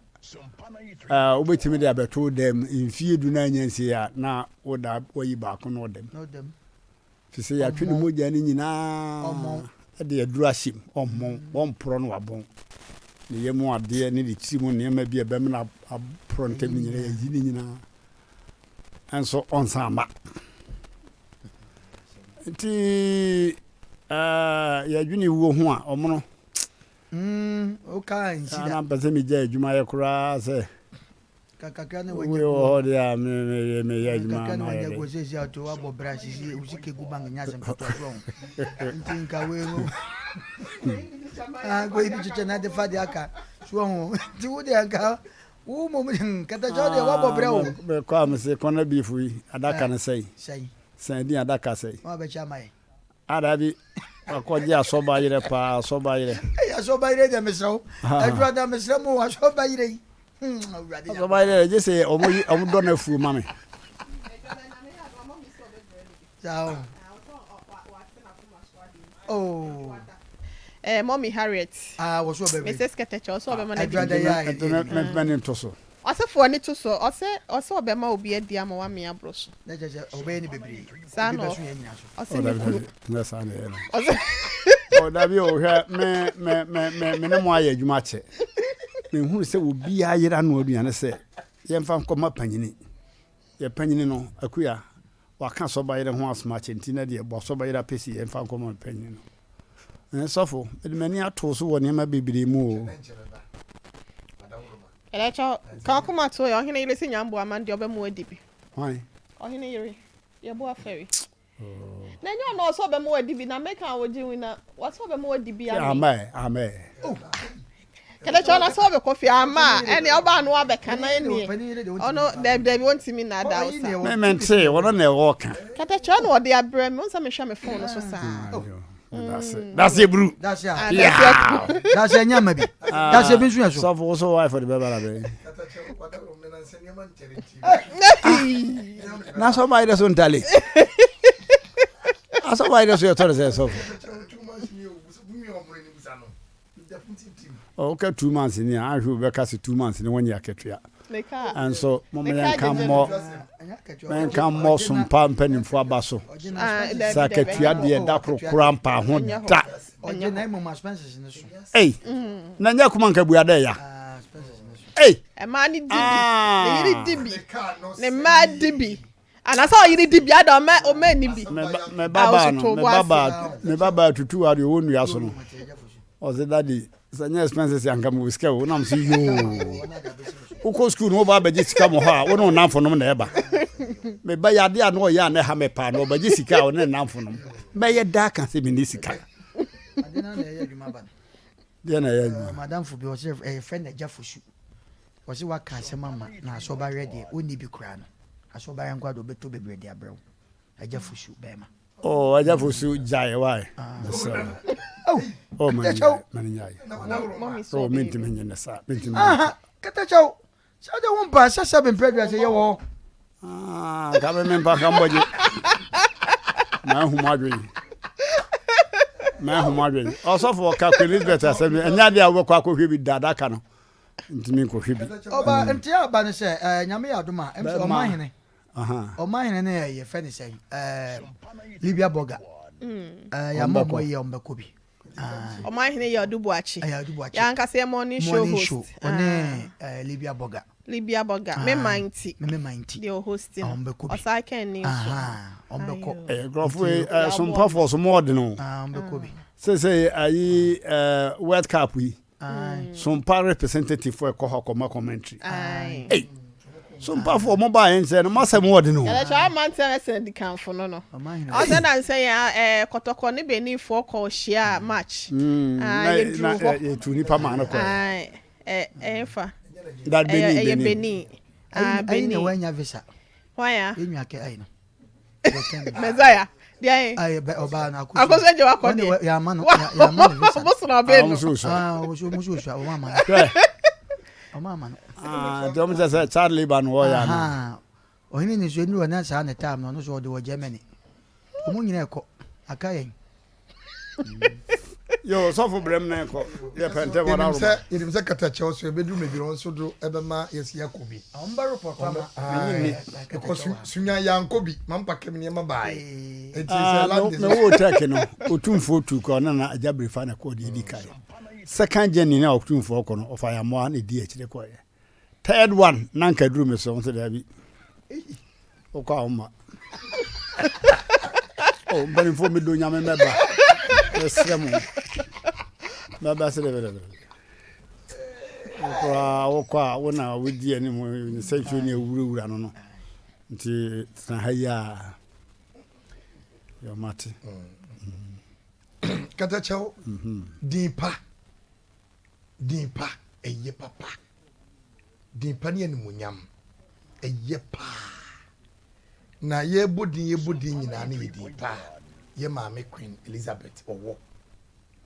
wobɛtumi de abɛto dɛm mfie du na anya nsie a na woda wayi baako na ɔdɛm. Fi sɛ yɛatwe ne mogya no nyinaa. De aduru ahyɛ mu, ɔmmɔn, wɔmporɔ no wabɔn. Ne yam adeɛ ne ne tiri mu nneɛma bi a ɛbɛmena aporɔ ntɛm no nyinaa, yɛyi ne nyinaa. Nso ɔnsan mma. Nti ɛɛ yɛdwene wuo ho a, ɔmono. Mm, wokaa nsi da. Na mpɛ sɛ megya adwuma yɛ koraa sɛ. Kakra na wanya gu. Wɔ hɔ deɛ a me me meyɛ adwuma Kakra na ma wanya yɛ gu de. sɛ si ato wabɔ bra sisi wo sika gu bank nya asɛm ketewa so ho. Nti nka wei no. Ah, kɔ ibi kyekyɛ na de fa de aka so ho. Nti wo deɛ nka wo mom katakyɛ deɛ wabɔ bra o. Mekɔ a mese kɔnɔ beef yi adaka no sɛn. Sɛn. Sɛn din adaka sɛn. Wa bɛkyɛ ama yɛ. Ah dabi, wakɔgye asɔba yerɛ paa, asɔba yerɛ. Ei asɔba yerɛ deɛ mesrɛ wo, adwuma da mesrɛ mo asɔba yerɛ yi. Hmm, awurade Asɔba yerɛ gye sɛ ɔmo yi ɔmo dɔ n'afuo ma me. Saa o. Oh. Eh, mommy Harriet. Ah, wɔ so ɔbɛbrɛ. Mrs. Keteche, ɔsɛ ɔbɛma no adi. Adwuma da yɛ a. Nti mɛmpɛ ne nto so. Ɔse fo ani to so ɔse ɔse ɔbɛma obi adi ama wamee aboro so. Na kyerɛ sɛ ɔbɛyɛ no bebree. Saa Ebi na bɛso yɛn nyinaa so. ɔse ne kunu. Nyɛ saa na ɛyɛ no. Ɔse. Oh dabi o hwɛ me me me me me ne mo ayɛ adwuma akyɛ. Menhunu sɛ obiara yere ano aduane sɛ yɛmfa nkɔma panyini. Yɛ panyini no Akuya waka sɔba yere ho asɛm akyɛ nti na deɛ bɔ sɔba yere apɛsi yɛmfa nkɔma me panyini no. Eh, sɔfo, mede m'ani ato so wɔ nneɛma bebree mu o. Ɛdɛkyɛ ka wakoma to yɛ ɔhene yere sɛ nyamboa man deɛ ɔbɛmo adi bi. Hwan? Ɔhene yere yɛbo afɛre. Na ɛnyɛ ɔno ɔsɛ ɔbɛmo adi bi na meka a wɔgye wi na wɔsɛ ɔbɛmo adi bi ame. Amen amen. Kɛdɛkyɛ ɔno sɛ ɔbɛkɔ fie ama a ɛne ɔbaa no abɛka na ɛneɛ ɔno daabi daabi wɔntumi naadaa wo saa. Me mente ɔno na ɛwɔ ka. Kɛtɛkyɛ ɔno ɔde abrɛ me ɔnsɛ mehwɛ me phone no so saa. Dase dase bru. Dase a. Dase anya ma bi. Dase bi nso yɛ so. Sɔfo wo so wife de bɛba na bɛn. Na sɔ ba yɛ so ntale. Asɔ ba yɛ so yɛ tɔre sɛ sɔfo. Oh, woka 2 months ni a ahwɛ wobɛka sɛ 2 months ni wɔnyɛ akatua. Nso moma yɛnka mmɔ yɛnka mmɔ sompa mpanimfoɔ aba so sɛ akatua deɛ da koro kora mpa ho da. Ei, na nyɛ kuma nka bua dɛ ya. Ei. Ɛmaa ne di bi, ne yere di bi, ne mmaa di bi. Anasɛ ɔyere di bi ada ɔmɛ ɔmɛ ni bi. Me babaa no me babaa me babaa tutu wa deɛ ɔwɔ nnua so no ɔsɛ dadi sɛ nyɛ expenses anka mewɔ sika o nam so yoo wokɔ sukuu no woba abɛgye sika mɔ hɔ a wo ne wo namfo nom na ɛba meba yɛ adeɛ a na ɔyɛ a na ɛha me paa na ɔbɛgye sika a ɔne ne namfo nom mɛyɛ daa ka sɛ menni sika deɛ na ɛyɛ adwuma madamfo bi ɔsɛ ɛyɛ fɛ na agya fosu Ɔse waka asɛm ama na asɔbayerɛ deɛ ɔnni bi koraa no asɔbayerɛ nkoa deɛ ɔbɛtɔ bebree de abrɛ wo Agya Fosu bɛɛma. Oh Agya Fosu gyae why mesrɛ wo oh ma ne nyae ma ne nyae oh mentumi nye ne saa mentumi aha katakyɛw sɛ wode wo mpa sɛ sɛ bempɛ aduase yɛ wɔ hɔ Ah, nka me mempa ka mbɔgye maahu mo adwene maahu mo adwene ɔsɔfo ɔka Queen Elizabeth asɛm ɛnyɛ adeɛ a wobɛkɔ akɔhwɛ bi da adaka no ntumi nkɔhwɛ bi. Ɔba nti aba no sɛ ɛɛ nyame yɛ adom a ɛm sɛ ɔman hene ɔman hene ne yɛ fɛ ne sɛn ɛɛ Libya bɔga ɛɛ yɛ ama ɔmo yɛ ɔmo bɛkɔ bi. Ɔman hene yɛ Ɔdo Boakye. Ɛyɛ Ɔdo Boakye. Yɛ ankasa yɛ morning show host. Ɔne ɛɛ Libya bɔga. Libya bɔga me man ti. Me man ti. Deɛ ɔhost no. Ɔmo bɛkɔ bi. Ɔsan kɛn ne nso. Ɔmo bɛkɔ. Ɛɛ nkurɔfo yi ɛɛ sompafoɔ so mo ɔden o. Ɔmo bɛkɔ bi. Sese ayi ɛɛ World Cup yi. Sompa representative fo ɛkɔ hɔ kɔma commentary. Ei, Sompa fo ɔmo baa yɛn nkyɛn no, mo asɛm wɔ de no. Yɛrɛ kyerɛ ama ntɛm ɛsɛn di kanfo no no. Ɔsɛ na nsɛ yɛn ɛɛ kɔtɔkɔ ne Benin foɔ kɔ hyia match. Mm, na yɛ na yɛ tu nipa maa no kɔ. Ɛɛ ɛyɛ fa. That Benin Ɛyɛ Benin. Ah Benin. Ayi na wanya visa. Hwan ya? Yɛn nua kɛ ayi no. Messiah. Deɛ ye. Ayi bɛ ɔbaa no akoso. Akoso gye wakɔ deɛ. Yɛama no yɛama no visa. Mo soro ɔbɛn no. Ɔmo so osua. Ah ɔmo so ɔmo so osua ɔmo ama no. Ɔmo ama no. Ah nti ɔmo kyɛ sɛ child labour no wɔyɛ ano. Ɔhene ne so enu ɔna saa ne time no ɔno so ɔde wɔ Germany. Ɔmo nyina ɛkɔ aka yɛn. Yo, sɔfo brɛm na ɛkɔ. Yɛ pɛntɛ wɔn aroma. Sɛ yɛnim sɛ katakyɛw so ɛbɛduru mɛbi no nso do ɛbɛma yɛsi akɔ bi. Wɔn bɛ report ama. Ɛkɔ sunya yankɔ bi ma mpa kɛm nneɛma baae. Eti sɛ lande. Mɛ wo tɛki no otumfoɔ tu kɔ ɔno na agya birifa na kɔɔ deɛ edi kan. Second journey na otumfoɔ kɔ no ɔfa yamoa na edi akyire kɔɛ. Third one na nka duru me so nso daabi. Wokɔ a woma. Oh, mpanimfoɔ medo nyame mɛba. Mɛsrɛ mo. Mɛba sɛ dɛbɛdɛbɛ. Wokɔ a wokɔ a wo na wodi anim nsɛnkyerɛ ne awurawura no no. Nti tena ha yi a yɛmate. Katakyɛw din pa. Din pa, ɛyɛ papa. Din pa ne animuonyam, ɛyɛ paa. Na yɛrebɔ din yɛbɔ din nyinaa no yɛ din pa a yɛ maame Queen Elizabeth ɔwɔ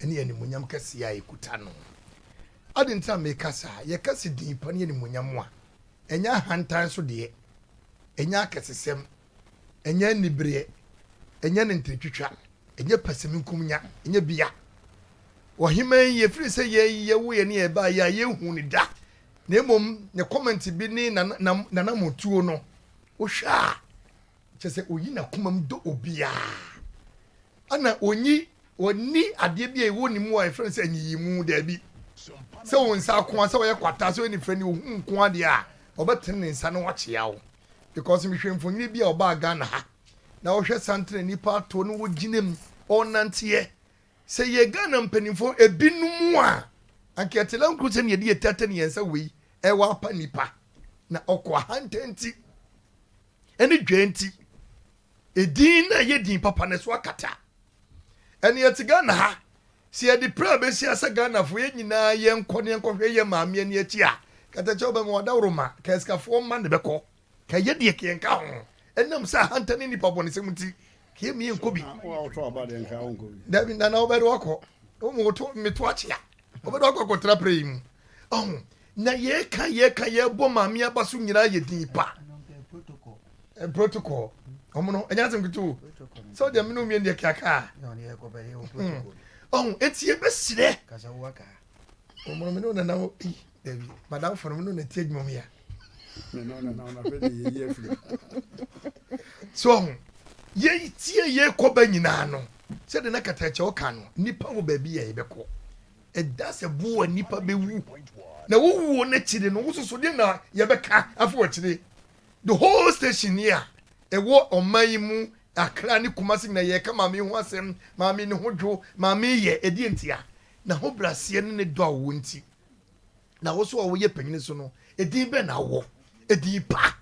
ne animuonyam kɛseɛ a ɛkuta no. Adɛn nti na meka saa? Yɛka sɛ din pa ne animuonyam a, ɛnyɛ ahantan so deɛ, ɛnyɛ akɛsesɛm, ɛnyɛ anibereɛ, ɛnyɛ nentenetwitwa, ɛnyɛ pɛsɛmenkomenya, ɛnyɛ bia. Ɔheman yi, ɛfiri sɛ yɛn yɛwoeɛ ne yɛbaeɛ a yɛnhuu no da, na mmom ne comment bi ne n'anammɔntuo no, wohwɛ a, kyerɛ sɛ ɔyi n'akomam dɔ obiara. Ɛna ɔnyi, ɔnni adeɛ bi a ɛwɔ ne mu a yɛfrɛ no sɛ anyiyimu, daabi. Sɛ wo nsa akoa, sɛ ɔyɛ kwata, sɛ ɔyɛ nifirani, ɔhu nko adeɛ a, ɔbɛtene ne nsa na wakyea wo. Because mehwɛ mfonini bi a ɔbaa Ghana ha, na wohwɛ santene nipa ato na wɔgyina mu, ɔrenanteɛ. Sɛ yɛ Ghana mpanimfoɔ ebinom a, anka yɛte Land Cruiser ne yɛde yɛ tiata ne yɛn nsa wei ɛwɔ apa nipa. Na ɔkɔ ahantan nti, ɛne dwaa nti, edin na ɛyɛ din papa no so akata. Ɛne yɛte Ghana ha, sɛ yɛde prayer bɛsi asɛ Ghanafoɔ yɛn nyinaa yɛnkɔ ne yɛnkɔhwɛ yɛ maame ani akyi a, katakyɛ wobɛma wadaworoma, ka asikafoɔ mma ne bɛkɔ. Ka yɛ deɛ ka yɛnka ho. Ɛnam sɛ ahantan ne nnipa bɔnesɛm nti, ka yɛ mmiɛ nkɔ bi. Dabi nana wobɛde wakɔ. Womu woto meto akyea. Wobɛde wakɔ akɔtra prɛ yi mu. Ɔho na yɛka yɛka yɛbɔ maame aba so nyinaa yɛ din pa. Protocol. Ɔmo no ɛnyɛ asɛm ketewa o. Sɛ ɔdeɛ mene omie deɛ kaka. Ɔho eti yɛbɛsrɛ. Ɔmo no mene wo nana wo. Dabi madam fo no mene wo na ti adwuma mu ya. So ɔho yɛtie yɛkɔ ba nyinaa no sɛde na katakyɛ ɔka no nipa wɔ baabi a yɛbɛkɔ ɛda sɛ boa nipa bɛwu na wowuo no akyire no wososo deɛ na yɛbɛka afo akyire the whole station ni a ɛwɔ ɔman yi mu Accra ne Kumasi nyina yɛka maame ho asɛm maame ne ho dwo maame yɛ ɛdeɛ ntia na ho braseɛ ne ne dɔ a wɔwɔ nti Na wo nso a woyɛ panyin so no, edin bɛn na wowɔ? Edin pa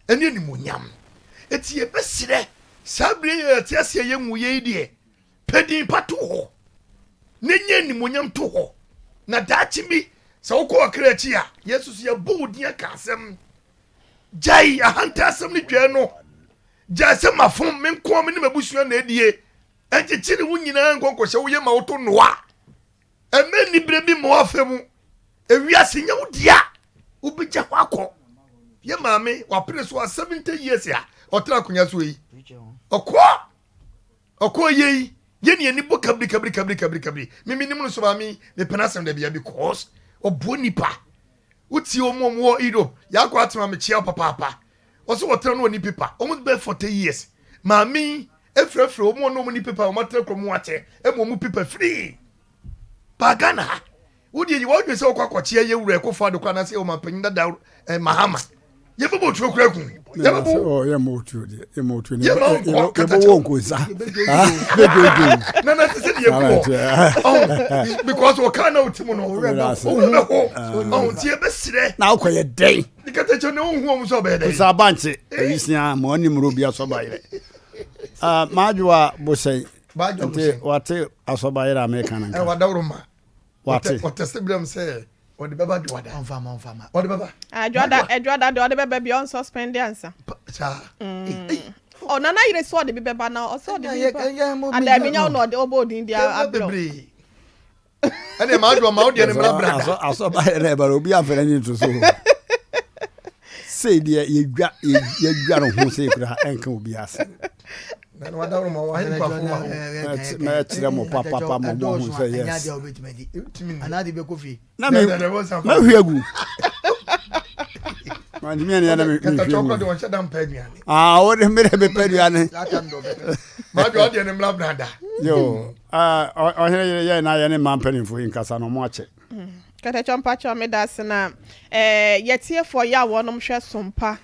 ne animuonyam. Enti yɛbɛsrɛ, saa bere yi a yɛte ase a yɛnwuiɛ yi deɛ, pɛ din pa to hɔ, na nya animuonyam to hɔ, na daakye bi, sɛ wokɔ ɔkra akyi a, yɛn nso so yɛabɔ wo din aka asɛm. Gyae ahantansɛm ne dwɛɛ no. Gyae sɛ mafom, me nko ara me ne m'abusua na adie. Ɛnkyekyere wo nyinaa nkɔnkɔhyɛ wo yam ma woto nnoa. Ɛmɛ anibere bi ma w'afa mu. Ewiase nyɛ wo dea. Wobɛgya hɔ akɔ. Yɛ maame wapere so a 70 years a ɔtena akonnwa so yi. Ɔkɔ ɔkɔ yɛ yi yɛ ne ani bɔ kabiri kabiri kabiri kabiri kabiri. Mimi nim no so maame mepɛ n'asɛm da bia because ɔboa nipa. Wotie wɔn a wɔwɔ Europe yɛakɔ atema mekyia papaapa. Ɔsɛ wɔtena no ɔni pepa almost bɛyɛ 40 years. Maame yi efirafira wɔn a wɔn ni pepa wɔn atena kurom akyɛ ɛma wɔn pepa firii. Ba Ghana ha, wo deɛ yi w'adwene sɛ wokɔ akɔkye ɛyɛ wura Akufo Addo koraa anaasɛ ɔmanpanyin dada eh, Mahama. Yɛbɛbɔ otuo koraa ku. Yɛbɛbɔ. Oh, yɛmmɔ otuo deɛ, yɛmmɔ otuo. Yɛma nkɔ katakye. Yɛbɛwɔ nkonsa. Bɛdwodwo. Na na te sɛ deɛ ɛgu hɔ. Oh, because ɔkaa na ɔti mu no, owura bɛho. Oh, nti yɛbɛsrɛ. Na wokɔyɛ dɛn? Ne katakye ne wohu ɔmo sɛ ɔbɛyɛ dɛn? Nsa abankye, awisia, ma ɔne mmuro bi asɔba yerɛ. Ah, madwoa bosɛn. Nti wate asɔba yere a meka no nka. Wadaworo ma. Wate. Ɔtɛsɛ biram sɛ ɔde bɛba dwoada. Ɔmfa ma ɔmfa ma. Ɔde bɛba. Adwoada adwoada deɛ ɔde bɛba bi ɔnsuspend ansa. Saa. Oh nana yere sɛ ɔde bi bɛba na ɔsɛ ɔde bi ba. Ada mi nya wo na ɔde ɔbɔ odin de abrɛ. Ɛne maa dwoa ma wo deɛ ne mmra brada. Asɔba yere ɛba obi afɛrɛ ne nto so. Sei deɛ yɛdwa yɛdwa no ho sei koraa ɛnka obi ase. Mɛkyerɛ mo papapa mo mo ho sɛ yes. Na me mɛhwie agu. Mantumi ɛne ɛna mehwie agu. Ah, wo de me de mepɛ aduane. Yo, ɔhene yere yɛ na yɛ ne mma mpanimfoɔ yi nkasa na ɔmo akyɛ. Kɛtɛkyɛ mpakyɛw meda ase na eh, yɛtiefoɔ yɛ a wɔnom hwɛ Sompa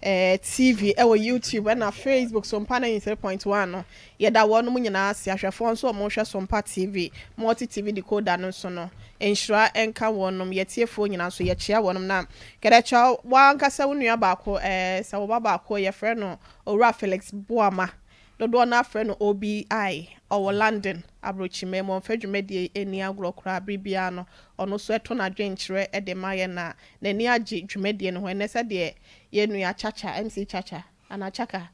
eh, TV ɛwɔ YouTube ɛna Facebook Sompa 93.1 no yɛda wɔnom nyinaa ase ahwɛfoɔ nso wɔn hwɛ Sompa TV Multi TV decoder no nso no nhyira nka wɔnom yɛtiefoɔ nyinaa nso yɛkyea wɔnom na Kɛtɛkyɛ wankasa wo nua baako eh, sɛ wo ba baako yɛfrɛ no Owura Felix Boama Dodoɔ no ara frɛ no OBI. Ɔwɔ London abrokyiman mu. Ɔmfa dwumadie yi nni agorɔ koraa. Bere biara no, ɔno nso ɛto n'adwenkyerɛ de ma yɛn na n'ani agye dwumadie no ho. Ɛnnɛ sɛdeɛ yɛn nua Chacha, MC Chacha anaa Chaka?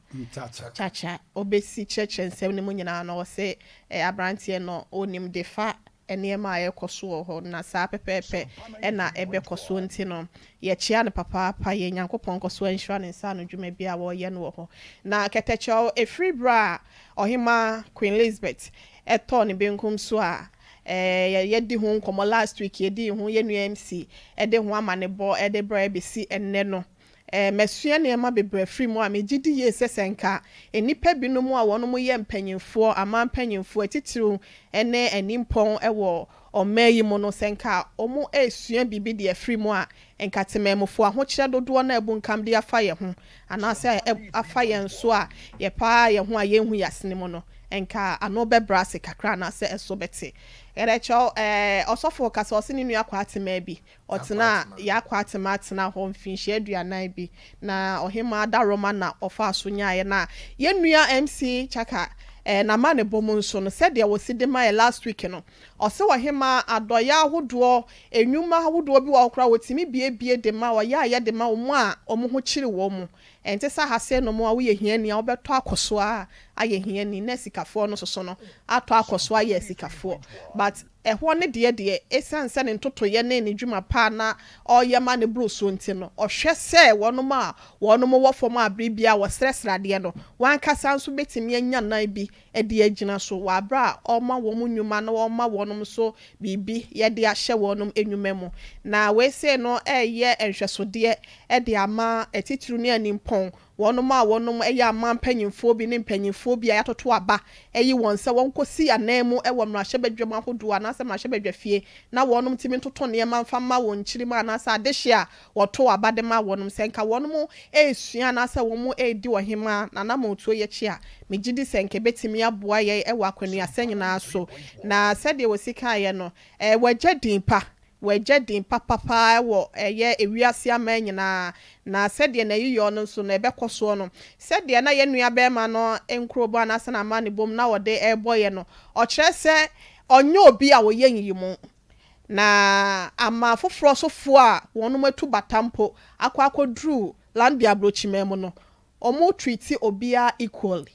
Chacha, ɔbɛsi kyerɛkyerɛ nsɛm no mu nyinaa no, ɔse aberanteɛ no ɔnim de fa nneɛma a ɛrekɔ so wɔ hɔ, na saa pɛpɛɛpɛ na ɛbɛkɔ so nti no, yɛkyea no papaapa. Yɛn Nyankopɔn nkɔ so nhyira ne nsa ano dwuma biara a wɔreyɛ no wɔ hɔ. Na kɛtɛkyɛw, ɛfiri berɛ a Ɔhemmaa Queen Elizabeth tɔɔ ne benkum so a yɛadi ho nkɔmmɔ last week, yɛdii ho, yɛn nua MC de ho amanebɔ de brɛɛ bɛsi ɛnnɛ no, Masua nneɛma bebree afiri mu a megye di yie sɛ sɛ anka nnipa binom a wɔnom yɛ mpanyinfoɔ, aman mpanyinfoɔ, atitiriw ne animpɔn wɔ ɔman yi mu no, sɛ anka wɔn resua biribi de afiri mu a, anka temanmufoɔ ahokyerɛ dodoɔ no a abunkam de afa yɛn ho anaasɛ afa yɛn so a yɛpaa yɛn ho a yɛnhu yɛn asene mu no, anka ano bɛbrɛ ase kakra anaasɛ ɛso bɛte. Ɛrɛkyɛw, ɔsɔfo kasa ɔse ne nua kɔ atemaa bi Ɔtenaa Yaakwa Atema tenaa hɔ mfinhyia aduanan bi, na Ɔhemmaa Daroma na ɔfaa so nyaeɛ. Na yɛn nua MC Chaka eh, n'amanebɔ mu nso no, sɛdeɛ wɔsi de maeɛ last week no, ɔse Ɔhemmaa adɔeɛ ahodoɔ, nnwuma ahodoɔ bi wɔ hɔ koraa a wɔtumi biebie de ma, ɔyɛ ayɛ de ma wɔn a wɔn ho kyere wɔn. Ɛnte sɛ ha sei nom a woyɛ hiani a wobɛtɔ akɔ so ara ayɛ hiani, na asikafoɔ no nso no atɔ akɔ so ayɛ asikafoɔ. But Ɛhɔ no deɛ deɛ, ɛsiane sɛ ne ntotoeɛ ne ne dwuma pa a na ɔreyɛ ma no boro soɔ nti no, ɔhwɛ sɛ wɔnom a wɔnom wɔ fam a berɛ biara wɔsrɛsrɛ adeɛ no, wɔn ankasa nso bɛtumi anya nan bi de agyina so wɔ aberɛ a ɔrema wɔn nnwuma na ɔrema wɔnom nso biribi yɛ de ahyɛ wɔnom nnwuma mu. Na wei sei no reyɛ nhwɛsodeɛ de ama atitiriw ne animpɔn Wɔnom a wɔnom yɛ aman mpanyinfoɔ bi ne mpanyinfoɔ bi a yɛatoto aba ayi wɔn sɛ wɔnkɔsi ananmu wɔ mmarahyɛbadwam ahodoɔ anaasɛ mmarahyɛbadwafie na wɔnom ntumi ntoto nneɛma mfa mma wɔn nkyirimma anaasɛ adehyeɛ a wɔto aba de ma wɔnom. Sɛ nka wɔnom resua anaasɛ wɔn redi ɔhemaa n'anammɔntuo yi akyi a, megye di sɛ nka ɛbɛtumi aboa yɛn wɔ akwannuasa nyinaa so. Na sɛdeɛ wɔsi kaeɛ no, wɔagya din pa Wagya din papa paa wɔ ɛyɛ ewiase aman nyinaa, na sɛdeɛ n'ayiyɔ no nso no ɛbɛkɔ soɔ no, sɛdeɛ na yɛn nua barima no nkurobɔ anaasɛ n'amanebɔ mu na ɔde rebɔ yɛn no, ɔkyerɛ sɛ ɔnyɛ obi a ɔyɛ nyiyimu, na ama afoforɔ sofoɔ a wɔnom atu bata mpo akɔ akɔduru Lambia aburokyiman mu no, wɔn treati obiara equally.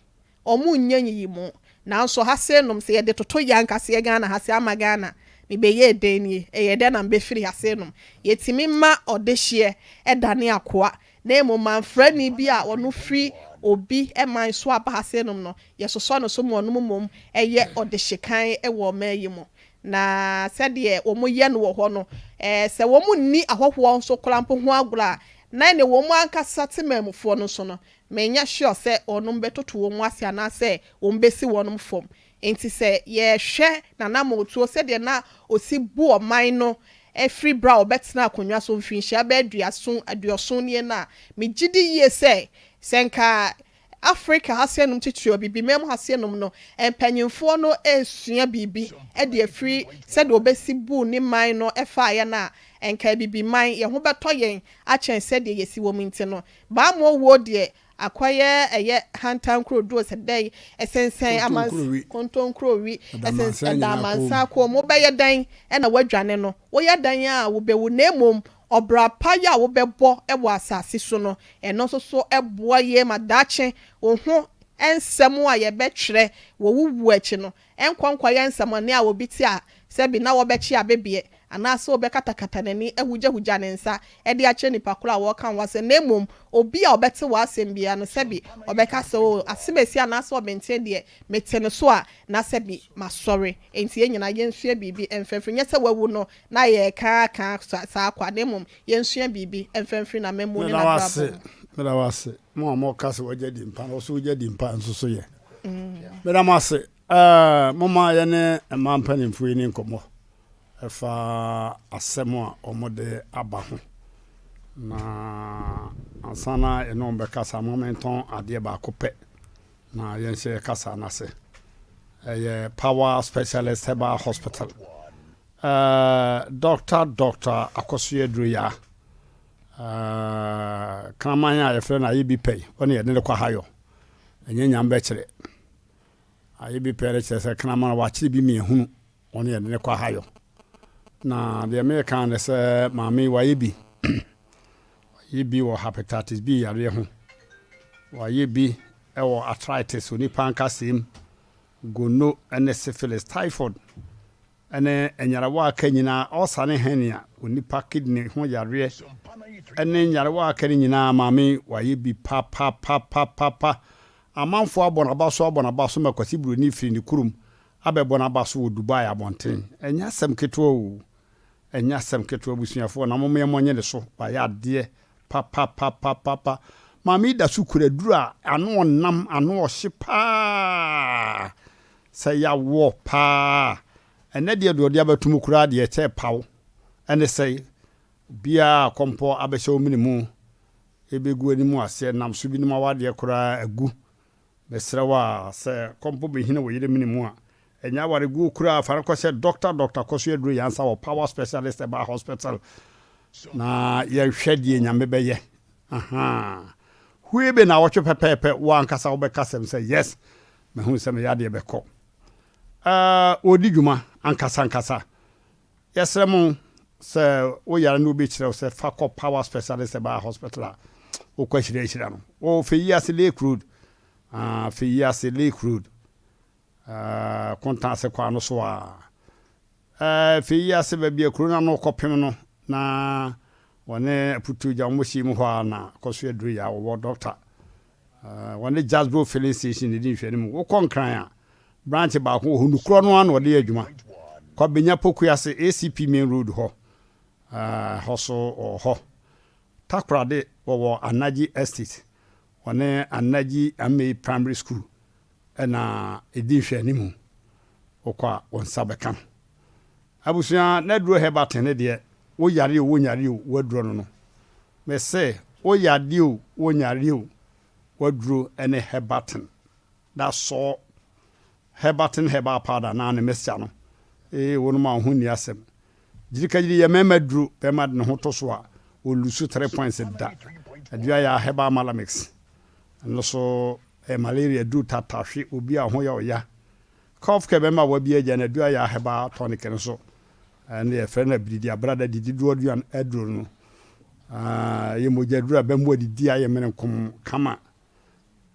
Ɔmo nnyɛ nyiyimu. Nanso ha sei nom sɛ yɛde toto yɛn ankasa yɛ Ghana ha sei ama Ghana mebɛyɛɛ dɛn nie, ɛyɛɛ dɛn na mebɛfiri ha sei nom. Yɛtumi ma ɔdehyeɛ dane akoa na mmom manfrani bi a ɔno firi obi man so aba ha sei nom no, yɛsosɔ no so ma ɔnom mmom yɛ ɔdehyekan wɔ ɔman yi mu. Na sɛdeɛ wɔyɛ no wɔ hɔ no, sɛ wɔnni ahɔhoɔ nso koraa mpo ho agorɔ a, na ɛneɛ wɔn ankasa temanmufoɔ no nso no, Mennyɛ sure sɛ wɔnom bɛtoto wɔn mu ase anaasɛ wɔn bɛsi wɔnom fam. Enti sɛ yɛhwɛ n'anammɔntuo sɛdeɛ na ɔsi bu ɔman no firi berɛ a ɔbɛtenaa akonnwa so mfirinhyia bɛyɛ aduason, aduɔson nie no a, megye di yie sɛ, sɛ nka Africa ha seɛnom titiriw, Abibiman mu ha seɛnom no, mpanyimfoɔ no resua biribi de afiri sɛdeɛ ɔbɛsi buu ne man no faeɛ no a, nka Abibiman, yɛn ho bɛtɔ yɛn akyɛn sɛdeɛ yɛsi wɔ mu nti no, Bammɔ wuo deɛ akɔyɛ ɛyɛ hantan kuro duro sɛ dɛn ɛsensɛn amans kontonkurowi ɛsens ɛda amansan kɔn mu wobɛyɛ dɛn ɛna woadwane no woyɛ dɛn a wobɛwu na mmom ɔbra pa yi a wobɛbɔ wɔ asase so no ɛno nso so boa yie ma daakye wo ho nsɛm a yɛbɛtwerɛ wɔ wo wuo akyi no ɛnkɔ nkɔyɛ nsɛmɔne a obi te a sɛbi na wɔbɛkye abebeɛ. anaasɛ ɔbɛkatakata n'ani ahugyahugya ne nsa de akyerɛ nipa korɔ a wɔreka ho asɛm, na mmom obi a ɔbɛte w'asɛm biara no, sɛbi ɔbɛka sɛ, O, asɛm asi anaasɛ ɔbɛnten deɛ, mete no so a, na sɛbi masɔre. Enti yɛn nyinaa yɛnsua biribi mfa mfiri, nyɛ sɛ wawu no na yɛreka ka saa kwa, na mmom yɛnsua biribi mfa mfiri n'amammuo ne Meda wo ase, n'abrabɔ mu. meda wo ase. Mo a moka sɛ wagya di mpa no, wo nso wogya di mpa nso so yɛ. Meda mo ase. Ɛɛ, momma yɛne mmaa mpanimfoɔ yi ni nkɔmmɔ ɛfa asɛm a wɔde aba ho. Na ansa na yɛne wɔn bɛkasa, ma mentɔn adeɛ baako pɛ na yɛnhyɛ yɛ kasa no ase. Ɛyɛ Power Specialist Herbal Hospital. Ɛɛ, Dɔkta Dɔkta Akɔsoɛ Duroyaa, ɛɛ, kraman a yɛfrɛ no ayɛ bi pɛi, ɔne yɛde no kɔ ahayɔ. Ɛnyɛ nyame bɛkyerɛ. Ayɛ bi pɛ no kyerɛ sɛ kraman no wakyere bi mmiɛhunu ɔne yɛde no kɔ ahayɔ. Na deɛ meka ne sɛ maame yi wayɛ bi. Wayɛ bi wɔ hepatitis B yareɛ ho. Wayɛ bi wɔ arthritis, onipa nkasɛm, gono ne syphilis, typhoid ne nyarewa a aka nyinaa, ulcer ne hernia, onipa kidney ho yareɛ ne nyarewa a aka no nyinaa maame yi wayɛ bi papapapapa. Amanfoɔ abɔ n'aba so abɔ n'aba so ma Kwasi Broni firi ne kurom abɛbɔ n'aba so wɔ Dubai abɔnten. Ɛnyɛ asɛm ketewa oo, ɛnyɛ asɛm ketewa abusuafoɔ na momma yɛmmɔ ne so, wayɛ adeɛ papapapapa. Maame yi da so kura aduro a ano ɔnam, ano ɔhye paa, sɛ yɛawɔ paa. Ɛnnɛ deɛ deɛ ɔde abɛto mu koraa deɛ ɛkyɛ paw ɛne sɛe. Obiara a kɔmpɔ abɛhyɛ wo mene mu ɛbɛgu anim aseɛ nam so binom awadeɛ koraa agu. Mesrɛ wo a sɛ kɔmpɔ bɛhini wo yere mene mu a, ɛnyɛ awareguo koraa fa no kɔhyɛ Dɔkta Dɔkta Kɔso Aduro Yansa wɔ Power Specialist Herbal Hospital na yɛnhwɛ deɛ Nyame bɛyɛ. Ahaa. Hue be naawɔtwe pɛpɛɛpɛ wo ankasa wobɛka sɛm sɛ yes mahunu sɛ me yadeɛ bɛkɔ. Ɛɛ wɔdi dwuma ankasa ankasa. Yɛsrɛ mo sɛ wo yare no obi kyerɛ wo sɛ fa kɔ Power Specialist Herbal Hospital a wokɔ ahyira ahyira no. Wɔ Feyiase Lake Road. Ah, Feyiase Lake Road. Ah, Kontaase kwan no so a. Eh, Feyiase baabi a kuro no ano kɔpem no na wɔne Aputuogya wɔn hyia mu hɔ a na kɔ so aduru yɛ a wɔwɔ doctor. Eh, wɔne Jasbro filling station na ɛdi nhwɛanim. Wokɔ Nkran a, branch baako wɔ hɔ, nukurɔ no ara na wɔde yɛ adwuma. Kwabenya Pokuase, ACP Main Road hɔ, eh, hɔ so wɔ hɔ. Takoradi wɔwɔ Anagye Estate, wɔne Anagye Amei Primary School na ɛdi nhwɛanim. Wokɔ a, wo nsa bɛka no. Abusua, n'aduro herbal ten ne deɛ, wo yare o, wo nyare o, w'aduro no no. Mese, wo yare o, wo nyare o, w'aduro ne Herbatin. That's all. Herbatin herbal powder naa ne mixture no. Ee, wonom a wo ho nni asɛm. Gyirikagyiri yɛ mmarima aduro, barima de ne ho to so a, ɔlusu 3 points da. Adua yɛ a herbal malamix. Ɛno so ɛyɛ malaria aduro tatahwe, obi a ho yɛ ɔya. Cough care bɛma wabie agya no aduru ayɛ herbal tonic no so ɛno yɛfrɛ no abiridi abrada didi doɔ aduan aduro no ɛyɛ mogya aduru a bɛmo adidi ayɛ mene nkom kama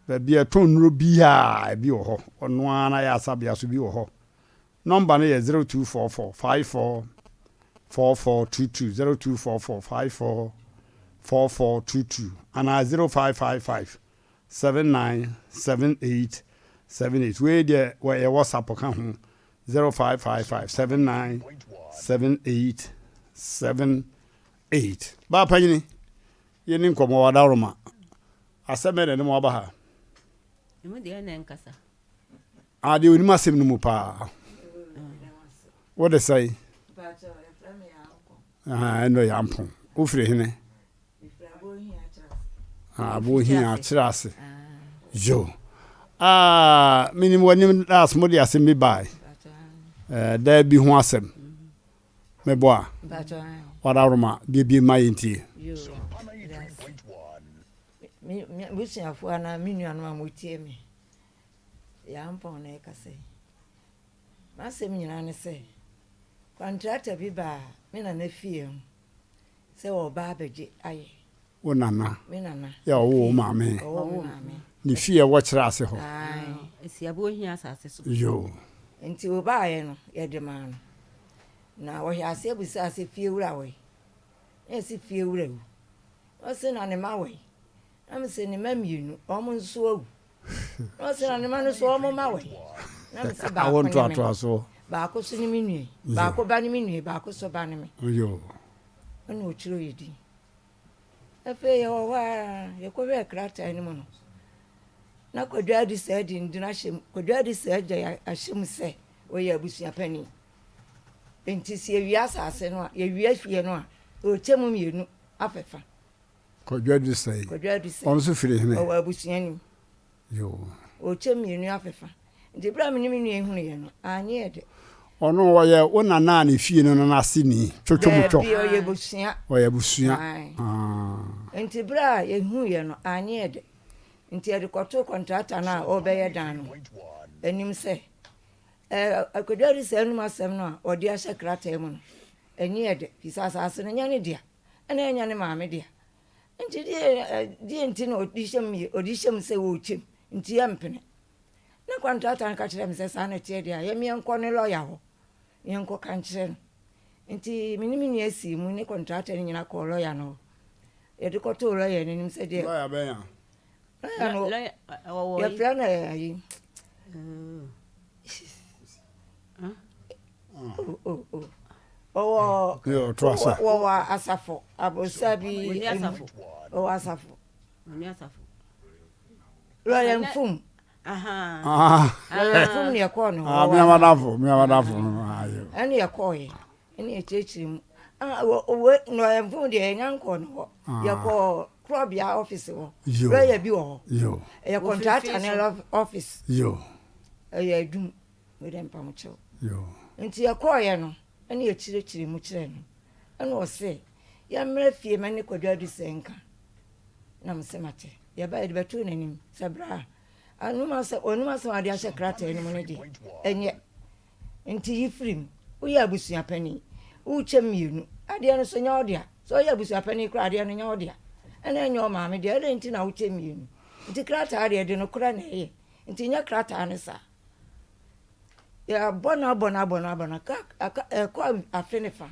baabi a ɛtɔn nnuro biaa ebi wɔ hɔ ɔno ara na yɛ asabea so bi wɔ hɔ nɔmba no yɛ 0244 54 4422 0244 54 4422 anaa 0555 7978 78 wei deɛ wɔyɛ WhatsApp ka ho 0555 7978 78. Baa panyini yɛni nkɔmmɔ wɔ adaworoma asɛm bɛn na ɛde mo aba ha? Emu deɛ na ɛnkasa. Ah, deɛ onim asɛm no mu paa. Wode sɛe? Ɛnɔ yɛ ampɔn. Wofiri hene? Abohia kyerɛ ase. Yo. Ah, menim w'anim last mo de asɛm bi bae. Eh, daa bi ho asɛm. Mebɔ a. Wadaworoma biebie ma yɛntie. Me busuafoɔ anaa me nuanom a motie me, Yampɔn na ɛkasa yi. M'asɛm nyinaa ne sɛ, kwantrata bi baa me nana fie ho sɛ ɔreba abɛgye ayɛ. Wo nana? Me nana. Yɛ a ɔwoo wo maame? Ɔwoo me maame. Ne fie a ɛwɔ Kyerɛ ase hɔ? Ae. Ɛsi Abohia asase so. Yoo. Nti ɔbaeɛ no, yɛde maa no. Na wɔhwɛ aseɛ bisaa sɛ fiewura wɔ he? Na yɛse fiewura awu. Na ɔse na ne mma wɔ he? Na mese ne mma mmienu, wɔn nso awu. Na ɔse na ne mma no nso wɔn mma wɔ he? Na mese baako ne me, baako nso ne me nua yi, baako ba ne me nua yi, baako nso ba ne me. Ɛna ɔtwerɛ yɛ din. Afei yɛwɔ hɔ ara, yɛkɔhwɛɛ krataa no mu no, na Kwadwo Adisa adi ndin ahyɛ mu, Kwadwo Adisa agya ahyɛ mu sɛ ɔyɛ abusua panin. Enti sɛ yɛwie asase no a, yɛwie fie no a, ɔkyɛ mu mmienu afɛfa. Kwadwo Adisa yi, Kwadwo Adisa ɔno nso firi hene? Ɔwɔ abusua no mu. Yoo. Ɔkyɛ mmienu afɛfa. Nti berɛ a me ne me nua yi hunuiɛ no, anyɛ yɛ dɛ. Ɔno ɔyɛ wo nana a ne fie no no n'aseni, twotwomutwɔ. Daabi, ɔyɛ abusua. Ɔyɛ abusua. Ae. Ah. Nti berɛ a yɛhuiɛ no, anyɛ yɛ dɛ. Nti yɛde kɔtoo kɔntrata no a ɔrebɛyɛ dan no anim sɛ, ɛɛ, Akwadwo Adisa anum asɛm no a ɔde ahyɛ krataa mu no, ɛnyɛ yɛ dɛ, firi sɛ asase no nyɛ ne dea, ɛna ɛnyɛ ne maame dea. Nti deɛ deɛ nti na ɔde hyɛ mu ɔde hyɛ mu sɛ ɔrekyɛm nti yɛmpene. Na kwantrata no ka kyerɛɛ me sɛ saa na ɛteɛ deɛ a yɛn yɛnkɔ ne lɔya hɔ na yɛnkɔka nkyerɛ no. Nti me ne me nua sii mu ne kɔntrata no nyinaa kɔɔ lɔya no hɔ. Yɛde kɔtoo lɔya no anim sɛ deɛ. Lɔya bɛn a? Lɔya no yɛfrɛ no ayi. Ɔwɔ wɔwɔ asafo aborosa bi ɔwɔ asafo. Lɔya mfum. Lɔya mfum ne ɛkɔɔ no. Ah, mi amadafo, mi amadafo. Ɛne ɛkɔɔ yɛ, ɛne ɛkyerɛkyerɛ mu. Ah, wɔ lɔya mfum deɛ yɛnya nkɔɔ no hɔ. Yɛkɔɔ korɔbea ɔfisi hɔ. Lɔya bi wɔ hɔ. Ɛyɛ kɔntrata ne ɔfisi. Ɛyɛ adwum. Wei dɛ mpamokyɛw. Nti yɛkɔɔeɛ no ɛna yɛkyerɛkyerɛ mu kyerɛɛ no ɛna ɔse yɛmmra fie ma ne Kwadwo Adusɛ nka na mese mate. Yɛba yɛde bɛtoo n'anim sɛ bra anum asɛm ɔnum asɛm a ɔde ahyɛ krataa no mu no deɛ ɛnyɛ nti yi firi mu woyɛ abusua panin wokyɛ mmienu adeɛ no so nyɛ wo dea sɛ ɔyɛ abusua panin koraa adeɛ no nyɛ wo dea ɛna ɛnyɛ wo maame deɛ ɛdɛn nti na wokyɛ mmienu nti krataa deɛ de nokorɛ na ɛyɛ nti nyɛ krataa no saa Yɛabɔ no abɔ no abɔ no abɔ no aka aka ɛkɔ afe ne fa.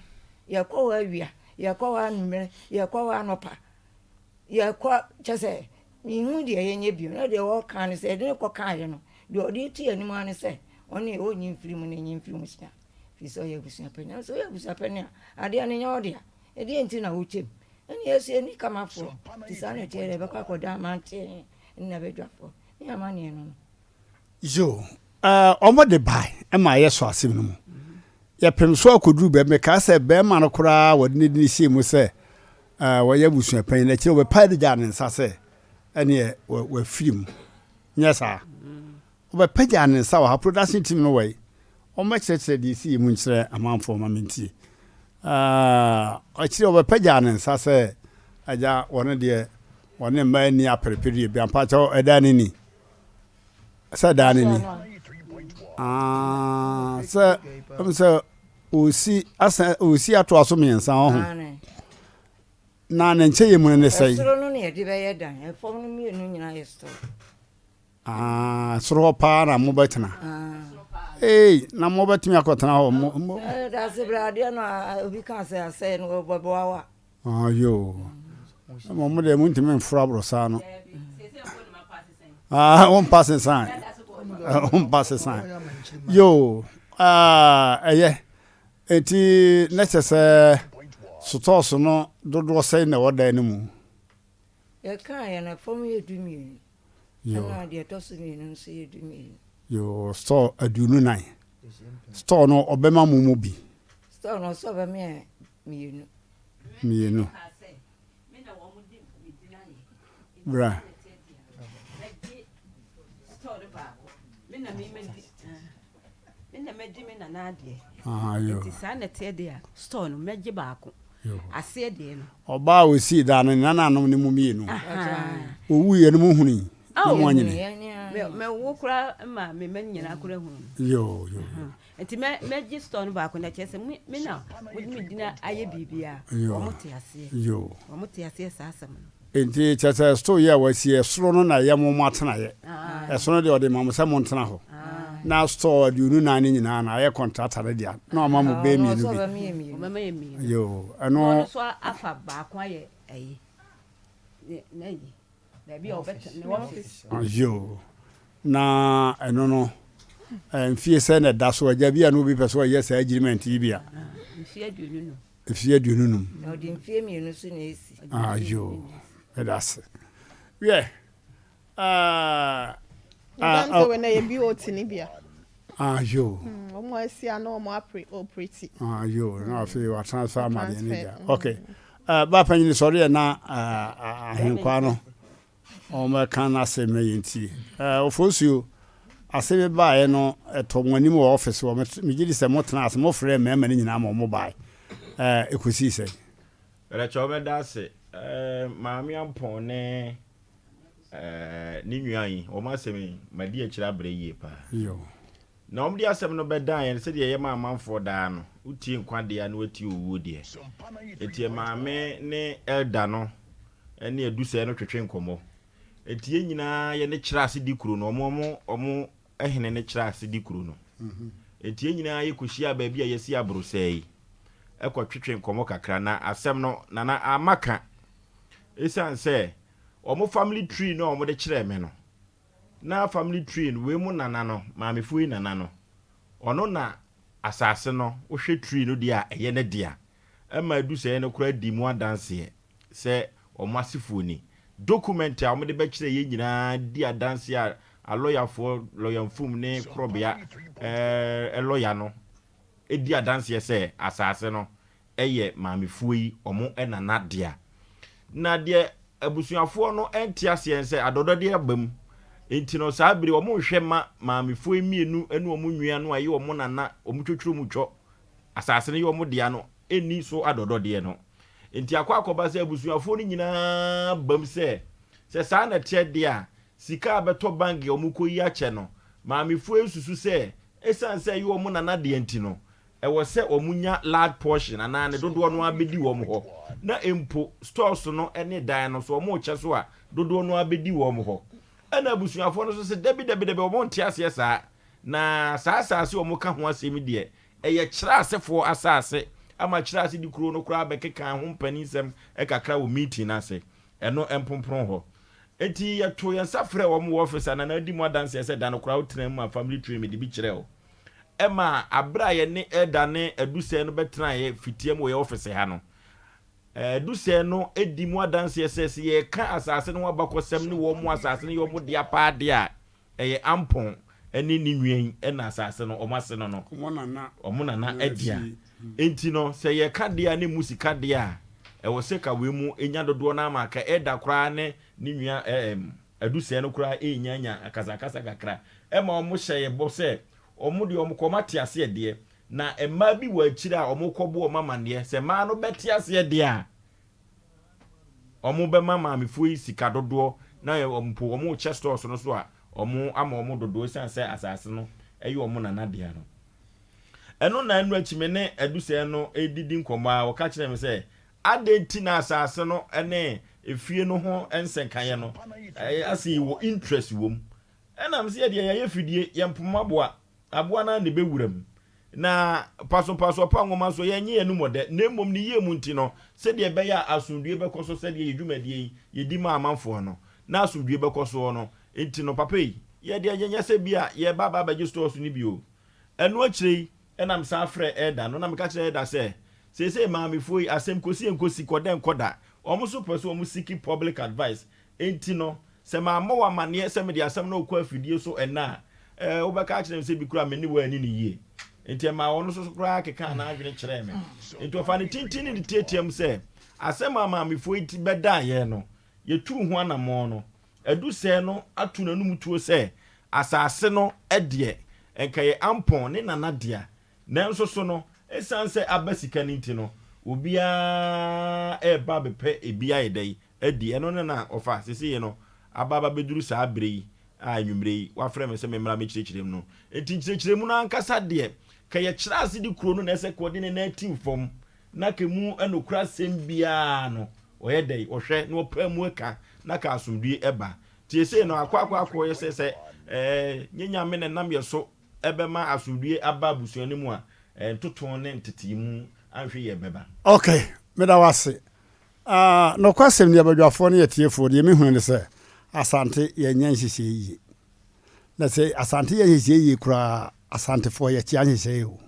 Yɛkɔ hɔ awia, yɛkɔ hɔ anwummerɛ, yɛkɔ hɔ anɔpa. Yɛkɔ kyɛ sɛ menhu deɛ yɛnyɛ bio. Na deɛ ɔka ne sɛ yɛde no kɔkaeɛ no, deɛ ɔde to yɛn anim ara ne sɛ ɔno deɛ ɔnyi mfiri mu na ɛnyi mfiri mu sua. Firi sɛ ɔyɛ abusua panin. Nanso woyɛ abusua panin a, adeɛ no nyɛ wo dea. Ɛdeɛn nti na wokyɛ mu? Ɛnna yɛn nso yɛnni kamafoɔ. Nti saa na ɛteɛ deɛ yɛbɛkɔ akɔda amanten ne n'abadwafoɔ ne amanneɛ no no. Yo, eh, wɔn de bae ma yɛsɔ asɛm no mu. Yɛpem so akɔduru baabi, mekaa sɛ bɛrima no koraa wɔde ne dini hyɛɛ mu sɛ eh, wɔyɛ abusua panyin, akyire wɔbɛpae de gyaa ne nsa sɛ ɛneɛ wafiri mu. Nyɛ saa. Wɔbɛpagyaa ne nsa wɔ ha, production team no wɔ yi. Wɔmmɛkyerɛkyerɛ deɛ ɛsi yɛ mu nkyerɛ amanfoɔ ma mentie. Eh, akyire wɔbɛpagyaa ne nsa sɛ agya wɔn deɛ wɔne mmaa nni aperepereɛ bi ampa kyɛw ɛda ne ni. Sɛ daa no ni. Ah, sɛ ɛm sɛ osi asɛ osi atoa so mmiɛnsa ɔho. Na ne nkyɛn yɛ mu no ne sɛn? Ɛsoro no na yɛde bɛyɛ dan, ɛfam no mmienu nyinaa yɛ store. Ah, soro hɔ paa na mobɛtena. Ah. Ee, na mobɛtumi akɔtena hɔ. Mo, mo. Eh, dase bra adeɛ no obi ka sɛ asɛe no wɔbɛboa wa. Ah, yoo. Mo mo deɛ montumi mforo aborosaa no. Ah, wompa sesan. Wompa sesan. Yoo, ah, ɛyɛ. Enti na kyerɛ sɛ sotɔɔso no dodoɔ sɛn na ɛwɔ dan no mu? Yɛkaa yɛn ɛfam yɛ 12. Ɛna deɛ ɛtɔ so mmienu nso yɛ 12. Yoo, store 24. Store no ɔbɛma mo mu bi? Store no ɔsɛ ɔbɛma yɛn mmienu. Mmienu. Bra. Ɔbaa a ɔsii dan no ne nananom no mu mmienu. Ɔwuiɛ no mohunui na moanyini. Mewo koraa ma me mma nyinaa koraa hunu no. Yoo yoo. Nti mɛ mɛgye store no baako na kyerɛ sɛ me me na mode me din ayɛ biribiara. Wɔn te aseɛ. Yoo. Wɔn te aseɛ saa asɛm no. Nti kyerɛ sɛ store yi a wɔasi ɛsoro no na ɛyɛ mo mo atenaeɛ. Ɛsoro no deɛ ɔde ma mo sɛ montena hɔ. Na store 24 no nyinaa no ayɛ kɔntrata no dea na wama mo bɛyɛ mmienu bi. Yoo, ɛno. Ɔno nso afa baako ayɛ ayi, n'ayi, baabi a ɔbɛtena, ne office. Yoo, na ɛno no, mfie sɛ na ɛda so agya bi a na obi pɛ sɛ ɔyɛ saa agreement yi bi a. Mfie 25. Mfie 25. Na ɔde mfie mmienu so na esi. Ah, yoo, ɛda ase. Wiɛ, Ah, ah, ah. Wei na yɛ BOT ni bia. Ah, yo. Wɔn asi ano wɔn apre operate. Ah, yo. Na afei wa transfer ama deɛ ne bia. Okay. Uh, ba panyin sɔre yɛ na uh, ahenkwa no wɔn bɛka n'asɛm na yɛn tie. Uh, ofosuo asɛm baeɛ no ɛtɔ wɔn anim wɔ ɔfis wɔ megye di sɛ mo tena ase mo frɛ mmarima no nyinaa ma wɔn bae. Uh, ekosi sɛ. Ɛrɛkyɛ wɔbɛda ase. Uh, Maame Ampɔn ne Eh, ne nua yi, wɔn asɛm yi, madi akyire abrɛ yie paa. Na wɔn de asɛm no bɛdan yɛn sɛdeɛ ɛyɛ ma amanfoɔ daa no, wotie nkwa deɛ na woatie owuo deɛ. Enti maame ne elder no ne adusɛɛ no twetwe nkɔmmɔ. Enti yɛn nyinaa yɛne kyerɛ ase di kuro no, wɔn wɔn wɔn hene ne kyerɛ ase di kuro no. Enti yɛn nyinaa yɛkɔhyiaa baabi a yɛasi abrosɛɛ yi, ɛkɔtwetwe nkɔmmɔ kakra. Na asɛm no, Nana amma ka, ɛsiane sɛ Wɔn family tree no a wɔde kyerɛɛ me no, na family tree no, wei mu nana no, maamefoɔ yi nana no, ɔno na asase no, wohwɛ tree no deɛ a, ɛyɛ ne dea. Ɛma adusɛeɛ no koraa dii mu adanseɛ sɛ wɔn asefoɔ ni. Document a wɔde bɛkyerɛɛ yɛn nyinaa di adanseɛ a alɔyafoɔ, lɔya Mfum ne Korɔbea ɛɛ lɔya no di adanseɛ sɛ asase no yɛ maamefoɔ yi wɔn nana dea. Na deɛ abusuafoɔ no nte aseɛ ne sɛ adɔdɔdeɛ aba mu nti no saa bere wɔn nhwɛ ma maamefoɔ yi mmienu ne wɔn nua no a ɛyɛ wɔn nana wɔn twotworo mu twɔ asase no yɛ wɔn dea no nni so adɔdɔdeɛ no. Nti akɔ akɔba sɛ abusuafoɔ no nyinaa bam sɛ sɛ saa na ɛteɛ deɛ a sika a bɛtɔ bank a wɔkɔyi akyɛ no maamefoɔ yi susu sɛ ɛsiane sɛ ɛyɛ wɔn nana dea nti no ɛwɔ sɛ wɔnya large portion anaa ne dodoɔ no ara bɛdi wɔn hɔ, na mpo stores no ne dan no, so wɔrekyɛ so a, dodoɔ no ara bɛdi wɔn hɔ. Ɛna abusuafoɔ no nso se, dabi, dabi, dabi, wɔn nte aseɛ saa, na saa asase a wɔka ho asɛm yi deɛ, ɛyɛ Kyerɛasefoɔ asase, ama Kyerɛase de kuro no koraa bɛkekaa ho mpaninsɛm kakra wɔ meeting no ase, ɛno mpompron hɔ. Enti yɛtoo yɛn nsa frɛɛ wɔn wɔ office a Nana adi mu adanseɛ sɛ da no koraa wotenaa mu ma family tree mede bi kyerɛɛ wo. Ɛma bere a yɛne Elder ne Adusɛɛ no bɛtenaeɛ fitiam wɔ yɛn ɔfese ha no, Adusɛɛ no di mu adanseɛ sɛ, sɛ yɛreka asase no ho abakɔsɛm ne wɔn asase no yɛ wɔn dea paa deɛ a, ɛyɛ Ampɔn ne ne nua yi na asase no wɔn ase no no, wɔn nana dea. Enti no, sɛ yɛreka deɛ a na ɛmu sika deɛ a, ɛwɔ sɛ ka wei mu nya dodoɔ no ara ma ka Elder koraa ne ne nua ɛɛm Adusɛɛ no koraa renya nya akasakasa kakra. Ɛma wɔhyɛ yɛn bɔ sɛ wɔn deɛ wɔkɔ wɔn ate aseɛ deɛ, na mmaa bi wɔ akyire a wɔrekɔbɔ wɔn amaneɛ. Sɛ mmaa no bɛte aseɛ deɛ a, wɔbɛma maamefoɔ yi sika dodoɔ na mpo wɔrekyɛ stores no so a, wɔama wɔn dodoɔ ɛsiane sɛ asase no yɛ wɔn nana dea no. Ɛno na ɛno akyi me ne Adusɛɛ no redidi nkɔmmɔ a ɔka kyerɛɛ me sɛ Adɛn nti na asase no ne efie no ho nsɛnkaeɛ no ase yi wɔ interest wɔ mu? Ɛnam sɛ yɛdeɛ yɛayɛ fidie, yɛmpoma aboa, aboa no ara na ɛbɛwura mu. Na pasopaso ɔpa nwoma nso, yɛnnye yɛn anom ɔdɛ, na mmom ne yie mu nti no, sɛdeɛ ɛbɛyɛ a asomdwoeɛ bɛkɔ so sɛdeɛ yɛn dwumadie yi yɛdi ma amanfoɔ no, na asomdwoeɛ bɛkɔ soɔ no nti no, papa yi, yɛdeɛ yɛnyɛ sɛ bi a yɛreba aba abɛgye stores no bi o. Ɛno akyire yi, Ɛnna mesan frɛɛ Elder no, na meka kyerɛɛ Elder sɛ, Seesei maamefoɔ yi, asɛm kɔsi ɛnkɔsi, kɔ dɛ nkɔ da. Wɔn nso pɛ sɛ wɔn seeki public advice. Enti no, sɛ mammɔ wo amanneɛ sɛ mede asɛm no rekɔ afidie so ɛnnɛ a, eh, wobɛka akyerɛ me sɛ bi koraa me ne wo anni no yie. Enti ɛmaa ɔno nso so koraa kekaa n'adwene kyerɛɛ me. Enti ɔfaa ne tenten ne ne tiatia mu sɛ, asɛm a maamefoɔ yi ti bɛdaa yɛn no, yɛtuu ho anammɔn no, Adu sɛɛ no ato n'anom tuo sɛ, Asase no deɛ, nka ɛyɛ Ampɔn ne Nana dea. Nanso so no, ɛsiane sɛ aba sika no nti no, obiara reba abɛpɛ ebi ayɛ dɛn adi. Ɛno ne na ɔfa seesei no aba abɛduru saa berɛ yi a anwummerɛ yi wafrɛ me sɛ memmra mmɛkyerɛkyerɛ mu no. Enti nkyerɛkyerɛmu no ankasa deɛ, ka yɛkyerɛ ase de kuro no na ɛsɛ ka ɔde ne nan tim fam na ka emu nokorɛ asɛm biara no ɔyɛ dɛn ɔhwɛ na ɔpaa mu ka na ka asomdwie ɛba. Nti seesei no akɔ akɔ akɔ yɛ sɛ sɛ ɛɛ nyɛ Nyame na ɛnam yɛ so. bɛma asomdwie aba abusua no mu a, ntoto ne ntetee mu anhwɛ yie bɛba. Ok, meda wo ase. Ah, nokwasɛm ni, abadwafoɔ ne atiefoɔ, deɛ mehunu ne sɛ, Asante yɛnyɛ nhyehyɛeɛ yie. Na sɛ Asante yɛ nhyehyɛeɛ yie koraa a, Asantefoɔ yɛkyea nhyehyɛeɛ o.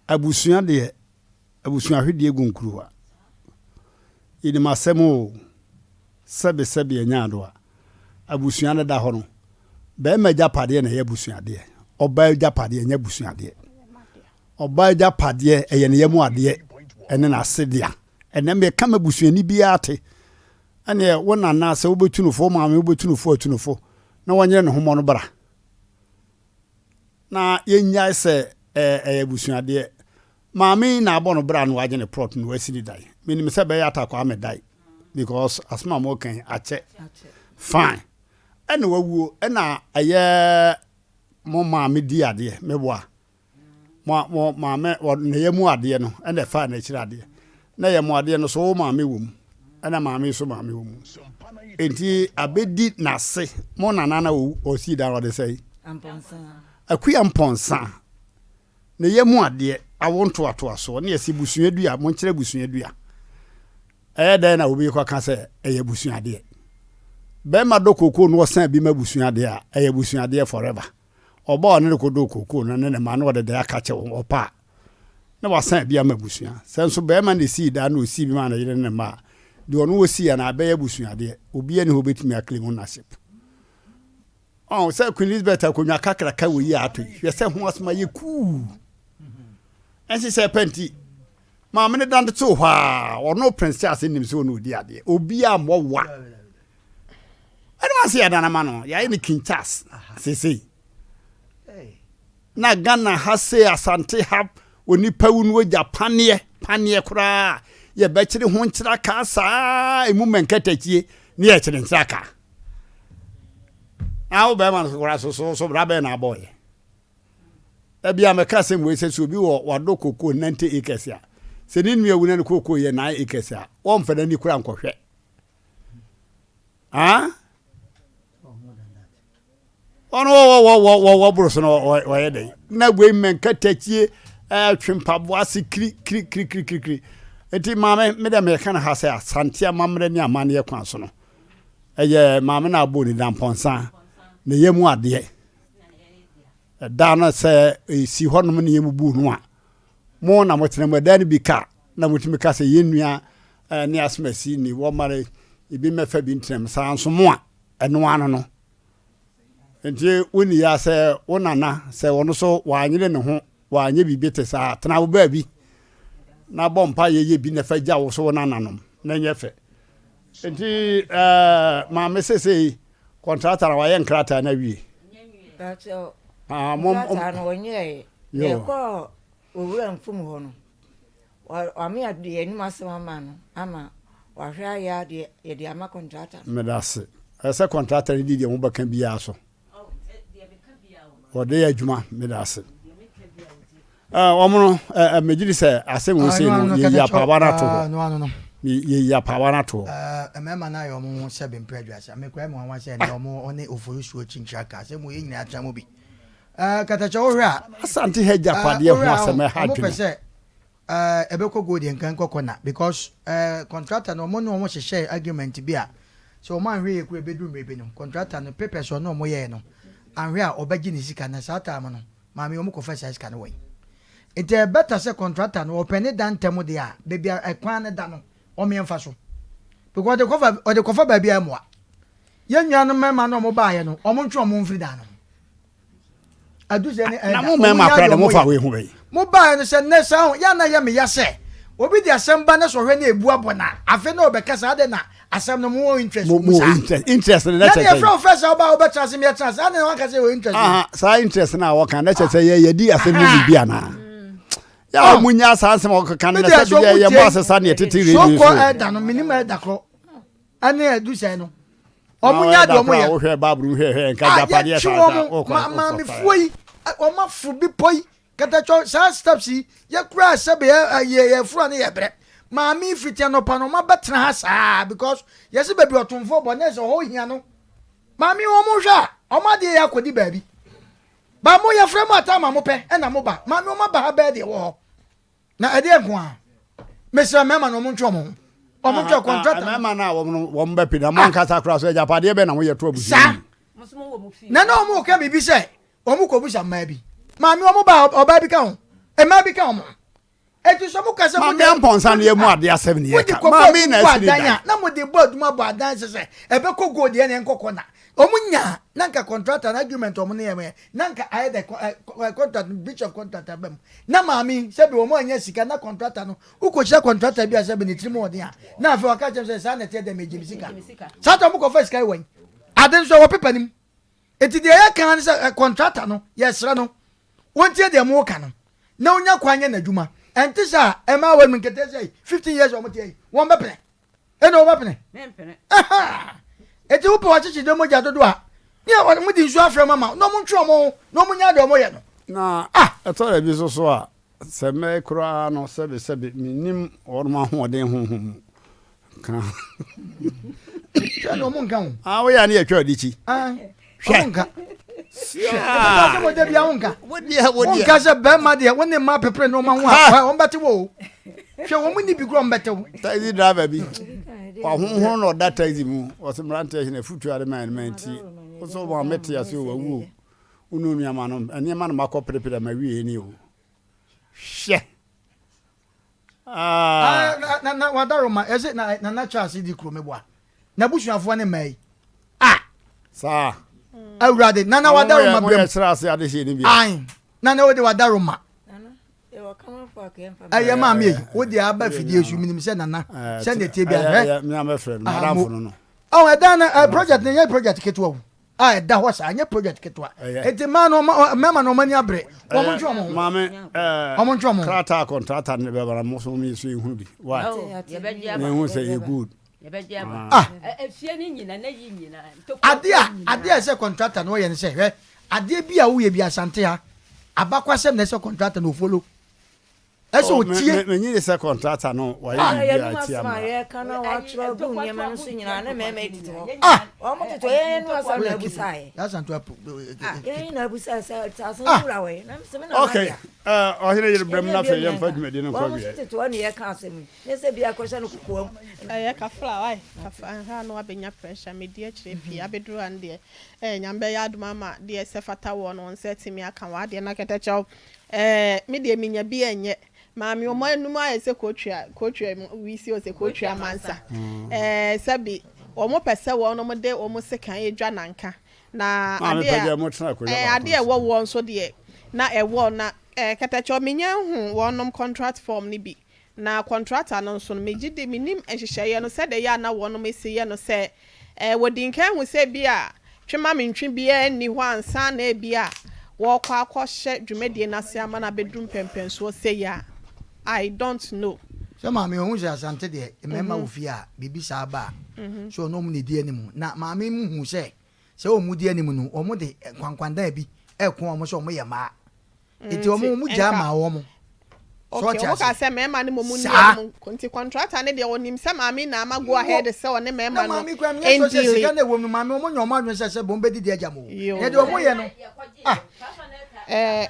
Abusua deɛ, abusua hwedeɛ gu nkuruwa. Yɛnim asɛm o, sɛbe sɛbe ɛnyɛ adoa. Abusua no da hɔ no, barima agyapadeɛ na ɛyɛ abusuadeɛ, ɔbaa agyapadeɛ ɛnyɛ abusuadeɛ. Ɔbaa agyapadeɛ ɛyɛ ne yam adeɛ ɛne n'ase dea. Ɛnɛ meka ma busuani biara te, ɛneɛ wo nana sɛ wobɛtu no fo, wo maame wobɛtu no fo atu no fo na wɔnyere ne ho mmɔ no bra. Na yɛnnyae sɛ ɛyɛ abusuadeɛ. Maame yi na abɔ no bra na wagye ne plot na wasi ne dan. Menim sɛ ɛbɛyɛ Atta Kwame dan because asɛm a moka yi akyɛ. Fine. Ɛna wawuo ɛna ɛyɛ mo maame di adeɛ meboa. Mo mo maame wɔ ne yɛ mu adeɛ no ɛna ɛfaa n'akyiri adeɛ. Na yɛ mo adeɛ no so wo maame wɔ mu ɛna maame so maame wɔ mu. Enti abɛdi n'ase mo nana na ɔsii dan ɔde sɛe. Akua Mpɔnsa ne yɛ mu adeɛ awo ntoatoasoɔ ne yɛsi busua dua monkyerɛ busua dua. Ɛyɛ dɛn na obi kɔka sɛ ɛyɛ abusua adeɛ? Bɛrima dɔ kookoo no ɔsan bi ma abusua adeɛ a ɛyɛ abusua adeɛ forever. Ɔba a ɔne no kɔdɔɔ kookoo no ne ne mma na ɔde dan aka kyɛ wɔn, ɔpɛ a, na wasan bi ama abusua. Sɛ nso barima na esii dan na osii bi maa ne yere ne ne mma a, deɛ ɔno osii anaa ɛbɛyɛ abusuadeɛ. Obiara nni hɔ obetumi aclaim ownership. Ɔn sɛ Queen Elizabeth akonnwa kakraka wɔ yi a ato yi, hwɛ sɛ ho asɛm ayɛ kuu. Ɛnhyehyɛ pɛ nti, maame no dan de too hɔ a, ɔno Prince Charles nim sɛ ɔno odi adeɛ. Obiara mmɔ wa. Ɛne wa sɛ yɛadan ama no, yɛayɛ no King Charles seesei. Na Ghana ha sei Asante ha onipa wu no ogya paneɛ paneɛ koraa yɛbɛkyere ho nkyerɛkaa saa emu mɛnkatakyie ne yɛkyere nkyerɛkaa. Na wo bɛrima no koraa so so so bra bɛn na abɔɔyɛ. Ebia mɛka asɛm wei sɛ sɛ obi wɔ wadɔ kokoo 90 acres a sɛ ne nua wu na ne kokoo yɛ 9 acres a wɔmfa n'ani koraa nkɔhwɛ. Ah? Ɔno wɔwɔwɔwɔ boro so no ɔyɛ dɛ. Na wei mmɛnkatakyie ɛtwe mpaboa ase kiri kiri kiri kiri kiri kiri. Nti maame me dɛ meka no ha sɛ Asante amammerɛ ne amanneɛ kwan so no ɛyɛ maame na abɔ ne dampɔnsa na ɛyɛ mu adeɛ. Ɛda no sɛ ɛsi hɔnom ne yɛmubu no a mo na motena mu ɛda no bi ka na motumi ka sɛ yɛn nua ne asomasi ni wɔmmare ebi mmɛfa bi ntena mu saa nso mo a ɛno ano no nti wonni ya sɛ wo nana sɛ ɔno so wanyere ne ho wanyɛ biribi te saa tena wo baabi na bɔ mpa yɛyɛ bi na fa gya wo so wo nananom na nyɛ fɛ nti ɛɛ maame sesei kɔntrata na wayɛ nkrataa no awie. Ah, nkrataa no wɔnyɛɛ yɛkɔɔ owura mfum hɔ no Wame ade yɛn anim asɛm ama no ama wahwɛ ayɛ adeɛ yɛde ama kɔntrata no. Meda ase. Ɛsɛ sɛ kɔntrata no di deɛ mobɛka biara so. Wɔde yɛ adwuma. Meda ase. Wɔn no, megye di sɛ asɛm wɔ sei no, yɛyi apaawa no ato hɔ. Yɛyi apaawa no ato hɔ. Mmarima no ayɛ wɔn ho sɛ bempere aduasa. Mekura mu anwa sɛ ɛnɛ wɔn ɔne Oforisuo kyinkyira ka asɛm wɔ yɛn nyinaa tra mu bi. Katakyɛ wohwɛ a. Asante ha agyapadeɛ ho asɛm ɛha adwene. Wɔn pɛ sɛ ɛbɛkɔ gold deɛ nka nkɔ kɔna because contractor no wɔn ne wɔn hyehyɛɛ agreement bi a sɛ wɔn anhwɛ yie kura ɛbɛduru mmerɛ bi no contractor no papers ɔne wɔn yɛɛ no anhwɛ a ɔbɛgye ne sika na saa time no maame wɔn kɔfa saa sika no wɔ yi nti ɛbɛta sɛ contractor no ɔpɛ ne da ntɛm deɛ a baabi a ɛkwan no da no wɔn yɛn fa so because ɔde kɔfa ɔde kɔfa baabi a ɛmoa yɛn nuanom mmarima no wɔn baayɛ no wɔn ntwe wɔn mfiri dan no ho. Adusɛ ne Na mo mmarima koraa de mofa wei ho bɛyi. Mo baeɛ no sɛ nnɛ saa ho yɛ a na ɛyɛ me ya sɛ obi de asɛm ba na sɛ ɔhwɛ na ebu abɔ na afei na ɔbɛka saa adɛn na asɛm no mo wɔ interest wɔ mu saa. Interest interest no na kyerɛ sɛ. Na yɛfrɛ wo fɛ sɛ ɔba wobɛtena ase meɛtena ase adɛn na wanka sɛ yɛwɔ interest wɔ mu. Saa interest no a wɔka na kyerɛ sɛ yɛ yɛdi asɛm no mu bi anaa. Yɛ a wɔn nya saa asɛm a wɔkeka no na sɛ bi yɛ yɛ bɔ asesa ne yɛtete radio so. So kɔ ɛda no menim ɛda korɔ ɛne adusɛ no. Wɔn nya deɛ wɔn yɛ. Wohwɛ baabulu hwɛ hwɛ nka ah, japadeɛ saa saa. Yɛtwe wɔn maamefoɔ yi wɔn afo bepɔ yi katatwɔ saa steps yi yɛkura sɛbe yɛ yɛ yɛfura ne yɛ brɛ maame fiti anɔpa no wɔn abɛtena ha saa because yɛsi baabi ɔtomfoɔ bɔ ne sɛ ɔhɔ hia no maame wɔn hwɛ a. Wɔn adeɛ yɛ akɔdi baabi. Ba mo yɛfrɛ mo ataa ma mo pɛ ɛna mo ba. Maame wɔn aba ha bɛɛ deɛ wɔ hɔ. Na ɛdeɛ nko a. Mesrɛ mmarima no wɔn ntwe wɔn ho. Wɔn ntwe contractor. Mmarima no a wɔn no wɔn bɛ pina mo ankasa koraa so agyapadeɛ bɛ na mo yɛ to abusua Saa. Na na wɔn ka biribi sɛ wɔn kɔ busa mmaa bi. Maame wɔn ba ɔbaa bi ka ho. Mmaa bi ka wɔn ho. Eti sɛ mo ka sɛ mo de maame mpɔnsa ne emu ade asɛm ne yɛ ka maame na ɛsi ne dan na mo de bɔ adwuma bɔ adan sɛ sɛ ɛbɛkɔ gold yɛ ne nkɔkɔ na wɔn nya na nka contractor na agreement wɔn ne yɛ na nka ayɛ dɛ contract breach of contract aba mu na maame sɛbi wɔn anya sika na contractor no wokɔhyia contractor bi a sɛbi ne tirim ɔden a na afei waka kyerɛ sɛ saa na ɛteɛ dɛ megye me sika saa ta wɔn kɔfa sika yi wɔn ade nso ɛwɔ pepa nim eti deɛ yɛ kan ne sɛ contractor no yɛsrɛ no Wontie deɛ moka no na onya kwan nyɛ n'adwuma. Ɛnte saa a, ɛmaa wɔn nketeesia yi, 15 years a wɔte yi, wɔn bɛpene. Ɛna wɔbɛpene. Mempene. Aha! Eti wopɛ wɔakyekye mogya dodo a, ne wɔn de nsuo afrɛ mu ama na wɔn ntwe wɔn ho na wɔn nya deɛ wɔyɛ no. Na ɛtɔ da bi nso so a, sɛ mɛ koraa no, sɛbesɛbe mennim wɔn ahoɔden honhom mu. Ka. Hwɛ na ɔmo nka ho. Ah, woyɛ a ne yɛtwa ɔde kyi. Ah, ɔmo nka. Hwɛ, ɛbɛka sɛ mo da bia wo nka. Wo nka sɛ bɛrima deɛ wo ne mma pepere nneɛma ho a, wɔn bɛte wo o. Hwɛ, wɔn ni bi kura wɔn bɛte wo. Taxi driver bi, wahonhono na ɔda taxi mu, ɔsɛ mmeranteɛ hene afutuo ade ma ɛnma nti, wo sɛ wɔn mete ase o, wawu o. Wo ne nneɛma no, nneɛma no makɔ perepere ma wie ni o. Hwɛ. Ah. Ah, na na wadaroma ɛsɛ na nana Charles di kuro meboa n'abusuafoɔ ne mmaa yi ah saa awurade nana wadaroma brɛm kyerɛ ase ade hyɛ ne bi ayi nana wode wadaroma ɛyɛ maame yi wode aba fidie so menim sɛ nana sɛ ne tie bi ahwɛ ɔn ɛdan na project no yɛ project ketewa o a ɛda hɔ saa ɛnyɛ project ketewa eti mmaa no mmarima no wɔn ani abere wɔn ntwe wɔn ho maame ɛɛ wɔn ntwe wɔn ho krataa kɔntrata ne bɛba na mo so mo so ehunu bi why na ehu sɛ yɛ good ah adeɛ a adeɛ a ɛsɛ kɔntrata no ɔyɛ no sɛ hwɛ adeɛ bi a woyɛ bi asante ha abakwasɛm na ɛsɛ kɔntrata no ofolo Ɛsɛ oh, otie. Menye de sɛ kɔntrata no wayɛ ah, biribi a ɛtia mmara. yɛka na wɔatwerɛ agu nneɛma no so nyinaa na mmarima yi tete hɔ. Ah! Wɔn tete hɔ yɛn no asɛm na abusa yɛ. Ah, yɛn na abusa sɛ asase no wura wɔ yi na sɛ me na Okay, ɔhene yere brɛm na afei yɛmfa dwumadi no nkɔ Wɔn awiɛ. tete hɔ na yɛka asɛm yi ne sɛ bi akɔhyɛ no kokoam. Ɛyɛ kafra wai kafra nha na wabɛnya pressure medi akyire pii abɛduru ha no deɛ eh Nyame bɛyɛ adom ama deɛ ɛsɛ fata woɔ no wo nsa atumi aka w'adeɛ na kɛtɛkyɛw Ɛɛ me deɛ menya bi ɛnyɛ. Maame wɔn anum ayɛ sɛ kotwa kotwa mu wisi ɔsɛ kotwa amansa. Ɛɛ sɛbi wɔn pɛ sɛ wɔn de wɔn sekan edwa nanka na adeɛ a ɛɛ adeɛ ɛwɔ woɔ nso deɛ na ɛwɔ na ɛɛ kɛtɛkyɛw menya nhu wɔnom contract form no bi Na kɔntrata no nso no, megye di, mennim nhyehyɛeɛ no sɛdeɛ ɛyɛ a na wɔnom si yɛ no sɛ, eh, wɔdi nkan hu sɛ ebia twe-ma-mentwe biara nni hɔ ansa na ebia wɔrekɔ akɔhyɛ dwumadie no ase ama no abɛduru mpɛnpɛnsoɔ sei a, I don't know. Sɛ maame ɔhu sɛ Asante deɛ mmarima wɔ fie a biribi saa ba a, so ɔne wɔn na ɛdi anim. Na maame mu hu sɛ sɛ wɔn di anim no wɔn de nkwankwandan bi ɛko wɔn sɛ wɔn yɛ mmaa. Nti wɔn wɔn gyaa maa wɔn. So okay, wɔn ka sɛ mmarima no mmom nni wɔn nti contractor ne deɛ ɔnim sɛ maame na ama go ahead sɛ ɔne mmarima no ndili. Na maame kura mi nyɛ sɔ sɛ sika na ɛwɔ mu maame wɔn nyɛ wɔn adwene sɛ sɛ wɔn bɛ didi agya mo. Na deɛ wɔn yɛ no ah. Ɛɛ.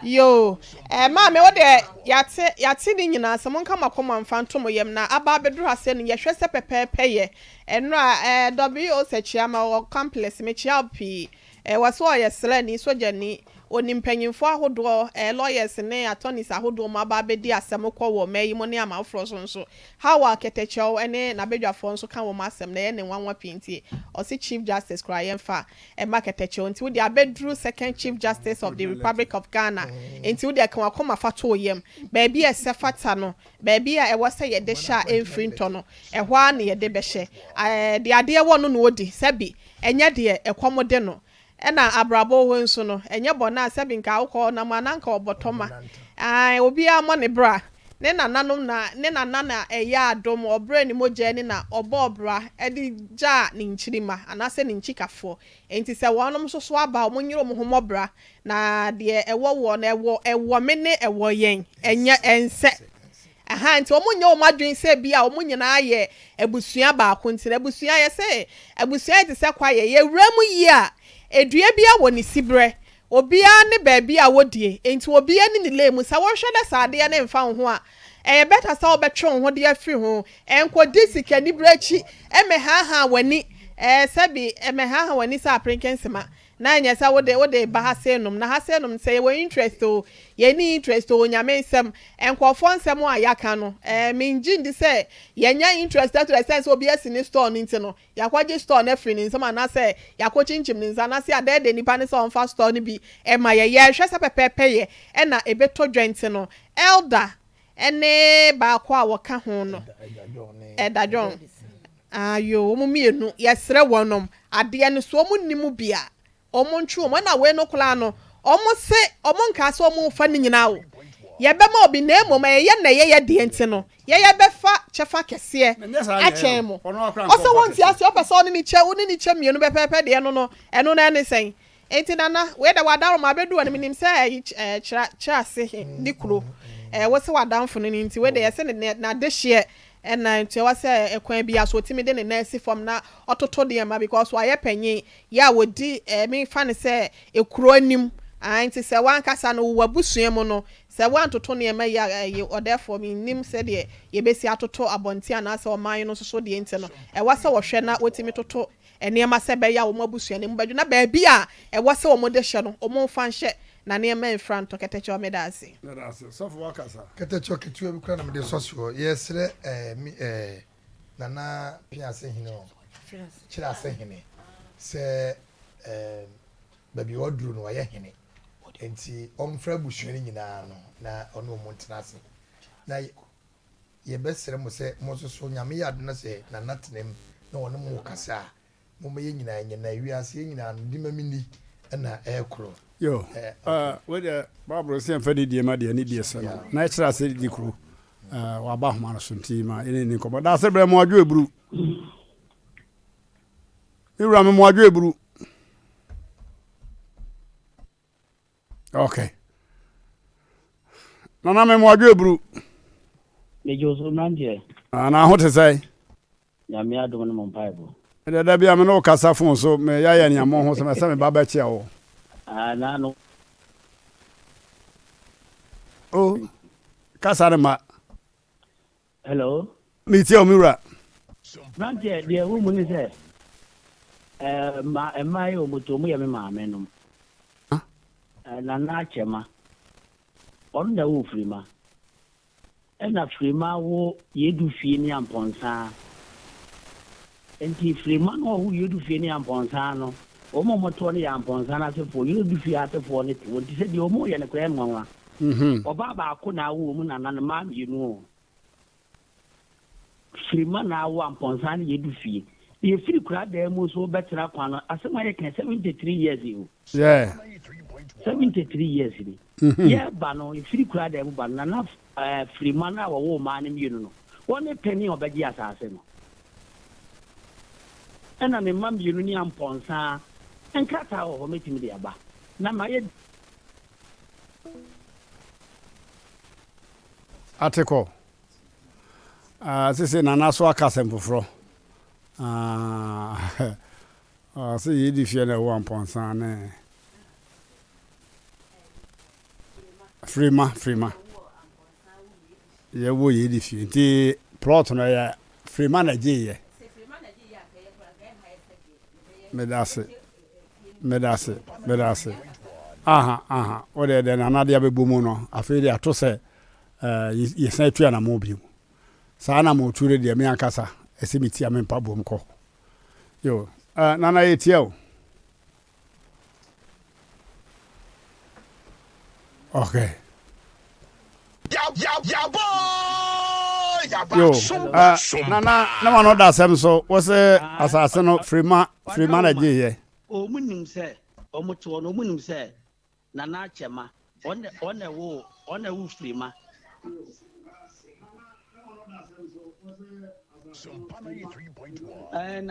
Yoo eh maame wo deɛ yɛate yɛate ne nyinaa sɛ monka mo akoma mfa nto mo yam na aba abɛduru ha sɛ no yɛhwɛ sɛ pɛpɛɛpɛ yɛ ɛnora eh WO Sɛkyia ma wɔ complex mekyia wo pii eh wɔ sɛ ɔyɛ srani sogyani onim mpanyinfoɔ ahodoɔ eh lawyers ne attorneys ahodoɔ mu aba abɛdi asɛm kɔ wɔ mmaa yi mu ne amanfoɔ so nso how a kɛtɛkyɛw ne n'abadwafoɔ nso ka wɔn asɛm na ɛyɛ ne nwanwa pii nti ɔse chief justice koraa yɛmfa Ɛma kɛtɛkyɛw nti wodeɛ abɛduru second chief justice of the republic of Ghana nti wodeɛ ka wakoma fa to wo yam. Baabi a ɛsɛ fata no, baabi a ɛwɔ sɛ yɛde hyɛ a ɛmfiri ntɔ no, ɛhɔ ara na yɛde bɛhyɛ. Ɛɛ deɛ adeɛ wɔ no na ɔdi, sɛbi ɛnyɛ deɛ ɛkɔm de no. Ɛna abrabɔ hɔ nso no, ɛnyɛ bɔne a sɛbi nka wokɔ ɔnam a na nka ɔbɔ tɔma. Ae obiara mmɔ ne bra. Ne nananom na ne nana na ɛyɛ adom, ɔbrɛɛ ne mogya ani na ɔbɔɔ bra de gyaa ne nkyirimma anaasɛ ne nkyikafoɔ. Enti sɛ wɔnom nso so aba a, wɔnyere wɔn ho mmɔ bra, na deɛ ɛwɔ woɔ no, ɛwɔ, ɛwɔ me ne ɛwɔ yɛn, ɛnyɛ, ɛnsɛ. Ahaa nti wɔn nyɛ wɔn adwene sɛ bi a wɔn nyinaa yɛ abusua baako nti no abusua yɛ sɛ abusua yɛ te sɛ kwaeɛ yɛwura mu yie a edua biara wɔ ne siberɛ obiara ne baabi a wɔdie nti obiara ne ne lane mu sɛ wohwɛ na sɛ adeɛ no mfa wo ho a ɛyɛ better sɛ wobɛtwe wo ho de afiri ho nkɔdi sikaniberɛ akyi mmɛhaahaa w'ani ɛɛ sɛbi mmɛhaahaa w'ani sɛ aperenkensema Na ɛnyɛ sɛ wode wode reba ha sei nom na ha sei nom sɛ yɛwɔ interest oo yɛnni interest oo Onyame nsɛm nkurɔfoɔ nsɛm a yɛaka no eh mengye ndi sɛ yɛnya interest to the extent sɛ obi asi ne store no nti no yɛakɔgye store no afiri ne nsam anaasɛ yɛakɔkyinkyim ne nsa anaasɛ yɛadɛɛdɛɛ nipa no sɛ ɔmfa store no bi ma yɛ yɛrehwɛ sɛ pɛpɛɛpɛ yɛ ɛna ɛbɛtɔ dwa nti no Elder ne baako a wɔka ho no Elder John Aayoo wɔn mienu yɛsrɛ wɔnom adeɛ no so wɔn nni mu bi a wɔn ntwe wɔn ɛna wei no koraa no wɔn se wɔn nkaa sɛ wɔn refa ne nyinaa o yɛbɛma obi na mmom ɛyɛ yɛn na ɛyɛ yɛ deɛ nti no yɛ yɛbɛfa kyɛfa kɛseɛ akyɛn mo ɔsɛ wɔn nti aseɛ ɔpɛ sɛ ɔne ne kyɛ wo ne ne kyɛ mienu pɛpɛɛpɛ deɛ no no ɛno no ɛne sɛn Enti Nana, wei de w'adaworoma abɛdu hɔ no, menim sɛ ɛyi ɛɛ kyerɛ kyerɛ ase he ne kuro. Ɛɛ wo se w'adamfo no no nti, wei de yɛse ne ne n'adehyeɛ ɛna nti ɛwɔ sɛ ɛkwan biara so ɔtumi de ne nan si fam na ɔtoto nneɛma because wayɛ panyin yɛ a wɔdi ɛɛ mefa no sɛ ekuro anim. Ae nti sɛ w'ankasa no wo w'abusua mu no sɛ woantoto nneɛma yi a ɛyi ɔdɛɛfoɔ mennim sɛdeɛ yɛbɛsi atoto abɔnten anaasɛ ɔman no nso so deɛ nti no ɛwɔ sɛ wɔhwɛ na wɔtumi toto nneɛma sɛ ɛbɛyɛ a wɔn abusua no mu bɛdwo na baabi a ɛwɔ sɛ wɔde hyɛ no, wɔmfa nhyɛ na nneɛma mfira ntɔ. Kɛtɛkyɛw, meda ase. Meda ase. Sɔfo wakasa. Kɛtɛkyɛw ketewa bi koraa na mede sɔ soɔ. Yɛsrɛ eh, me eh, Nana Piase Hene o, Kyerɛ Hene, sɛ eh, baabi a waduru no wayɛ hene. Nti ɔmfrɛ abusua no nyinaa no na ɔne wɔn ntena ase. Na Yɛbɛsrɛ mo sɛ mo nso so, Nyame yɛ adom na sɛ Nana tena mu na ɔne mo rekasa a, momma yɛn nyinaa nyɛ na wiase yɛn nyinaa no, di ma menni na ɛrekorɔ. Yo, eh, wei deɛ Bible sɛ yɛmfa nidie ma deɛ nidie sɛ no, na ɛkyerɛ ase di kuro. Eh, waba ahoma no so nti ma yɛne ni nkɔmmɔ. Daase brɛ mo adwo eburu. Me wura me mo adwo eburu. Okay. Nana me mo adwo eburu. Me gye so mmeranteɛ. Ah, na ho te sɛ. Nyame adom ne mo mpaebɔ. Ɛdɛ da bi a me ne wo kasa fon so me yɛayɛ nea mo ho sɛ mɛsɛ me ba bɛkyia wo. Ah, na no. Oh, kasa ne ma. Hello. Metie wo me wura. Mmeranteɛ deɛ ɛwɔ mu ne sɛ ɛɛ ma mmaa yi wɔn to wɔn yɛ me maame nom. Ɛɛ Nana Akyɛma ɔno na ɛwɔ Firima ɛna Firima wo Yedu fie ne Ampɔnsaa nti Firima no ɔwo Yedu fie ne Ampɔnsaa no wɔn a wɔtoɔ no yɛ Ampɔnsaa no asefoɔ Yedu fie asefoɔ no te wɔn ti sɛ deɛ wɔn yɛ no koraa nwanwa. Ɔbaa baako na awo wɔn nana no mmaa mienu o. Firima na awo Ampɔnsaa ne Yedu fie. Na yɛfiri kuradaa mu nso bɛtena kwan no, asɛm a yɛka 73 years o. Yeah. 73 years ni. Yɛba no, yɛfiri kuradaa mu ba no, nana eh, Firima no a wɔwoo mmaa no mienu no, wɔne panin a ɔbɛgye asase no. Ɛna ne mma mienu ne Ampɔnsaa. Nkrataa wɔ hɔ, mɛtumi de aba. Na mayɛ Atekɔ, Ah, sese Nana so aka asɛm foforɔ. Ah, ɔse yɛdi fie na ɛwɔ Ampɔnsa ne Firima, Firima. Yɛwɔ yɛdi fie nti plot no yɛ Firima na gyeeɛ. Medase medase medase aha aha wo deɛ deɛ nana de abɛbɔ mu no afei deɛ ato sɛ eh, yɛsan atu anamɔ bio saa anamɔ tu no deɛ me ankasa ɛsɛ metia me mpaboam kɔ yo eh, nana yɛtia o Okay. Yo, uh, na na na ma no da asɛm so wɔ sɛ asase no firima firima na gye yɛ. Wɔn nim sɛ wɔn te hɔ no wɔn nim sɛ Nana Akyɛma ɔna ɔna ɛwo ɔna ɛwo firima.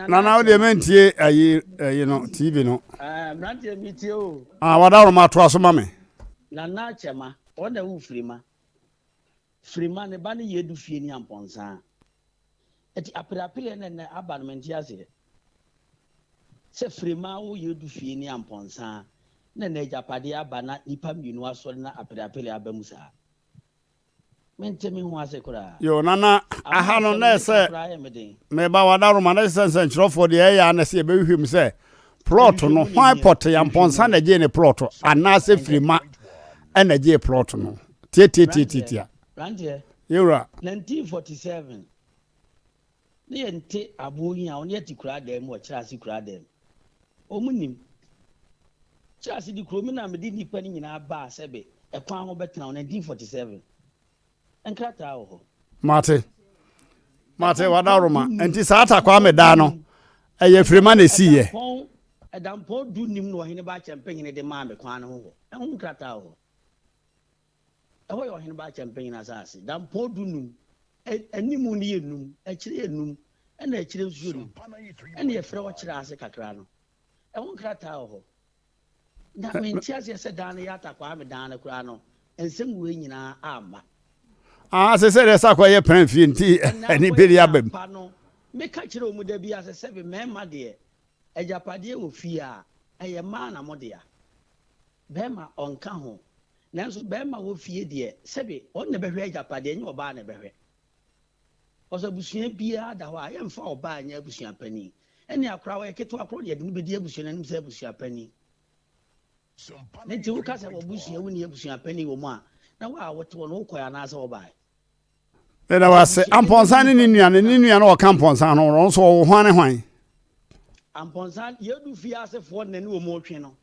Nana wo deɛ mɛntie ayi ayi no TV no. Mmeranteɛ mi tie o. Ah wada wɔn ato aso ma me. Nana Akyɛma ɔna ɛwo firima. Firima ne ba ne Yedu fie ne Ampɔnsaa. Ɛti apereapereɛ na ɛnɛ aba no mente aseɛ. Sɛ Firima wo Yedu fie ne Ampɔnsaa na ɛnɛ agyapadeɛ aba na nnipa mmienu asɔre na apereapereɛ aba mu saa. Mente me ho ase koraa. Yo, nana, aha no Ama na asɛm no ka ɛsɛ koraa yɛ me den. meba wadaroma na ɛsɛ sɛ nsɛnkyerɛwfoɔ deɛ ɛyɛ a na ɛsɛ yɛbɛhwehwɛ mu sɛ plɔt Nhwehwɛmu no na hwan ehia. pɔte Nhwehwɛmu. Ampɔnsa na ɛgyee ne plɔt anaasɛ Ɛnyɛ. Firima ɛna ɛgyee plɔt no. Branteɛ, Tiatiatiatia. branteɛ, Yɛwura. 1947 ne yɛnte aboɔ yi a wɔn yɛte kura dan mu wɔ Kyerɛase kura dan mu. Wɔn nim. Kyerɛase de kuro mi na mede nnipa no nyinaa baa sɛbe ɛkwan ho bɛtena hɔ 1947. Nkrataa wɔ hɔ. Mate. Mate wadaroma. Nti saa Takwame daa no ɛyɛ Firima na ɛsiiɛ. Ɛdampɔn, ɛdampɔn du nim na ɔhene ba Akyɛmpehene de maa me kwan no ho hɔ. Ɛho nkrataa wɔ hɔ. Ɛhɔ yɛ ɔhene ba Akyɛmpehene asase. Dampɔn du num. Anim no yɛ num, akyire yɛ num, ɛna akyire nso yɛ num. Ɛna yɛfrɛ hɔ kyerɛ ase kakra no. Ɛho nkrataa wɔ hɔ. Na mente aseɛ sɛ dan no yɛ Atakwame dan no koraa no, nsɛm wei nyinaa amma. Ah, sɛ sɛ deɛ sɛ akɔyɛ pɛn fie nti Ɛna ɛne akɔyɛ bɛdi aba mu. ampa no, meka kyerɛ wɔn da biara sɛ sɛbe mmarima deɛ, agyapadeɛ wɔ fie a, ɛyɛ mmaa na mo dea. Barima ɔnka ho. Nanso barima wɔ fie deɛ, sɛbe ɔno na ɛbɛhwɛ agyapadeɛ, ɛnyɛ ɔbaa na ɛbɛhwɛ. Ɔsɛ abusua biara da hɔ a, yɛmfa ɔbaa nyɛ abusua panin. Ɛnne akora ɔyɛ ketewa korɔ deɛ, yɛde no bɛdi abusua no anim sɛ abusua panin. Ne nti woka sɛ w'abusua wonni abusua panin wɔ mu a, na wo a wote hɔ no wokɔe anaasɛ wobae? Meda wo ase. Ampɔnsa ne ne nua no, ne nua no ɔka Ampɔnsa ho no, ɔno nso ɔwɔ hwan ne hwan? Ampɔnsa, yɛdu fie asefoɔ na ne wɔn retwe no.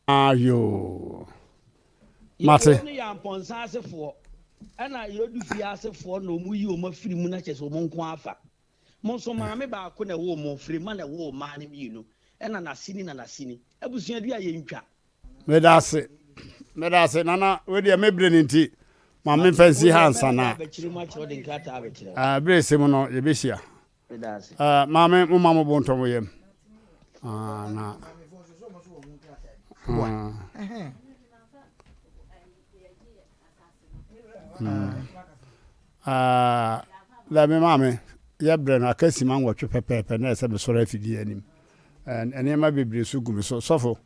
Ayoo. Mate. Yɛwɔ no yɛ Ampɔnsa asefoɔ, ɛna yɛdu fie asefoɔ na wɔn yi wɔn afiri mu na kyerɛ sɛ wɔn nko afa. Mo nso maame baako na ɛwoo mo, Frema na ɛwoo mmaa no mmienu, ɛna n'aseni na n'aseni. Abusua bi a yɛntwa. Meda ase. Meda ase Nana, wei deɛ me bere no nti ma memfa nsi ha ansa na. Ah, bere sɛ mu no yɛbɛhyia. Ah, maame mo ma mo bo ntɔ mo yam. Ah, na. Ah. Mm. Ah, dabi maame, yɛ brɛ no aka sima nwɔtwe pɛpɛɛpɛ na ɛsɛ mesɔre afidie anim. Nneɛma bebree so gu me so. Sɔfo,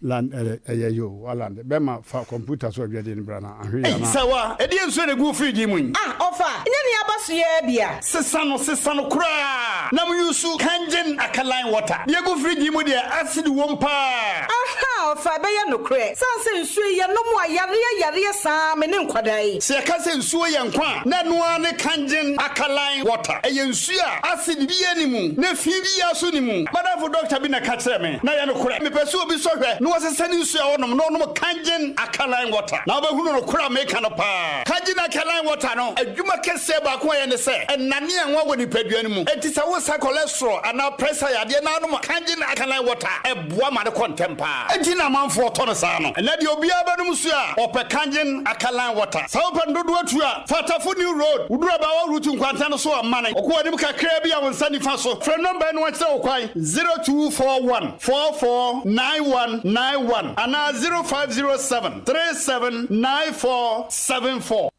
land ɛyɛ yo, waland. Bɛma fa kɔmputa so adwadie no bra na ahwe yɛ na. Sawa, ɛdeɛn nsuo na ɛgu wo fridge yi mu yi? Ah ɔfa, nyɛ nea aba so yi ara bi a. Sesa no, sesa no koraa na mo use Kangen alkaline water. Deɛ ɛgu fridge yi mu deɛ acid wom paa. Ahaa ɔfa ɛbɛyɛ nokorɛ sane sɛ nsuo yi yɛnom a yareɛ yareɛ saa me ne nkwadaa yi. Sɛ yɛka sɛ nsuo yɛ nkwa a, na ɛno ara ne Kangen alkaline water. Ɛyɛ nsuo a acid biara nni mu na fi biara nso nni mu. M'adamfo dɔkta bi na ɛka kyerɛɛ me, na ɛyɛ nokorɛ. Mepɛ sɛ obi sɔ hwɛ na ɔsesa ne nsuo a ɔnom na ɔnom Kangen alkaline water na wobɛhunu nokorɛ a meka no paa. Kangen alkaline water no adwuma kɛseɛ baako a ɛyɛ ne sɛ, ɛnane anwa wɔ nipadua no mu. Enti sɛ wosa cholesterol anaa pressure yadeɛ na wonom Kangen alkaline water a, ɛboa ma no kɔ ntɛm paa. Enti na amanfoɔ tɔ no saa no. Ɛnnɛ deɛ obiara bɛnom nsuo a, ɔpɛ Kangen alkaline water. Sɛ wopɛ no dodoɔ tu a, fa Tafo New Road, woduru Abaawa Route nkwanta no so a, mane kɔ w'anim kakraa bi a wo nsa nifa so. Frɛ nɔmba yi na wɔnkyerɛ wo kwan, 0241 44 9191 anaa 0507 37 94 74.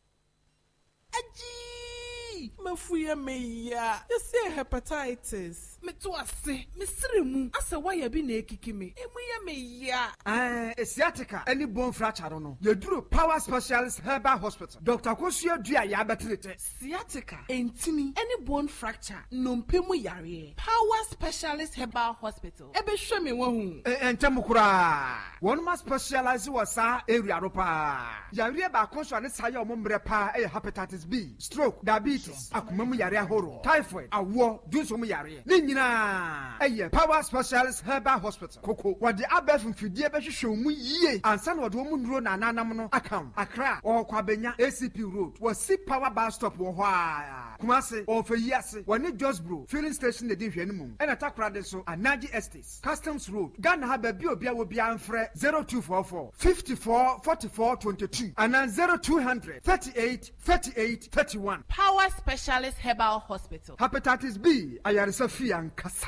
Agyii! M'afu yɛ me ya. Yɛse hepatitis. Meto ase, me srɛ mu asɛ wire bi na ekiki me, emu yɛ me ya. Ɛɛ sciatica ne bone fracture no no, yɛduru Power Specialist Herbal Hospital, Doctor Akosua Duah yɛabɛtere tɛ. Sciatica, ntini, ne bone fracture, nnompe mu yareɛ, Power Specialist Herbal Hospital bɛhwɛ me wahu. Ntɛm koraa, wɔnom a specialise wɔ saa area no paa. Yareɛ baako nso a ne saa yɛ wɔn mmerɛ paa yɛ Hepatitis B, stroke, diabetes, akoma mu yareɛ ahoroɔ, typhoid, awoɔ, dwonsɔ mu yareɛ. Ne nyinaa yɛ Power Specialist Herbal Hospital, Koko. Wɔde abɛɛfo mfidie bɛhwehwɛ wo mu yie ansa na wɔde wɔn nnuro na ananam no aka wo. Accra, wɔwɔ Kwabenya, ACP Road, wɔ Si Power Bus Stop wɔ hɔ ara. Kumasi, wɔwɔ Feyiase, wɔne Josbro Filling Station na ɛdi nhwɛanimu. Ɛna Takoradi nso, Anaji Estates, Customs Road, Ghana ha baabi a obiara wɔ biara mfrɛ 0244 54 44 22 anaa 0200 38 38 31. Power Specialist Herbal Hospital. Hepatitis B ayaresa fie ankasa.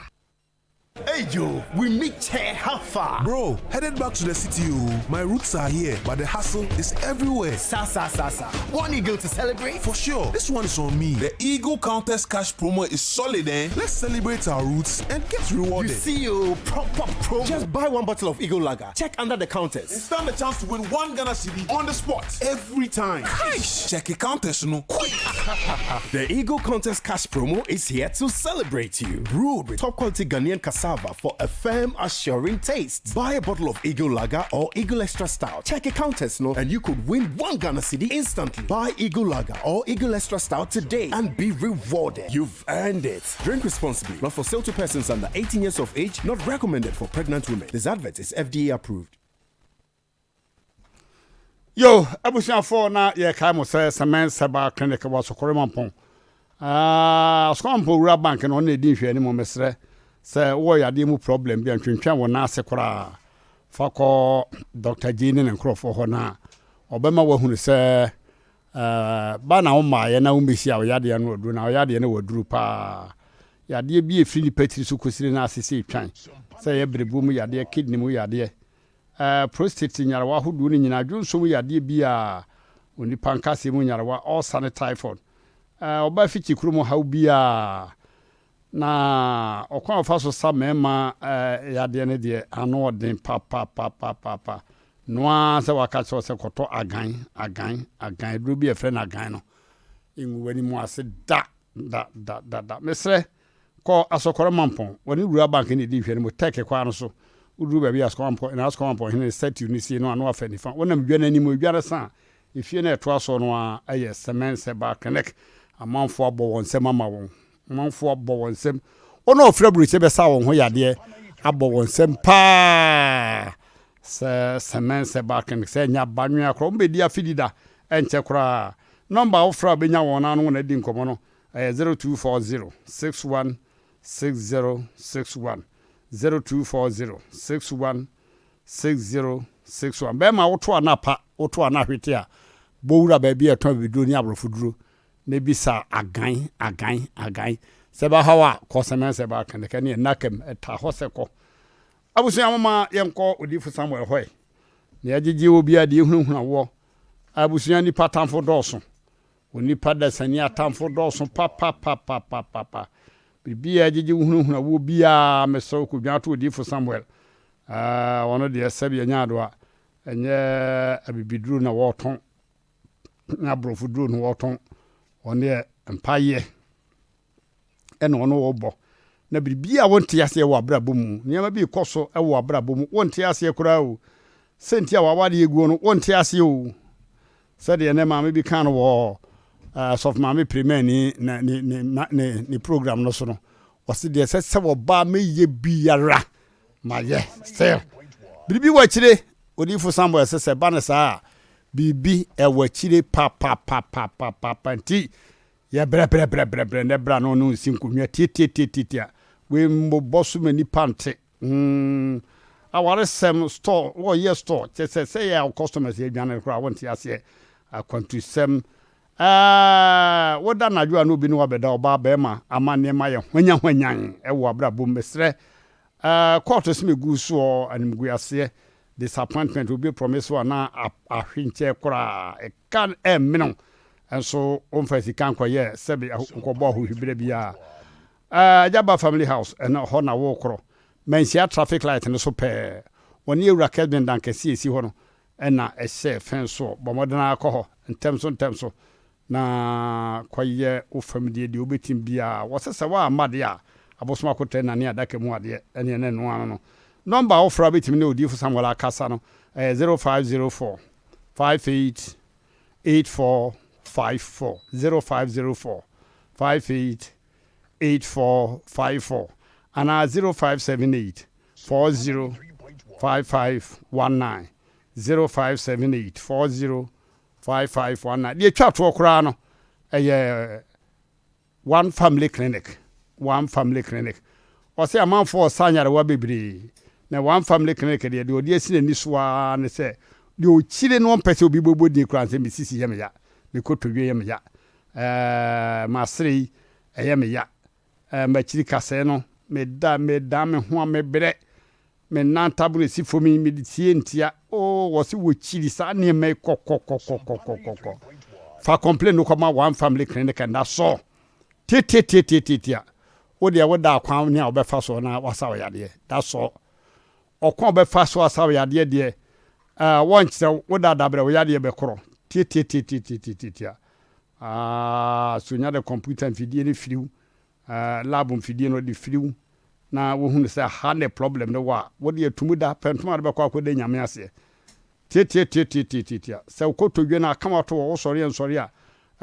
Hey Joe, we meet chair how far? Bro, headed back to the city oh. My roots are here, but the hustle is everywhere. Sa sa sa sa. One eagle to celebrate? For sure. This one is on me. The Eagle Countess Cash promo is solid eh? Let's celebrate our roots and get rewarded. You see you proper promo. Just buy one bottle of Eagle Lager. Check under the counters. And stand a chance to win one Ghana cedi on the spot every time. Cash! Check the counters no quick. the Eagle Contest Cash promo is here to celebrate you. Brewed with top quality Ghanaian cassava for a firm, assuring taste. Buy a bottle of Eagle Lager or Eagle Extra Stout. Check a counters no, and you could win one Ghana cedi instantly. Buy Eagle Lager or Eagle Extra Stout today and be rewarded. You've earned it. Drink responsibly. Not for sale to persons under 18 years of age. Not recommended for pregnant women. This advert is FDA approved. Yo, abusuafoɔ na yɛkae mo sɛ Cement Seba Clinic wɔ Asokore Mampɔn. Ah, Asokore Mampɔn Wura Bank no ɔno na ɛdi nhwɛani mu mesrɛ sɛ wowɔ yadeɛ mu problem bi a ntwentwɛn wo nan ase koraa fa kɔ Dr. G ne ne nkurɔfoɔ hɔ na ɔbɛma woahunu sɛ eh, ba na womaeɛ na wommɛhyia wo yadeɛ no aduru na wo yadeɛ no waduru paa yadeɛ bi ɛfiri nipa tiri so kɔsi ne nan ase sɛ ɛtwan sɛ ɛyɛ berɛbuo mu yadeɛ kidney mu yadeɛ Prostate nyarewa ahodoɔ no nyinaa, dwonsɔ mu yadeɛ biara, onipa nkaseɛ mu nyarewa, ulcer ne typhoid, ɔbaa fikyikuro mu haw biara, na ɔkwan a ɔfa so sa mmarima yadeɛ no deɛ ano ɔden papapapaapa. No ara sɛ waka kyerɛ sɛ kɔtɔ agan, agan, agan, aduro bi a yɛfrɛ no agan no, ngu w'anim ase da, da, da, da, da. Mesrɛ, Kɔ Asɔkɔrɔ Mampɔn, wɔne Rural Bank na ɛdi nhwɛanimu, Turkey kwan no so. Woduru baabi a Asukɔ Mampɔn, na Asukɔ Mampɔn hene ne statue no sie no a, na wafa nifa. Wonam dwa no anim, edwa no sa a, efie no a ɛtoa soɔ no ara yɛ Semense Bar Clinic. Amanfoɔ abɔ wɔn nsam ama wɔn. Amanfoɔ abɔ wɔn nsam. Wɔn a wɔfiri aburokyire bɛsa wɔn ho yadeɛ abɔ wɔn nsam paa sɛ Semense Bar Clinic sɛ ɛnyɛ abanwea koraa. Wɔbɛdi afe dida, ɛnkyɛ koraa. Nɔmba a wofrɛ a wobɛnya wɔn ano wɔn adi nkɔmmɔ no Ɛyɛ 0240 61 60 61, 0240 61 60 61. Bɛrima woto a na pa, woto a na hwete a, bɔ wura baabi a ɛtɔn abibiduro ne aborɔfo duro na bisa agan, agan, agan. Sɛ ɛbɛhaw a, kɔ sɛmɛnsɛ ba kɛnɛkɛ ne ɛnakam, ɛta hɔ sɛ kɔ. Abusua moma yɛnkɔ odiyifo Samuel hɔ ɛ. Nea ɛgyegye obiara deɛ ehunahuna woɔ. Abusua nnipa atamfo dɔɔso. Onipa dasani atamfo dɔɔso papapapapapa. Biribi a ɛgyegye wo hunahuna woɔ biara, mesrɛ wo kɔdwan to odiyifo Samuel. Ɛɛ, ɔno deɛ sɛbi ɛnyɛ adoa, ɛnyɛ abibiduro na wɔretɔn, ɛnyɛ aborɔfo duro na wɔretɔn. Ɔno deɛ mpaeɛ. ɛna ɔno ɔbɔ. Na biribi a wonte aseɛ wɔ abrabɔ mu, nneɛma bi rekɔ so wɔ abrabɔ mu, wonte aseɛ koraa o. Sɛ nti a w'awadeɛ guo no, wonte aseɛ o. Sɛdeɛ ne maame bi kaa no wɔ uh, Sɔfo Maame Pirimani ne, ne, ne, ne, ne program no so no, ɔse deɛ ɛsɛ sɛ wɔbaa mɛyɛ biara mayɛ still. Biribi wɔ akyire, odiyifo Samuel sɛ sɛ ɛba no saa a, biribi ɛwɔ akyire papapapapapa nti Yɛ brɛbrɛbrɛbrɛbrɛ na bra na ɔne wo nsi nkonnwa tiatiatiatia. Wei mmobɔ so ma nipa nte. Mm, awaresɛm, store, wɔyɛ store, kyɛ sɛ sɛ yɛ a customers yɛ adwane koraa wonte aseɛ. Akwantusɛm, ɛɛ, woda anadwo a na obi ne wabɛda ɔbaa bɛrima ama nneɛma yɛ hwanyahwanyan ɛwɔ abrabɔ mu. Mesrɛ, ɛɛ, kɔɔto sɛ megu soɔ animguaseɛ, disappointment, obi promise wo a na ahwe nkyɛɛ koraa. Ɛka ɛmene wo. Nso womfa sika nkɔyɛ sɛbe nkɔbɔ ahohwiberɛ biara. Ɛɛ Agya Ba Family House, ɛno hɔ na worekorɔ. Manhyia traffic light no so pɛɛ. Wɔne Awura Kesben dan kɛseɛ a ɛsi hɔ no na ɛhyɛ fɛn soɔ. Bɔ mmɔden ara kɔ hɔ ntɛm so ntɛm so na kɔyɛ wo fam deɛ deɛ wobɛtumi biara. Wɔse sɛ woamma deɛ a, abosom akotrɛ nnane adaka mu adeɛ. Ɛneɛ na ɛno ano no. Nɔmba a wofrɛ a wobɛtumi ne Odiyifo Samuel akasa no, ɛyɛ 0504 58 8454 0504 58 8454 anaa 0578 40 5519 0578 40 5519 Deɛ ɛtwa toɔ koraa no ɛyɛ One Family Clinic, One Family Clinic. Ɔse amanfoɔ ɔsa nyarewa bebree, na One Family Clinic deɛ, deɛ ɔde asi n'ani so ara ne sɛ, deɛ ɔkyire no ɔmpɛ sɛ obi bɛbɔ din koraa sɛ me sisi yɛ me ya, me kotodwe yɛ me ya, ɛɛ m'asere yi ɛyɛ me ya, ɛɛ m'akyiri kasɛɛ no Meda, medan me ho a mebrɛ. Me nan taboro esi fam yi, mede tie ntia. Oh, wɔse wɔkyiri saa nneɛma yi kɔkɔkɔkɔkɔkɔkɔ. Fa complain no kɔma One Family Clinic and that's all. Tiatiatiatiatia. Wo deɛ woda akwan ne a wobɛfa soɔ na wasa wo yadeɛ. That's all. Ɔkwan a wobɛfa so asa wo yadeɛ deɛ, eh, wɔnkyerɛ wo. Woda dabrɛ wo yadeɛ bɛkorɔ. Tiatiatiatiatiatia. Ah, so nya de computer mfidie no firiw Lab mfidie no ɔde firiw na wohunu sɛ ha ne problem no wɔ a, wode atumu da pɛ ntoma de bɛkɔ akɔda Nyame aseɛ. Tiatiatiatiatiatia. Sɛ wokɔ todwe no aka wato hɔ, wosɔre a nsɔre a,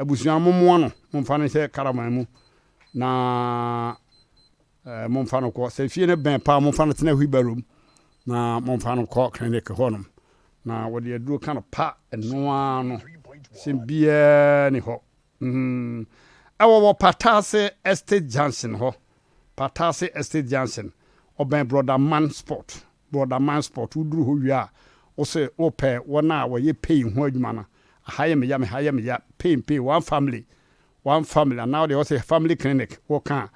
abusua no mommoa no, momfa no nhyɛ caravan mu na momfa no kɔ. Sɛ fie no bɛn paa momfa no tena wheelbarrow mu na momfa no kɔ clinic hɔnom na wɔde aduro ka no pa ɛno ara no sɛ biara ni hɔ. Mm, ɛwɔ wɔ Patase Estate Junction hɔ. Patase Estate Junction, ɔbɛn Brɔda Man Sport. Brɔda Man Sport, woduru hɔ wie a, wose wopɛ wɔn a wɔyɛ pain ho adwuma no. Aha yɛ me ya, me ha yɛ me ya, pain, pain, one family, one family, anaa wodeɛ wɔse family clinic, woka a,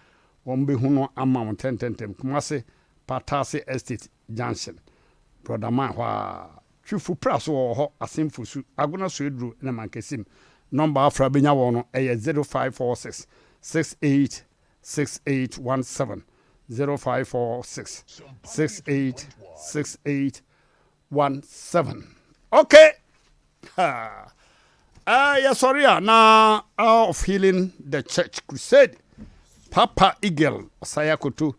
wɔn bɛhu no ama wo ntɛntɛntɛm. Kumasi, Patase Estate Junction, Brɔda Man hɔ ara. Twifo pra so wɔwɔ hɔ, Asenfo su, Agona Suaduro na Mankasim. Nɔmba a wofrɛ a wobɛnya wɔn no yɛ 0546 68 6817, 0546 68 6817. Okay! Ha! Uh, yɛsɔre a na Hour of Healing the Church Crusade Papa Eagle Ɔsaya Koto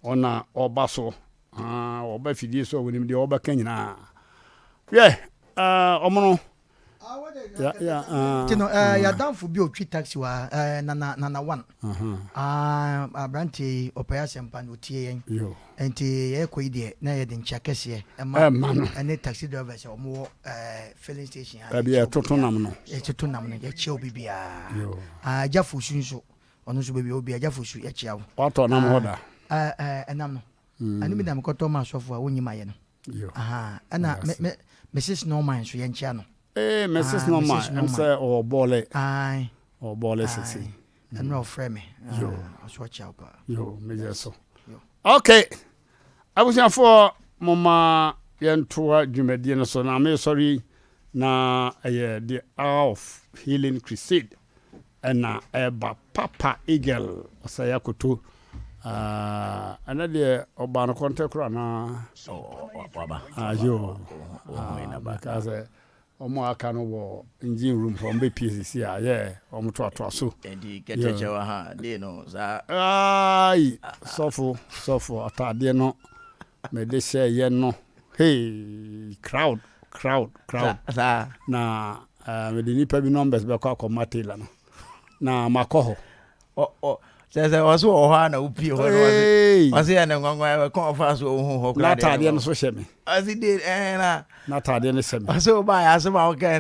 Ɔna ɔba so aa ɔba fidie so a wɔnim deɛ ɔbɛka nyinaa hwɛ aa ɔmo no ya ya aa. Nti no ɛɛ yadamfo bi otwi taxi wɔ ha ɛɛ nana nana one aa aberanteɛ yi ɔpɛ asɛmpa na otie yɛn nti yɛkɔ yi deɛ na yɛde nkyia kɛseɛ ɛma ɛma no ɛne taxi drivers a wɔn wɔ ɛɛ filling station ha baabi yɛtoto nam no yɛtoto nam no yɛkyia obi biara aa agya fosu nso Ɔno nso baabi a ɔwɔ biara, Agya Fosu, yɛkyea wo. Woatɔ nam hɔ da? Ah, eh, ɛnam no. Ɛno bi na mekɔtɔ maa asɔfo a wonnyim ayɛ no. Aha, ɛna me, me, Mrs. Norman nso, yɛnkyea no. Ee, Mrs. Ah, Norman, ɛm sɛ ɔwɔ bɔɔle. Ae. Ɔwɔ bɔɔle sese. Ɛno a ɔfrɛ me. Yo. Ɔso ɔkyea wo paa. Yo, meyɛ so. Okay. Abusuafoɔ, momma yɛntoa dwumadie no so. Na mesɔre yi, na ɛyɛ The Hour of Healing Crusade ɛna ɛba. Papa Eagle Ɔsɛe Akoto, ah, ɛnɛ deɛ ɔbaa no kɔntɛ koraa anaa? Waba. Ayo. Ah, meka sɛ Wɔn a aka no wɔ engine room hɔ, wɔn bɛ pie sisi a, yɛ wɔn toatoa so. Nti kɛtɛkyɛ wɔ ha dee no saa. Ayi sɔfo sɔfo ataadeɛ no mede hyɛ yɛ no hey crowd crowd crowd. Saa. Na uh, mede nipa bi numbers bɛkɔ akɔma tailor no na makɔ hɔ. Kyerɛ sɛ ɔso wɔ hɔ a na wopie hɔ no ɔse ɔse yɛ ne nwanwa ɛkɔ ɔfa so ɔhu hɔ koraa. N'ataadeɛ no so hyɛ me. Ɔse de ɛɛ na. N'ataadeɛ no hyɛ me. Ɔse ɔbaa yɛ asɛm a ɔkae no.